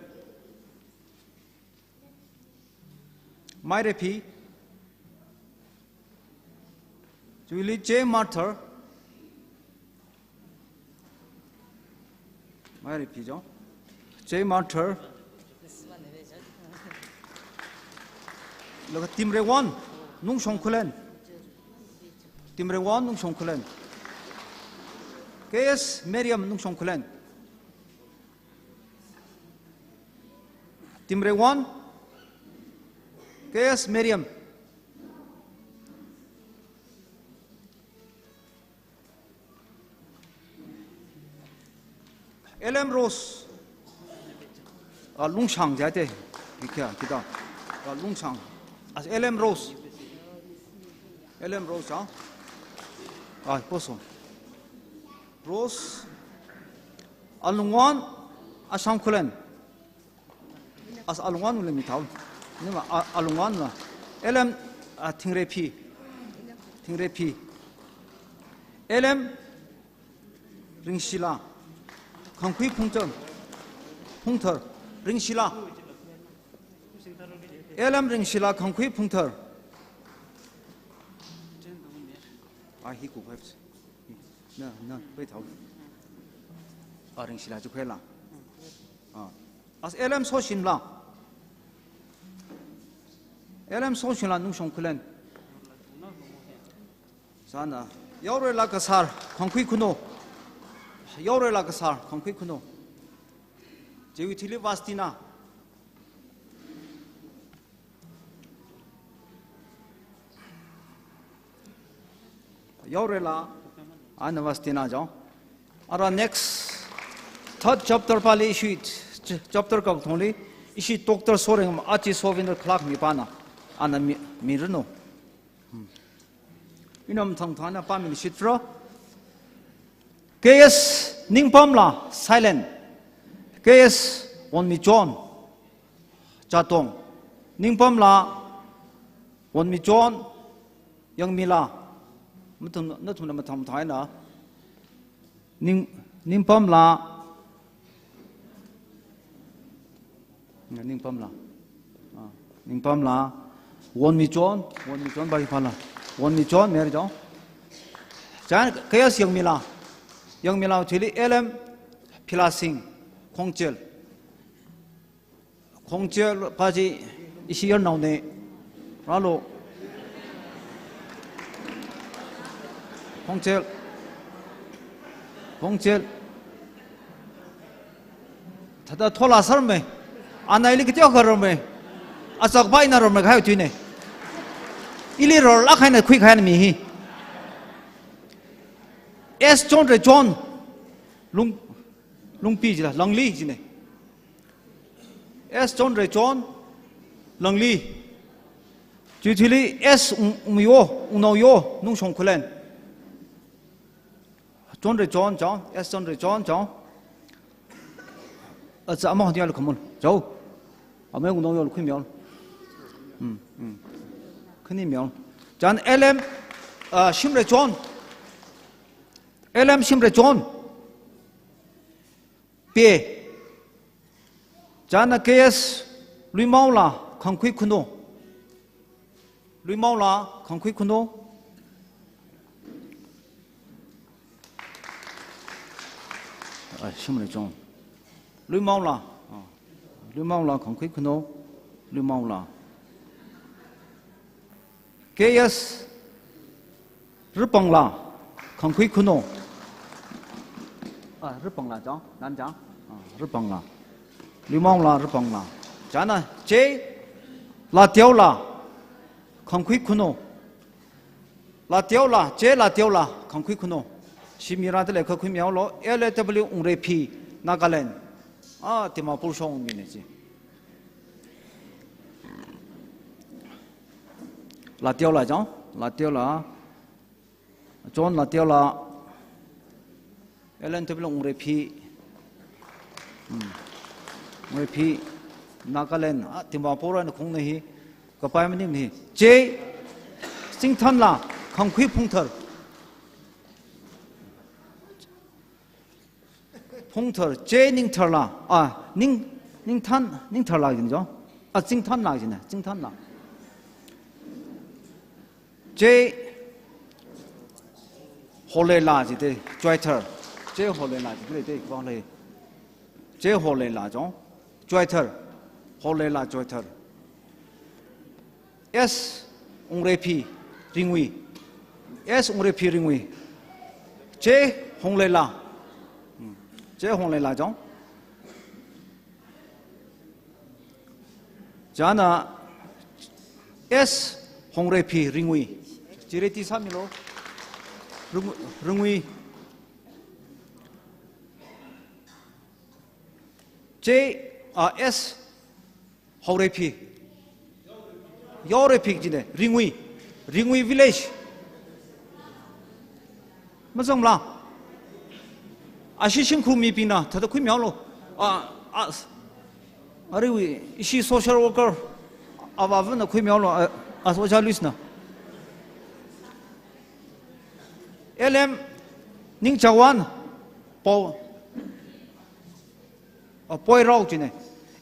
Maireiphi. Chiwuili J Martha. Maireiphi jo. J Martha. Laga Timrewon, Nungshong Khullen. Timrewon, Nungshong Khullen. K S Mariam, Nungshong Khullen. Timrewon, K S Mariam. L M Rose. Ah, Lungshang jate. Kya, kita. Ah, Lungshang. As L M Rose. L M Rose, ah. Ah, koso. Rose. Alungwon, Ashang Khullen. As Alungwon le mi thao. Nima, a, Alungwon la. L M, ah, Thingreiphi. Thingreiphi. L M Ringshila. Khangkhui Phungthar. Phungthar. Ringshila. L M Ringshila Khangkhui Phungthar. Ah, hi ku vibes. Na, na, pei thao. Ah, Ringshila chu khela. Ah. As L M Soshinla. L M Soshinla Nungshong Khullen. Sana. Yaorela Kasar, Khangkhui Khuno. Yaorela Kasar, Khangkhui Khuno. Chiwui thili Vastina. Yaorela, ana Vastina jo. Ara next, third chapter pali ishi, ch-, chapter kangthongli, ishi Doctor Soreng, achi Sovereign Clerk mipana, ana mi, miranu. Hmm. Ina mathang thana pamishitra. K S Ningpamla, silent. K S Wonmichon, Chatong. Ningpamla, Wonmichon, Yangmila. Mathang, nathumna mathang thana. Ning, Ningpamla. Ningpamla. Ah, Ningpamla. Wonmichon, Wonmichon bai pala. Wonmichon, Mary jo. Chan, K S Yangmila. Yangmila chili L M Philasing, Khongchel. Khongchel pa chi ishi yarnao ne. Ralo. Khongchel. Khongchel. Thāda thola sārme. Anaili kateokha rarme. Achakpa ina rarme kahai tuine. Ili rarlāk eina khuikahai mi hi. S Chonrechon. Lung, Lungpi jila, Langli jine. S Chonrechon, Langli. Chiwui thili S Ung, Ungyo, Ungnaoyo, Nungshong Khullen. Chonrechon, chao, S Chonrechon, chao. Acha, amah dial khamul, chao. Amah Ungnaoyo khuimiao. Hmm, hmm. Khani miao. Chieina L M, ah, Shimrechon. L M Shimrechon. Pe. Chieina K S Luimaola Khangkhui Khuno. Luimaola Khangkhui Khuno. Ai, Shimrechon. Luimaola. Ah. Luimaola Khangkhui Khuno. Luimaola. K S Ripangla, Khangkhui Khuno. Ah, Ripangla chao, nan chao. Ah, Ripangla. Luimaola Ripangla. Chieina J Lateola, Khangkhui Khuno. Lateola, J Lateola, Khangkhui Khuno. Shimira tale kha khuimiaolo, L A W Ungreiphi, Nagaland. Ah, Dimapur shong mine chi. Lateola chao, Lateola. Chon Lateola. L N W Ungreiphi. Hmm. Ungreiphi. Nagaland. Ah, Dimapur eina khong na hi. Kapai maning hi. J Singthanla. Khangkhui Phungthar. Phungthar, J Ningtharla, ah, Ning, Ningthan, Ningtharla jin chao. Ah, Chingthanla jin, Chingthanla. J Holeila jite, Choithar. J Holeila jite, te, kong le. J Holeila chao. Choithar. Holeila Choithar. S Ungreiphi Ringui. S Ungreiphi Ringui. J Hongleila. Hmm. J Hongleila chao. Chieina S Hongreiphi Ringui. Chire ti sāmilo. Ringui, Ringui. J, ah, S Haoreiphi. Yaoreiphi jine, Ringui. Ringui village. Mazangla. Ashi shimkhur mibingna, thāda khuimiaolo. Ah, ah, ariwui, ishi social worker, avāvana khuimiaolo, ah, ah, Oja Luis na. L M Ningchāngwon Pao. Ah, Poirao jine.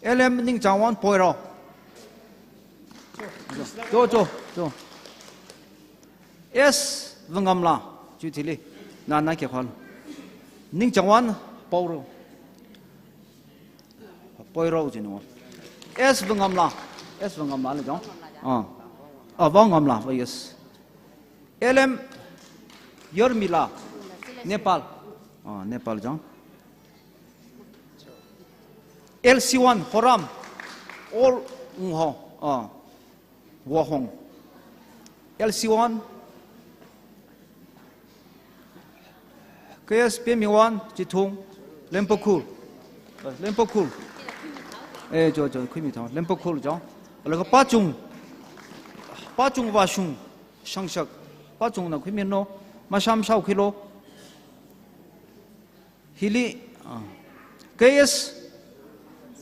L M Ningchāngwon Poirao. Cho, cho, cho. S Vangamla, chiwui thili. Na, na kya khalo. Ningchāngwon Paorao. Poirao jine. S Vangamla. S Vangamla le chao. Ah. Ah, Vangamla, oh, yes. L M Yarmila, Nepal. Ah, Nepal chao. L C one Horam, Ol Ungho, ah, Wahong. L C one, K S Pemiwon Chithung, Lempokhul. Eh, Lempokhul. Eh, cho, cho, khuimithao, Lempokhul chao. Laga Pachung, Pachung Vashung, Shangshak. Pachungna khuimino, masham shaokhuilo. Hili, ah, K S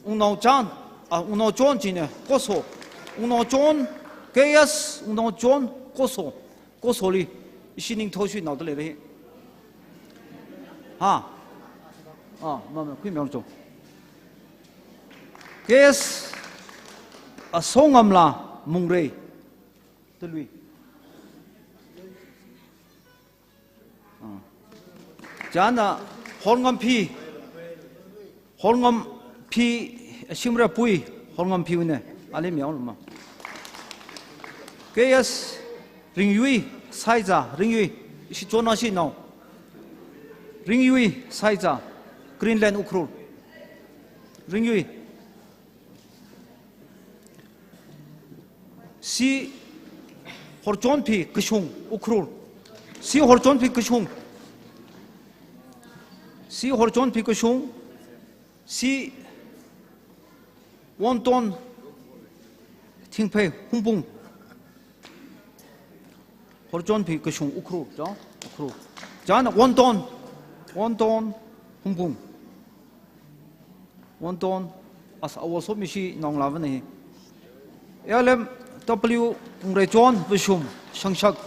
Wungnaochon, ah, Wungnaochon jine, Koso. Wungnaochon, K S Wungnaochon, Koso. Kosoli, ishi ningthoshi naoda leire. Ha. Ah, ma, ma, khuimiao cho. K S, ah, Songamla Mungrei. Talui. Ah. Chieina Horngamphi, Horngamphi, Shimreipui, Horngamphiwuine, ali miao lama. K S Ringyui, Saiza Ringyui, ishi chonnashi nao. Ringyui Saiza, Greenland Ukhrul. Ringyui. C. Horchonphi Kashung, Ukhrul. C. Horchonphi Kashung. C. Horchonphi Kashung. C. Wonton Thingphei, Hungpung. Horchonphi Kashung, Ukhrul, chang, Ukhrul. Chang Wonton, Wonton, Hungpung. Wonton, as a workshop mishi nong lava ne. L M W Ungreichon Vashum Shangshak.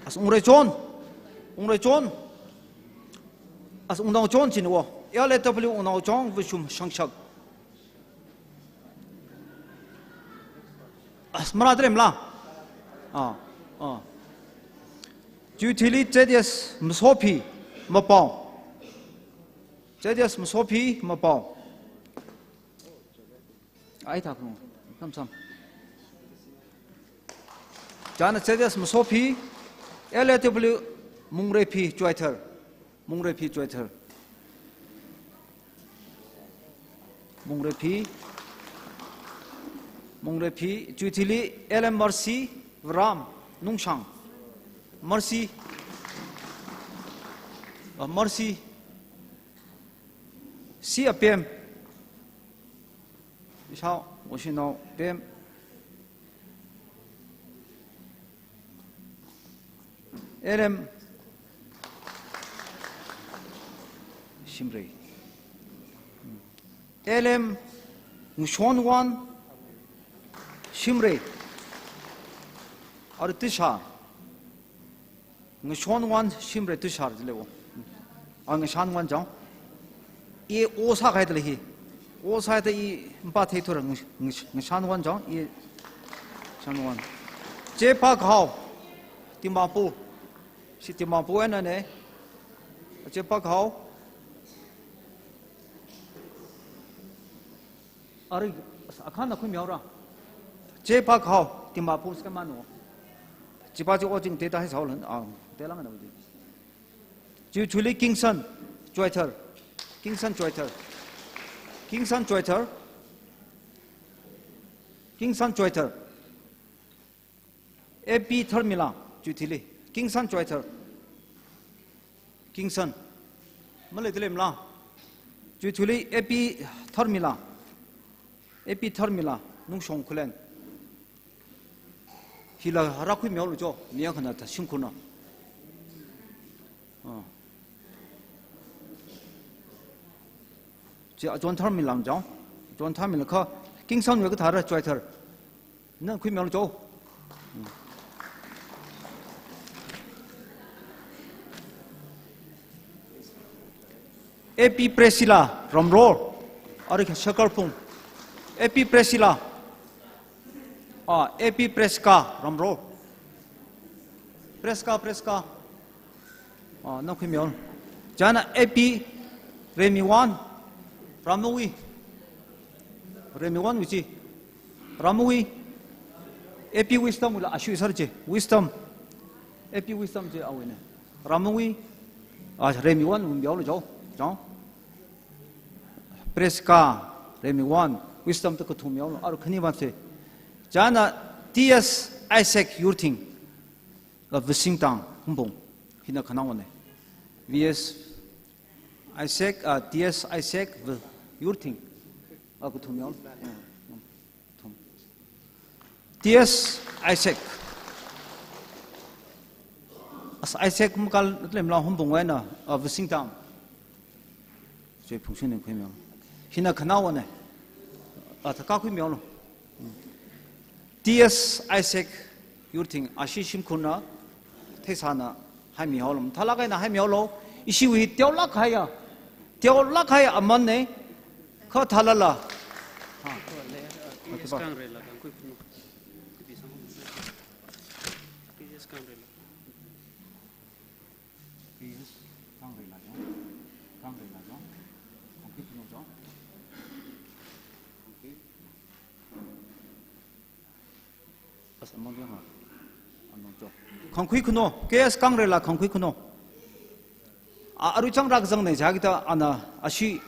As Ungreichon, Ungreichon. As Ungnaochon chin wo. L A W Ungnaochon Vashum Shangshak. As mara trem la. Ah, ah. Chiwui thili Z S Masophi Mapao. Z S Masophi Mapao. Ai thak nung. Sam sam. Chang Z S Masophi, L A W Mungreiphi Choithar. Mungreiphi Choithar. Mungreiphi. Mungreiphi, chiwui thili L M Mercy Varam Nungshang. Mercy. Ah, Mercy. C. Apem. Ishao, Oshinao, Apem. L M Shimrei. L M Ngashonwan Shimrei. Artishar. Ngashonwan Shimrei Tushar jile wo. A Ngashonwan chang. I o sākahai tala hi. O sāda i mpa thei thura Ngash-, Ngash-, Ngashonwan chang. I Ngashonwan. Chepa Khao. Dimapur. Shi Dimapur ena ne. Chepa Khao. Ari, akha na khuimihaora. Chepa Khao, Dimapur sika mano. Chipa chi o jing te ta hai sao lan, ah, te lang na uji. Chiwui thili Kingson Choithar. Kingson Choithar. Kingson Choithar. Kingson Choithar. A P Tharmila, chiwui thili. Kingson Choithar. Kingson. Malei tele mla. Chiwui thili A P Tharmila. A P Tharmila, Nungshong Khullen. Hila rākhuimihaolu cho, mi akhana ta shimkhurna. Ah. Chi a John Tharmila chang. John Tharmila kha, Kingson wui kathara Choithar. Na khuimihaolu cho. A P Priscilla Ramror. Ari kha Shakarpung. A P Priscilla. Ah, A P Preska Ramror. Preska, Preska. Ah, na khuimihaolu. China A P Remiwan. Ramawui. Remiwan wui chi. Ramawui. A P Wisdom wui la ashu sar che. Wisdom. A P Wisdom che awui ne. Ramawui. Ah, Remiwan wui mihaolu cho. Cho. Preska, Remiwan, Wisdom ta kathum mihaolu, aru khani wan se. China T S Isaac Yurthing, la Visingtang, Hungpung, hina khanaowa ne. V S Isaac, ah, T S Isaac, V-, Yurthing, la kathum mihaolu. Thum. T S Isaac. As Isaac makal lemla Hungpung wui na, ah, Visingtang. Chiwui phungshun ne khuimihaolu. Hina khanaowa ne. Ah, thaka khuimihaolu. T S Isaac Yurthing ashi shimkhurna, theisāna, haimihaolu. Thalak eina haimihaolu. Ishiwui teolāk kahaiya. Teolāk kahaiya aman ne. Kha thalala. Ha. P S Kangrei la Khangkhui Khunou. P S Kangrei la. P S Kangrei la jong. Kangrei la jong. Khangkhui Khunou jong. Khangkhui. As among yang ha. Among jong. Khangkhui Khunou. K S Kangrei la Khangkhui Khunou. a, arui chang rākazang ne, chithāda ana ashi,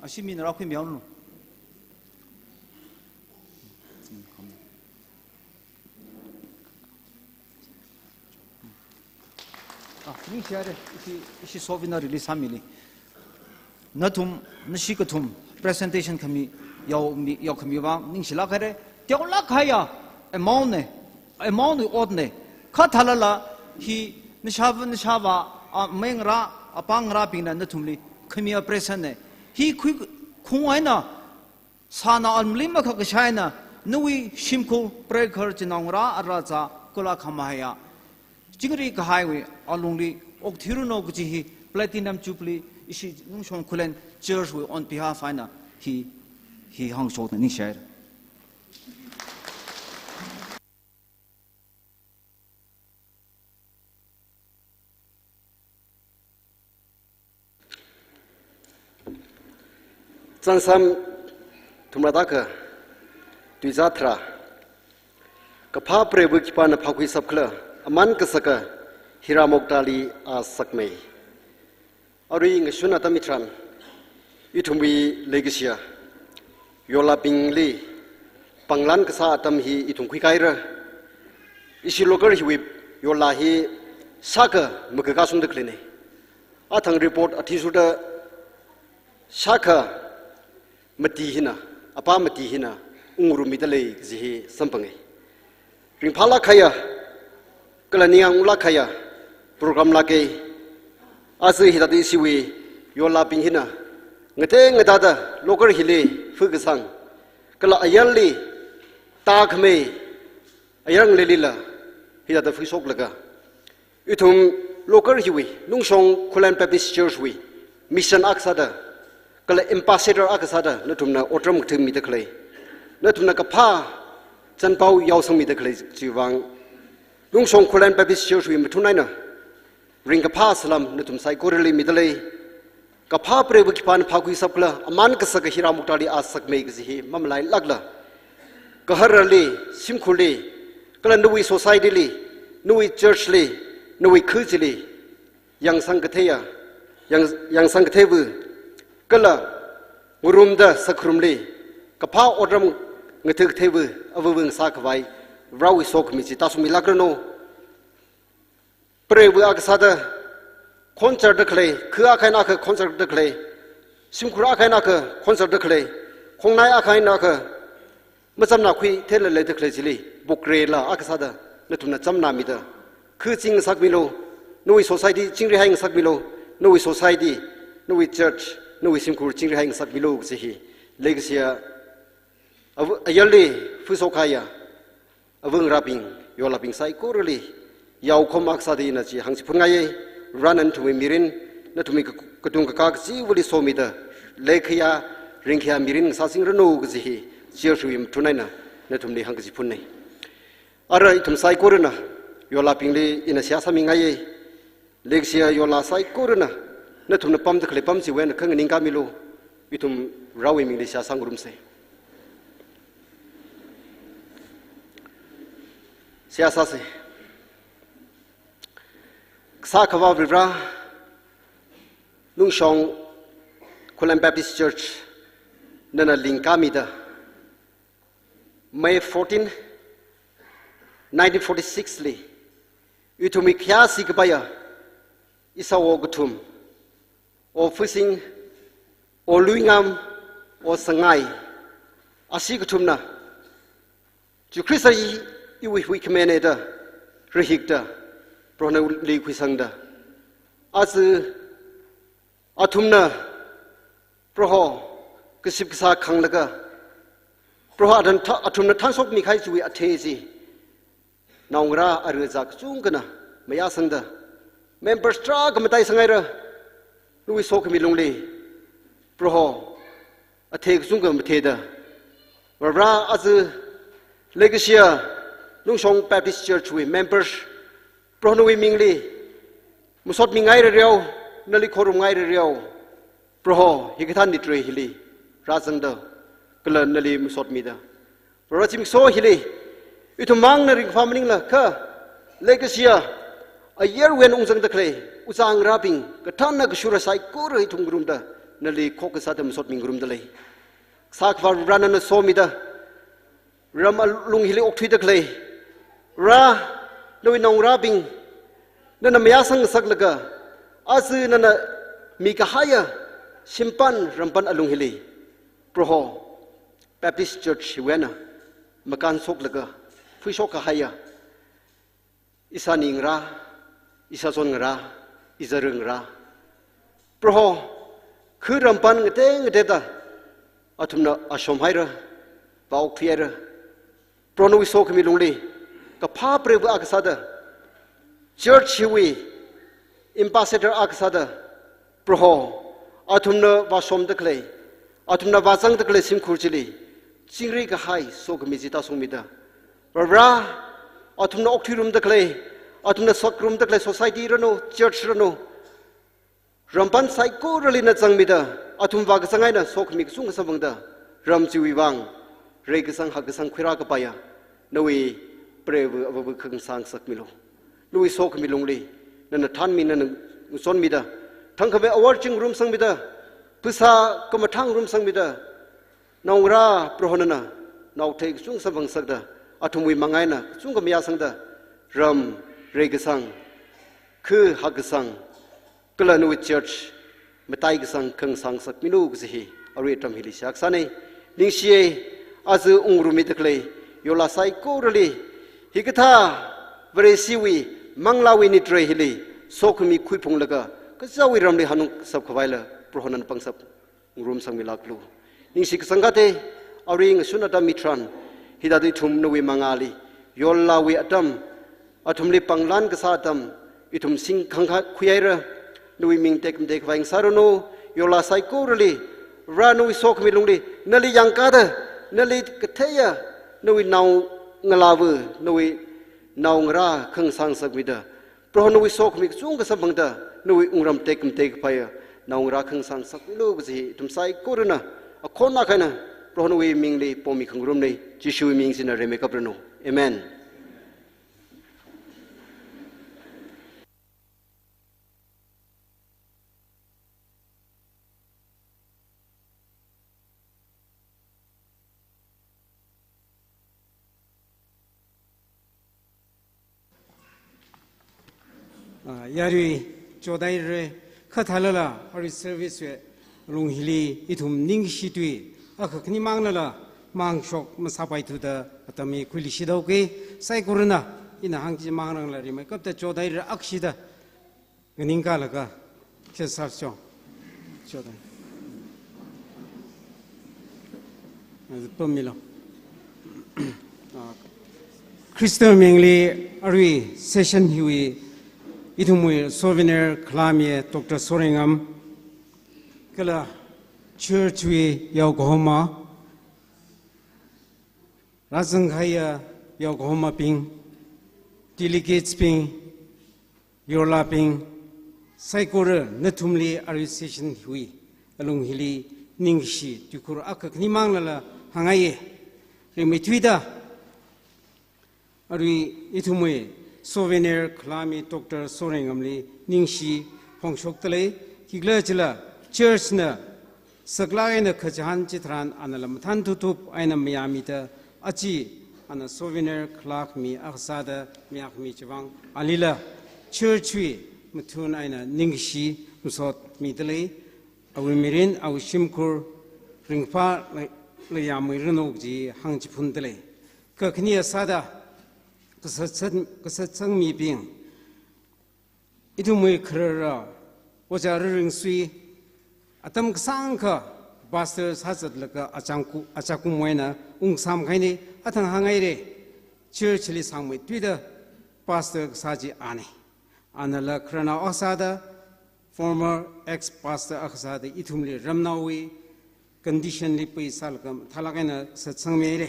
ashi mina rākhuimihaolu. Ah, ningshihaire, ishi, ishi souvenir release sāmili. Nathum, nashi kathum, presentation khami, yaomi, yaokhami vang, ningshilāk haire, teolāk kahaiya, amount ne, amount wui ot ne, kha thālala, hi, nashava, nashava, amei ngarā, apā ngarābingna nathumli, khamiya present ne, hi khui, khung eina, sāna alungli makakashai eina, nawui shimkhur, preikhar, chinaongarā, ara zā, kula khamahaiya. Chingri kahaiwui alungli okthuiranu kaji hi Platinum Jubilee ishi Nungshong Khullen Church wui on behalf eina hi, hi hāngshokna ningshihaire. Chānsam thumrada kha tuizā tharā. Kaphā preiva khipāna phākhuishapkhala, aman kasaka hira moktali āsakmei. Arui ngashun atam hitharan, ithumwui leikashiya, yolābingli panglan kasā atam hi ithum khuikhaira. Ishi local hiwui yolā hi shākha makakā shungda khaleine. Athang report athishurda shākha mati hina, apā mati hina, ungrumida lei kaji hi samphanga. Ringphālāk kahaiya, kala ningyānglāk kahaiya, program lāka. Aja hithāda ishiwui yolābing hina, ngatei ngatāda local hili phu kasang, kala ayarli tākhamei, ayar ngaleilila, hithāda phuishoklaga. Ithum local hiwui, Nungshong Khullen Baptist Church wui, mission akha sāda, kala ambassador akha sāda, nathumna otram kathei mida khalei. Nathumna kaphā chanpao yaosangmida khalei chiwui vang. Nungshong Khullen Baptist Church wui mathun eina, ringkaphā salam nathum saikorali mida lei. Kaphā preiva khipāna phākhuishapkhala, aman kasaka hira moktali āsakmei kaji hi mamalailākla, gaharali, shimkhurli, kala nawui society li, nawui church li, nawui kha chili, yangsang katheiya, yang, yangsang katheiva, kala ngarumda sakharumli, kaphā otram ngathei katheiva, avāva ngasākhavai, Varewui sokhami chi tāshungmilākranu. Preiva akha sāda khonchar da khalei, kha akha eina akha khonchar da khalei, shimkhur akha eina akha khonchar da khalei, khongnai akha eina akha machamna khuitheila leida khalei chili, bokrela akha sāda, nathumna chamnamida, kha ching ngasakmilu, nawui society chingrihai ngasakmilu, nawui society, nawui church, nawui shimkhur chingrihai ngasakmilu kaji hi, leikashiya, av-, ayarli phuishok kahaiya, avā ngarābing, yolābing saikorali, yaokhom akha sāda ina chi hāngchiphunngaiya, Varena nathumwui mirin, nathumwui ka-, katung kakā kachivali somida, leikhayā, ringkhayā mirin ngasāchingranu kaji hi, church wui mathun eina, nathumli hāngkachiphunna. Ara ithum saikorana, yolābingli ina seihā sāmingaiya, leikashiya yolā saikorana, nathumna pamda khalei pam chiwui eina kha nganingkāmilu, ithum Varewui mingli seihā sāngarumsa. Seihā sāsa. Kasā Akhava Varivara, Nungshong Khullen Baptist Church, nana lingkāmida, May fourteen, nineteen forty-six li, ithumwui khayāshi kapaiya, ishāwo kathum, O Phusing, O Luingam, O Sangai, ashi kathumna, Jishu Khrista hi iwui huikhamena da, rahikta, Prohona leikhuisangda, aja athumna Proho kaship kasā khanglaga, Proho athum tha-, athumna thanshokmi kahai chiwui athei chi, naongarā ara zā kachungkhana mayāsangda, members tarākha mataisangaira, nawui sokhami lungli, Proho, athei kachungkha matheida, Varivara aja leikashiya Nungshong Baptist Church wui members, Proho nawui mingli, masotmingairareo, nali khorumngairareo, Proho hikathā nitrei hili, rāzangda, kala nali masotmida, Proho zimiksho hili, ithum mangna ringphā maningla kha, leikashiya, Ayarwui eina ungzangda khalei, ujā ngarābing, kathānna kashura saikora ithum ngarumda, nali khokkha sāda masotmi ngarumda lei. Sākhavā Varena nana somida, ram alung hili okthuida khalei, Vare, nawui naongarābing, nana mayāsang ngasaklaga, aja nana mikahaiya Shimpān Rampān alung hili, Proho, Baptist Church hiwui eina makānshoklaga, phuishok kahaiya, ishāni ngarā, ishāzon ngarā, izārui ngarā, Proho, khu rampān ngatei ngateida athumna ashom haira, vāokthuihaira. Proho nawui sokhami lungli, kaphā preiva akha sāda, church hiwui ambassador akha sāda, Proho, athumna vāshomda khalei, athumna vāzangda khalei shimkhur chili, chingri kahai sokhami chi tāshungmida, Vare, athumna okthuirumda khalei, athumna sakrumda khalei society ranu, church ranu, rampān saikorali na zangmida, athum vākazang eina sokhami kachungkha samphangda, ram chiwui vang reikasang hakkasang khuirā kapaiya, nawui preiva avāva khangasā ngasakmilu. Nawui sokhami lungli, nana thānmi, nana ngachonmida, thangkhamei awor ching ngarumsangmida, phasā khamathā ngarumsangmida, naongarā Proho nana naothei kachungkha samphang ngasakda, athumwui manga eina kachungkha mayāsangda, ram reikasang, khu hakkasang, kala nawui church mataikasang khangasā ngasakmilu kaji hi arui atam hili shākasāna. Ningshiya, aja ungrumida khalei yorla saikorali, hikathā Vareshiwui manglāwui nitrei hili sokhami khuiphunglaga, kachāwui ramli hanung sap khavaila Proho nana pangshap ngarumsangmilāklu. Ningshi kachangkhatta, arui ngashun atam hitharan, hithāda ithum nawui mangāli yorlāwui atam, athumli panglan kasā atam, ithum singkhangkha khuihaira, nawui ming tekmatei khavai ngasāranu, yorla saikorali, Vare nawui sokhami lungli, nali yangkāda, nali katheiya, nawui naongalāva, nawui naongarā khangasā ngasakmida, Proho nawui sokhami kachungkha samphangda, nawui wungram tekmatei kaphāya naongarā khangasā ngasakmilu kaji hi ithum saikorana akhon akha eina Proho nawui mingli pomi khangarumna, Jishuwui ming china rimeikap ranu. Amen. Ah, yarui chodaira, kha thālala, arui service wui lung hili ithum ningshi tui, akha khani manglala, mangshok masāpaithuda atam hi khuiluishit haoki, saikorana, ina hāngchimang rangla rimeikapta chodaira akshida nganingkalaga, khe sāchong. Choda. Azi pammilu. Ah, Khrista mingli arui session hiwui ithumwui souvenir khalāmi Doctor Sorengam, kala church wui yaokahoma, rāzangkahaiya yaokahomabing, delegates bing, yorlābing, saikora nathumli arui session hiwui alung hili ningshi tuikhur akha khani manglala hāngngaiya. Rimeithuida, arui ithumwui souvenir khalāmi Doctor Sorengamli ningshi phongshokda lei, khikhalajila church na saklāk eina kachihān chitharan anala mathān thuthup eina mayāmida, aja ana souvenir khalākhami akha sāda mayākhami chivang alila church wui mathun eina ningshi masotmida lei, awui mirin, awui shimkhur ringphāla, la yāmmiranu kaji hāngchiphunda lei. Kakhane sāda kasat-, kasatsangmibing, ithumwui kharara, Ojā Raringsui, atam kasāngkha pastor sāzatlaga achangku-, achakum eina ungsāmkahaina, athang hānghaira, church li sāngmeithuida pastor kasā chi ana. Anala khararnao akha sāda, former ex-pastor akha sāda ithumli ramnaowui condition li pheisālaga mathālāk eina satsangmihaira.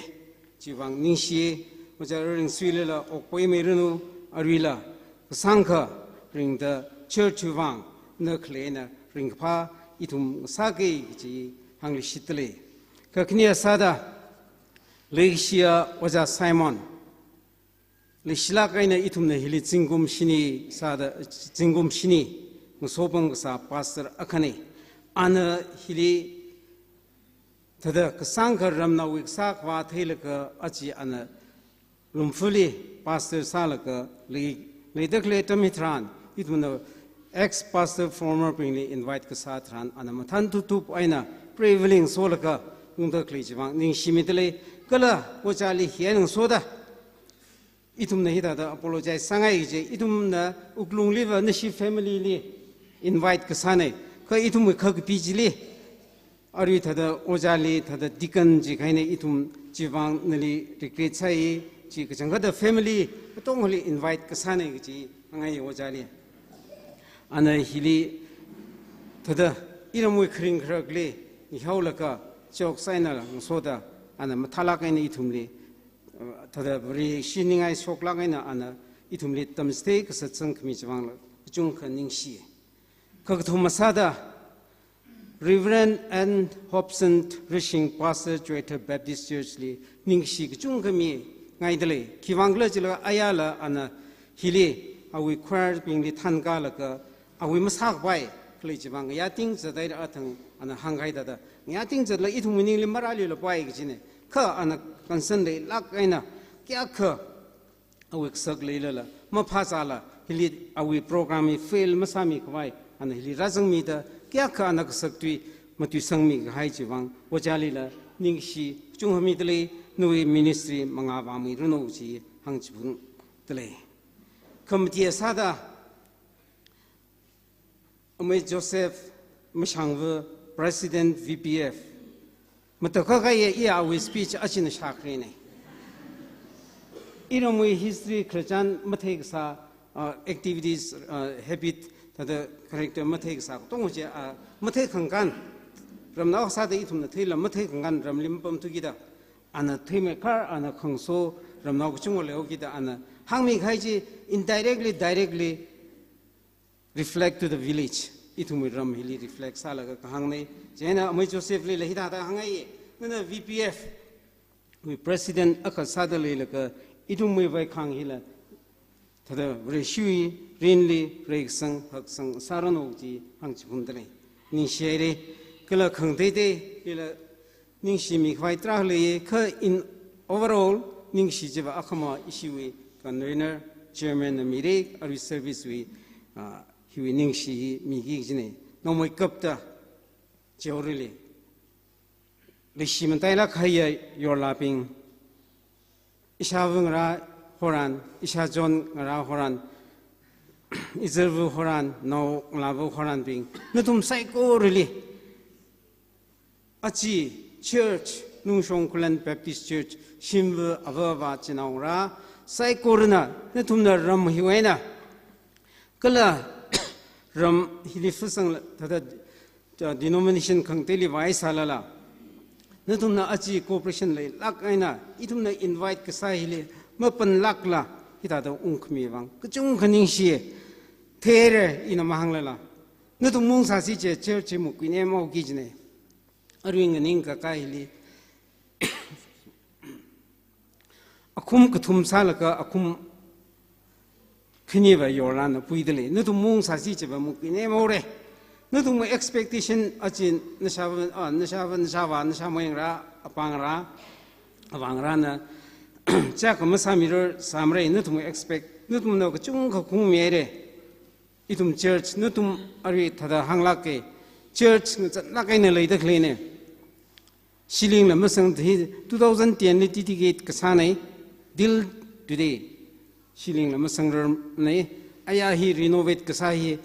Chivang ningshi, Ojā Raringsuilila okpaimeiranu, aruila kasāngkha ringda church wui vang na khalei eina ringkaphā ithum sāki kaji hāngluishitda lei. Kakhane sāda, leikashiya Ojā Simon, Leishilāk eina ithumna hili zingkum shini sāda, zingkum shini ngasopam kasā pastor akhana. Ana hili thāda kasāngkha ramnaowui kasā khavā theilaga aja ana Lungfuli pastor sālaga lei, leida khalei atam hitharan, ithumna ex-pastor former bingli invite kasā tharan, ana mathān tutup eina prevailing solaga ungda khalei chivang ningshimida lei, kala ojāli hi eina ngasoda ithumna hithāda apologize sāngai kaje, ithumna wuklungliva nashi family li invite kasāna, kha ithumwui kha kapi chili, arui thāda ojāli thāda deacon jikahaina, ithum chivang nali regret sāi, chi kachangkhatta family katongali invite kasāna kaji hāngai ojāli. Ana hili thāda iramwui kharing kharakli ngihaolaga chok saina ngasoda ana mathālāk eina ithumli, uh, thāda Vare shiningai shoklāk eina ana ithumli tamchithei kasā zangkhami chivangla kachungkha ningshi. Kakathuma sāda Reverend N Hobson Rishing, Pastor, Choithar Baptist Church li ningshi kachungkha mingaida lei. Khiwuivang khala jilala ayala ana hili awui choir bingli thankalaga awui masākapai khalei chivang ngayā tingzat haira athang ana hāngkahai thāda, ngayā tingzatla ithumwui ningli marāluilapai kajina. Kha ana concern leilāk eina kayākha awui kasak leilala maphāzāla, hili awui program hi fail masāmikhavai ana hili rāzangmida kayākha ana kasak tui matuisangmi kahai chivang ojālila ningshi kachungkha mida lei, nawui ministry mangā vāmiranu chi hāngchiphunda lei. Khamatiya sāda Amei Joseph Mashangva, President V P F. Matakhak kahai iya awui speech achina shākharina. Iramwui history, khararchan mathei kasā, uh, activities, uh, habit, thāda character mathei kasā katonga chi, uh, mathei khangakān, ramnao sāda ithumna theila mathei khangakān ramli mapamthu kida, ana theimeikhar, ana khangaso ramnao kachungkha leihaokida, ana hāngmikahai chi indirectly, directly, reflect to the village. Ithumwui ram hili reflect sālaga kahāngna. Chieina Amei Joseph lila hithāda hāngai, nana V P F wui president akha sāda leilaga ithumwui vaikhāng hila thāda Vareshiwui mirinli reikasang haksang sāranu chi hāngchiphunda lei. Ningshihaira, kala khangateiteilila ningshimikhavai tarākha lei, kha in overall ningshi chiva akhama ishiwui convener, chairman na mira, arui service wui, ah, hiwui ningshi hi miki kajina. Naomeikapta Chiorili leishi matailāk kahaiya yorlabing, ishāva ngarā horan, ishāchon ngarā horan, izarva horan, naongalāva horanbing, nathum saikorali aja church, Nungshong Khullen Baptist Church, shimva ava avā chinaongarā saikorana, nathumna ram hiwui eina kala ram hili fasang thāda, uh, denomination khangateili vāsālala, nathumna aja cooperation leilāk eina ithumna invite kasā hili mapanlākla hithāda ungkhami vang kachungkha ningshi. Theira ina mahānglala, nathum maungsāsi kaje church hi mukuinamhaoki kajina. Arui nganingkakā hili akhum kathum sālaga akhum khaniva yorlana puida lei. Nathum maungsāsi kajiva mukuinamhaora. Nathum expectation aja nashāva, ah, nashāva, nashāvā, nashāmei ngarā, apā ngarā, avā ngarāna chiyākha masāmirarsa mara, nathum expect, nathumna kachungkha khungmihaira. Ithum church, nathum arui thāda hānglāka, church ngazanlāk eina leida khaleina. Ceilingla masang hi two thousand ten li dedicate kasāna, till today ceilingla masangrarmana. Aya hi renovate kasā hi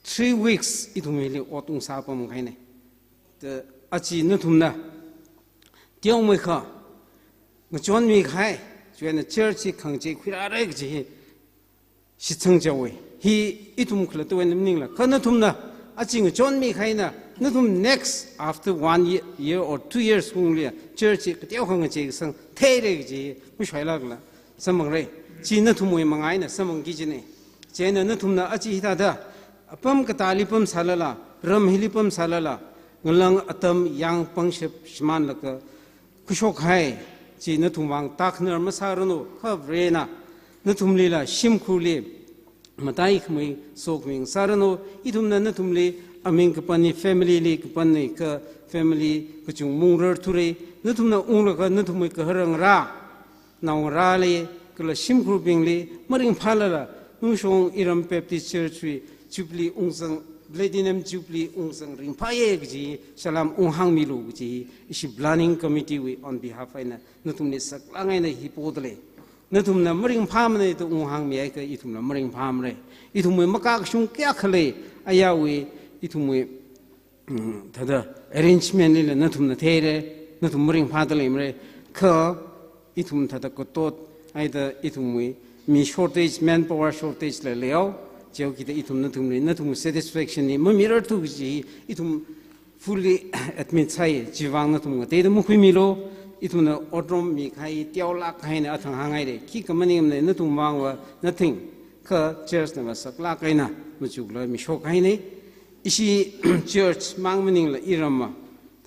three weeks ithum hili ot ungsā pamkahaina. Thāda aja nathumna teomeikha ngachonmikahai, chieina church hi khangachei khuirāra kaji hi shitsang chaowa. Hi ithum khalattawui eina maningla. Kha nathumna aja ngachonmikahaina, nathum next after one ye-, year or two years kungli church hi kateokha ngachei kasang theira kaji mashoilākla samphangra. Chi nathumwui manga eina samphangki kajina. Chieina nathumna aja hithāda apam katāli pamsālala, ram hili pamsālala, ngalang atam yāng pangshap shimānlaga khuishokhai chi nathum vang tākhanar masāranu, kha Varena Nathumlila shimkhurli mataikhamei sokhami ngasāranu. Ithumna nathumli aming kapanni, family li kapanni, kha family kachung mungrarthura. Nathumna unglaga nathumwui gahar ngarā, naongarāli, kala shimkhurbingli maringphālala, Nungshong Iram Baptist Church wui Jubilee ungzang, Platinum Jubilee ungzang ringphāya kaji salam unghāngmilu kaji ishi planning committee wui on behalf eina nathumli saklāk eina hi podalei. Nathumna maringphāmana da unghāngmi haikha ithumla maringphāmara. Ithumwui makakashung kayākha lei, ayarwui ithumwui, mm, thāda arrangement lila nathumna theira, nathum maringphāda leimara. Kha ithum thāda katot haida ithumwui mi shortage, manpower shortage la leihaowa. Chihaokida ithum nathumli, nathumwui satisfaction li mamirarthu kaji ithum fully admit sāi. Chiwui vang nathum ngateida makhuimilu. Ithumna otram mikahai teolāk kahaina athang hānghaira. Khikha maningmana, nathum vangva nothing. Kha church nava saklāk eina machukla mishok kahaina. Ishi church mang maningla iramva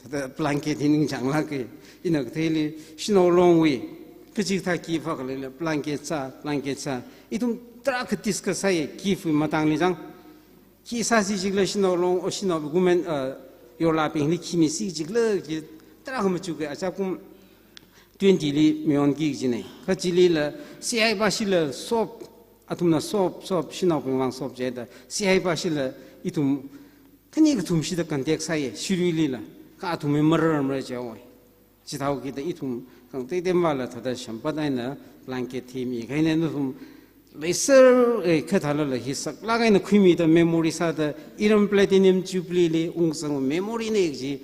thāda blanket hi ningchānglāka. Ina katheili Shanao Longwui kachikathā gift akha leila blanket sā, blanket sā. Ithum tarākha discuss sāi gift wui matangli chang. Khi sāsi chikla Shanao Long, o Shanao women, uh, yorlābingli khi misi chikla, chi tarākha machuka, achap kum twenty li mayonki kajina. Kha chilila saipaishila soap, athumna soap, soap, shanaobing vang soap jida, saipaishila ithum khani kathum shida contact sāya, Shiruilila, kha athumwui mararmara jihaowa. Chithāhaokida ithum khangatei temvala thāda shampat eina blanket hi mikahaina. Nathum leiser, eh, kha thālala hi saklāk eina khuimida memory sāda, Iram Platinum Jubilee li ungzang memory na kaji,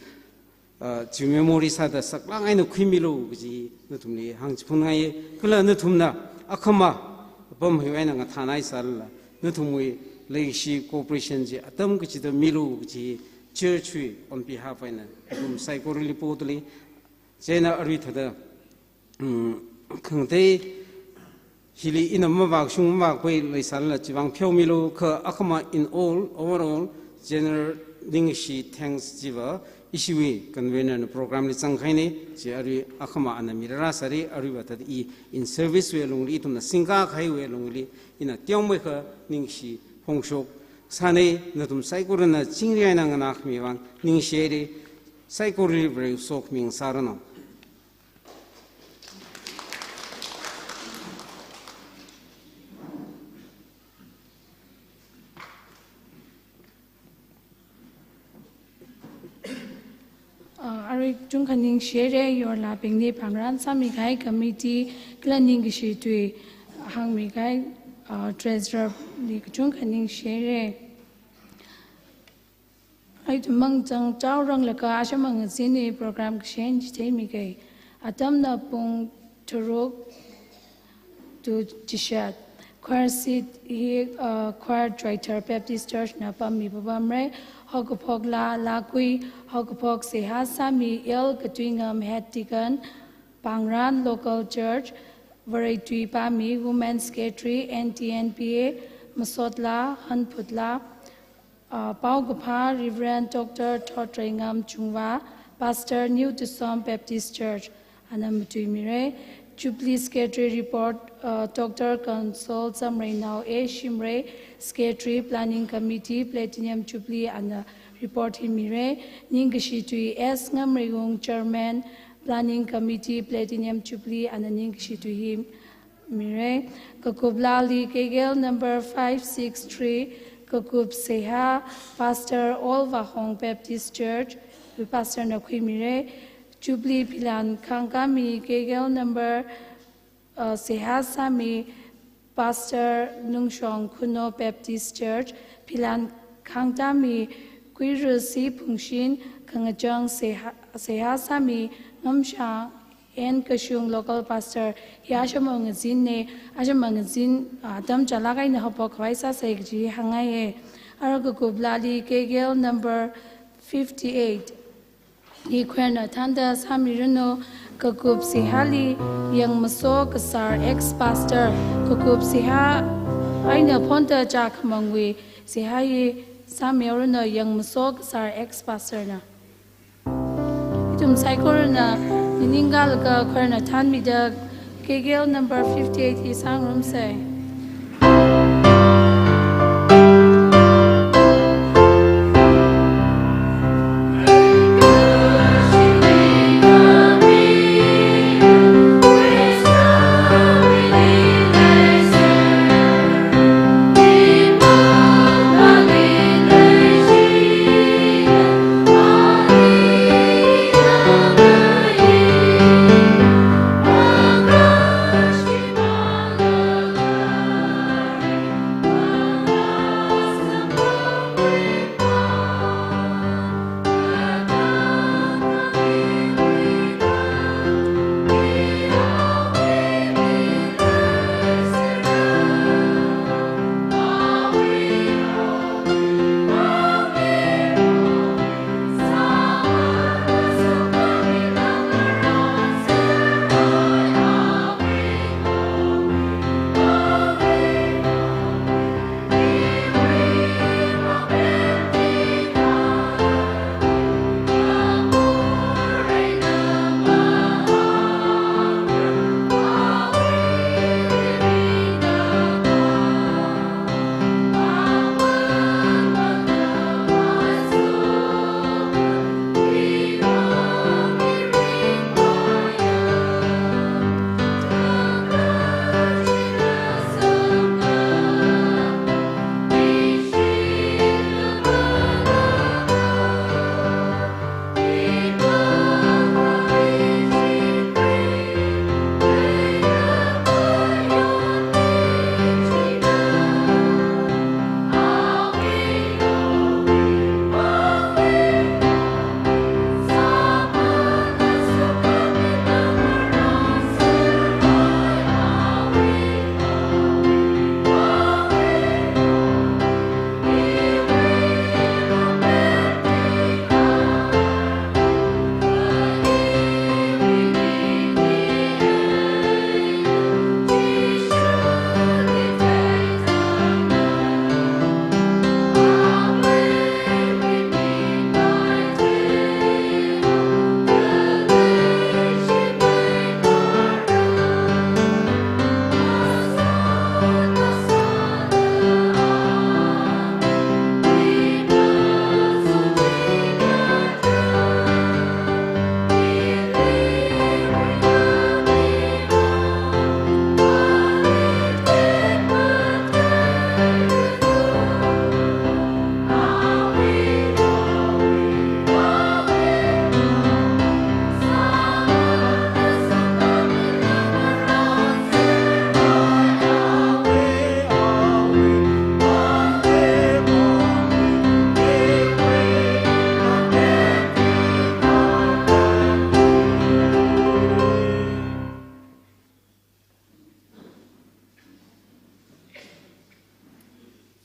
ah, chi memory sāda saklāk eina khuimilu kaji nathumli hāngchiphunngai. Kala nathumna akhama apam hiwui eina ngathānhai sālala, nathumwui leishi cooperation chi atam kachida milu kaji church wui on behalf eina nathum saikorali podalei. Chieina arui thāda, mm, khangatei hili ina mavākashung mavākpei leisālala chiwui vang pheomilu. Kha akhama in all, overall, general ningshi thanks chiva ishiwui convener na program li zangkahaina. Chi arui akhama ana mirarā sāra, aruiva thāda i in service wui alungli, ithumna singkā kahaiwui alungli ina teomeikha ningshi phongshok sāna. Nathum saikorana chingri eina nganākhami vang ningshihaira. Saikorali Varewui sokhami ngasāranu. Ah, arui kachungkha ningshihaira, yorlābingli pāngran sāmikahai committee kala ningkashi tui hāngmikahai, ah, treasurer li kachungkha ningshihaira. Aithum mangchang chaoranglaga asham mangazinwui program kashen chitheimiga. Atamna pung tharuk to chishat. Choir seat hi, uh, Choir Choithar Baptist Church na pammipa pamra. Haokaphok laa, laa kui, haokaphok seihā sāmi L Katuingam, Head Deacon, Pāngran Local Church, Varei tui pāmi Women Secretary, N T N P A, masot laa, hanphut laa, ah, paokaphā Reverend Doctor Thotreingam Chungwa, Pastor, New Tusom Baptist Church, ana matuimira. Jubilee Secretary report, ah, Doctor Consol Zamreinao A Shimray, Secretary, Planning Committee, Platinum Jubilee, ana report hi mira. Ningkashi tui S Ngamreiung, Chairman, Planning Committee, Platinum Jubilee, ana ningkashi tui hi mira. Kakup laali K K L number five six three, kakup seihā, Pastor, Old Vahong Baptist Church, Pastor na khuimira. Jubilee philan khangkami K K L number, uh, seihā sāmi Pastor, Nungshong Khunou Baptist Church, philan khangtami Kuirusi Phungshin, khangachang seihā, seihā sāmi Ngamshang N Kashung Local Pastor, hi asham mangazinna. Asham mangazin, ah, atam chālāk eina haophok khavai sāsa kaji hāngngaiya. Ara kakup laali K K L number fifty-eight hi choir na thānda sāmiranu. Kakup seihāli Yangmaso Kasar, ex-pastor, kakup seihā eina phonda chākhamangwui seihā hi sāmihaoranu, Yangmaso Kasar, ex-pastor na. Ithum saikorana niningkalaga choir na thānmida Ezekiel number fifty-eight hi sāngarumsa.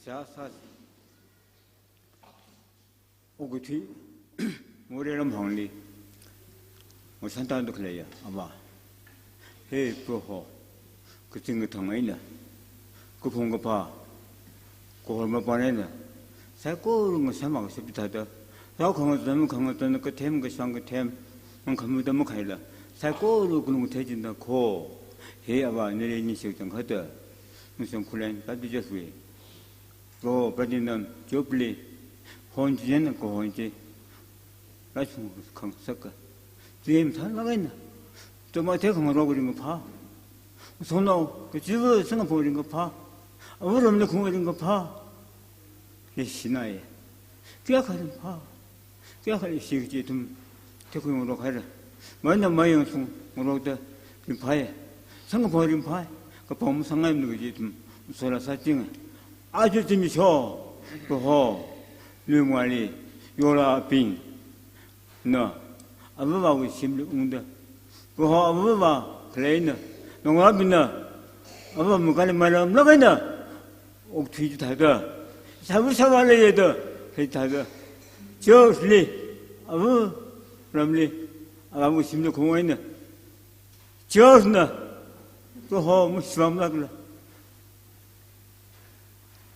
Sā, sā. Okathui, Moreh lamhāngli, masāntā da khaleiya, Avā. He Proho, kazing kathang eina, kaphung kaphā, kahor mapān eina, saikora ngasāmākashap chithāda, rao khangazan, khangazan kathem, kashāng kathem, mangkhamada makhaila, saikora kalung kathei china kho, he Avā nali ningshi kachangkhatta, ngasān khuilen, pāpdi jathui. Proho, Platinum Jubilee hon chi eina kahon chi, raichung khangasaka. Chi mathānlāk eina, tuma theikhangarok ringkaphā, ngasotnao kachiva̱ Singapore ringkaphā, Ava ramli khaung ringkaphā, leishinaya. Kayākha ringphā, kayākha leishi kaji ithum theikhui ngarok haira. Mayarnao mayarshung ngarokda ringphāya. Singapore ringphāya. Kapang masāngaimana kaji ithum sola sāchinga. Aja zimiksho, Proho, luimali, yorabingna Avāvāwui shimli ungda, Proho, Avāvā khaleina, naongarābingna Avā mangāli mairamlāk eina, okathui chithāda, sāva sāvā leiya da, khalei thāda, church li, Ava ramli, Avāwui shimli khaung eina, church na, Proho, mashivam lākla,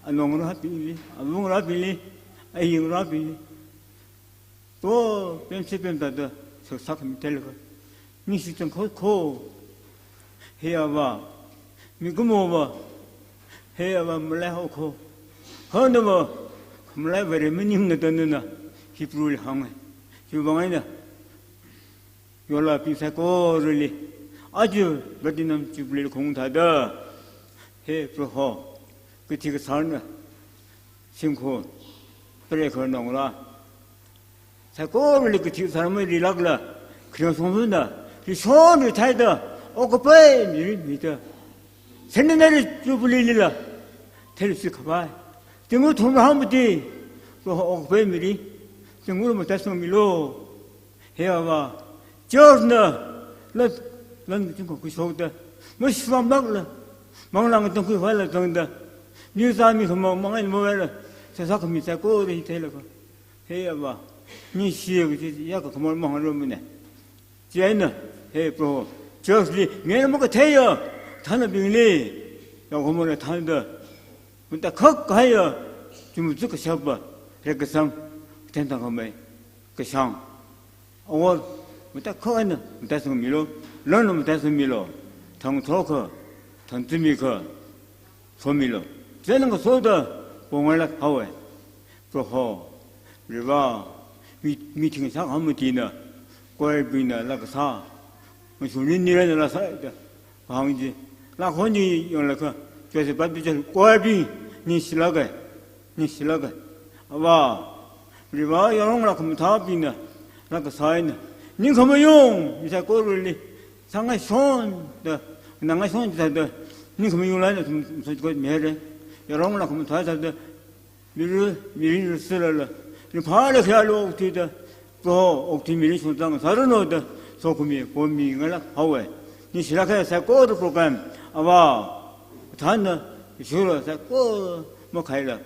anaongarābingli, avāngarābingli, ayingarābingli, to pemse pemda da, sāksak mi telka. Ningshi chang kho kho. He Avā, mikumova, he Avā, malaihaoko. Hanava, khamalai Vare maningna da nana Hebrew li hānga. Chiwuivang eina, yolābing saikorali, aja Platinum Jubilee khaung thāda, he Proho, kathi kasārna, shimkhur, preikhar naongarā saikorali kathi kasār marilākla, kharing shongfunda, rishon rithaida, okkapai mirin mida, Centenary Jubilee lila theirishit khavai, tingu thumrahang mati, Proho, okkapai mirin tingu mataisangmilu. He Avā, church na, la, lan kachungkha khuishokda, mashivamlākla, manglā ngatangkhui khavai la zangda, mi zā mi khamang mang eina mavaila, sāsā khami saikora hi theilaga, he Avā, ningshi kaji yākha khamor mahāngrumana. Chieina, he Proho, church li ngena makatheiya thānabingli, yaokhamorla thānda, matakhak kahaiya, chumzuk kashapa, rekkasang, thentang khamei, kashāng, awor matakhak eina mataisangmilu, lanla mataisangmilu, thangthokha, thangzumikha, somilu. Chieina ngasoda pongailāk haowa. Proho, Varivara, mi, meeting sākahai matina, choir bingna laa kasā, mashun nini rana laa sāda, kahāng chi, laa khon chi yanglaga, Joseph Baptist Church choir bing, ningshilāka, ningshilāka. Avā, Varivara, yaronla khamathābingna laa kasā eina, ningkhamayung mi saikorali sāngaishon da, nangaishon thāda, ningkhamayung laa eina ithum saikorali mihaira. Yaronla khamathā thāda, mirin, mirin risalala, ringphālāk khayalu okthuida, Proho, okthui mirin shongzang sāranu da, sokhami pomi ngailāk haowa. Ningshilāka saikora program, Avā, thānna, ishura saikora makhaila,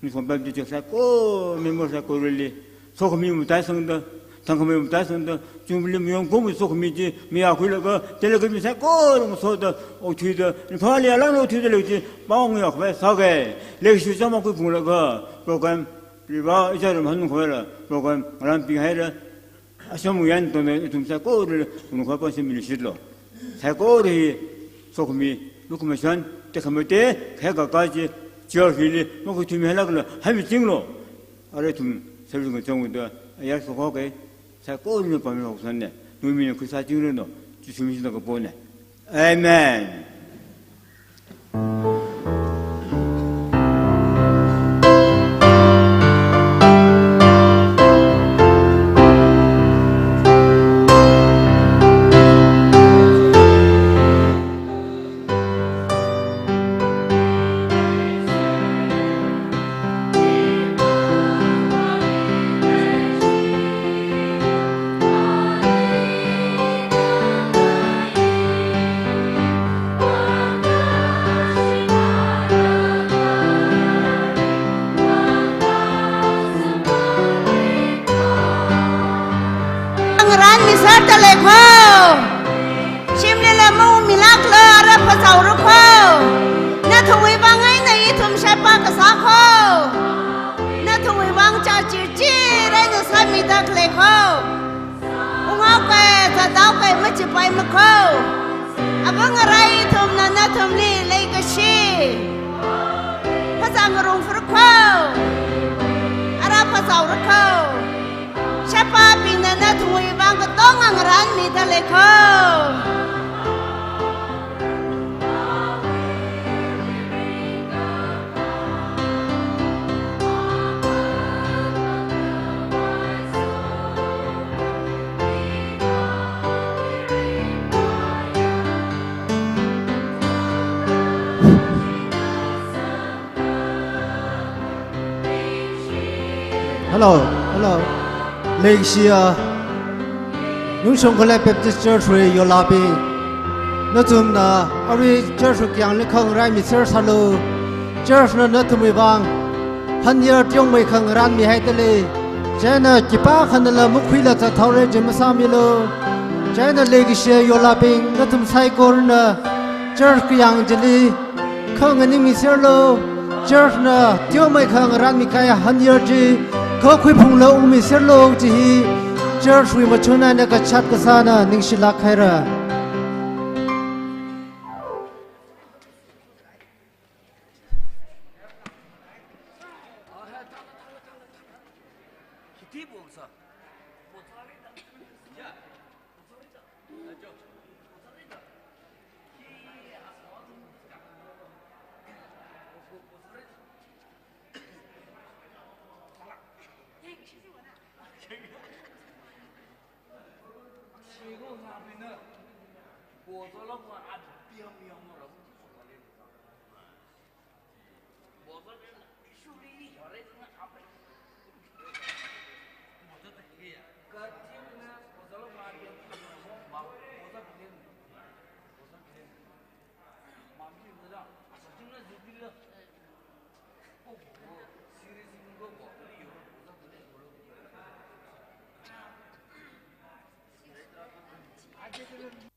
Ningshong Baptist Church saikora, member saikorali, sokhami mataisangda, thangkhamei mataisangda, Jubilee mayonkhong sokhami chi mayākhuilaga, theilaga mi saikora ngasoda, okthuida, ringphāli alangna okthuida lei chi, pao ngayā khavai sāga, leikashi chāma khuiphunglaga, program, Varivara, ichāram hanung khavaila, program ngarānpihaira, asham yan tongda ithum saikorali, unukha pāngshap miluishitlu. Saikora hi, sokhami, lukhamashan, tekhamatei, khaikaka chi, church hili, makhuithuimihailākla, haimichinglu. Arui ithum service ngachonda, ayar shokhaoka, saikorali pāngmi hoksāna, nuimina khuisāchingranu, Jishu mingli kapona. Amen. Ngarānmiserdalei kho. Shimlila maungmilāklu, ara phāzaora kho. Nathumwui vang eina ithum shaipa kasā kho. Nathumwui vang chachirchir eina sāmidalei kho. Unghaoka, zādaoka, machipaima kho. Avā ngarā ithumna nathumli leikashi phāzangarumfur kho. Ara phāzaora kho. Shaipabingna nathumwui vang katonga ngarānmidalei kho. Hello, hello. Leishiya, Nungshong Khalei Baptist Church wui yolābing, nathumna arui church wui kayāngli khangarānmiser sālu. Church na nathumwui vang hanyar teomeikha ngarānmihaidalei. Chieina khipākhanala makhuila zatthaora chi masāmilu. Chieina leikashiya yolābing, nathum saikorana church kayāng chili khanganingmiserlu. Church na teomeikha ngarānmikahai hanyar chi khuiphungla ungmiserlu kaji hi church wui machun eina kachat kasāna, ningshilāk haira. Aja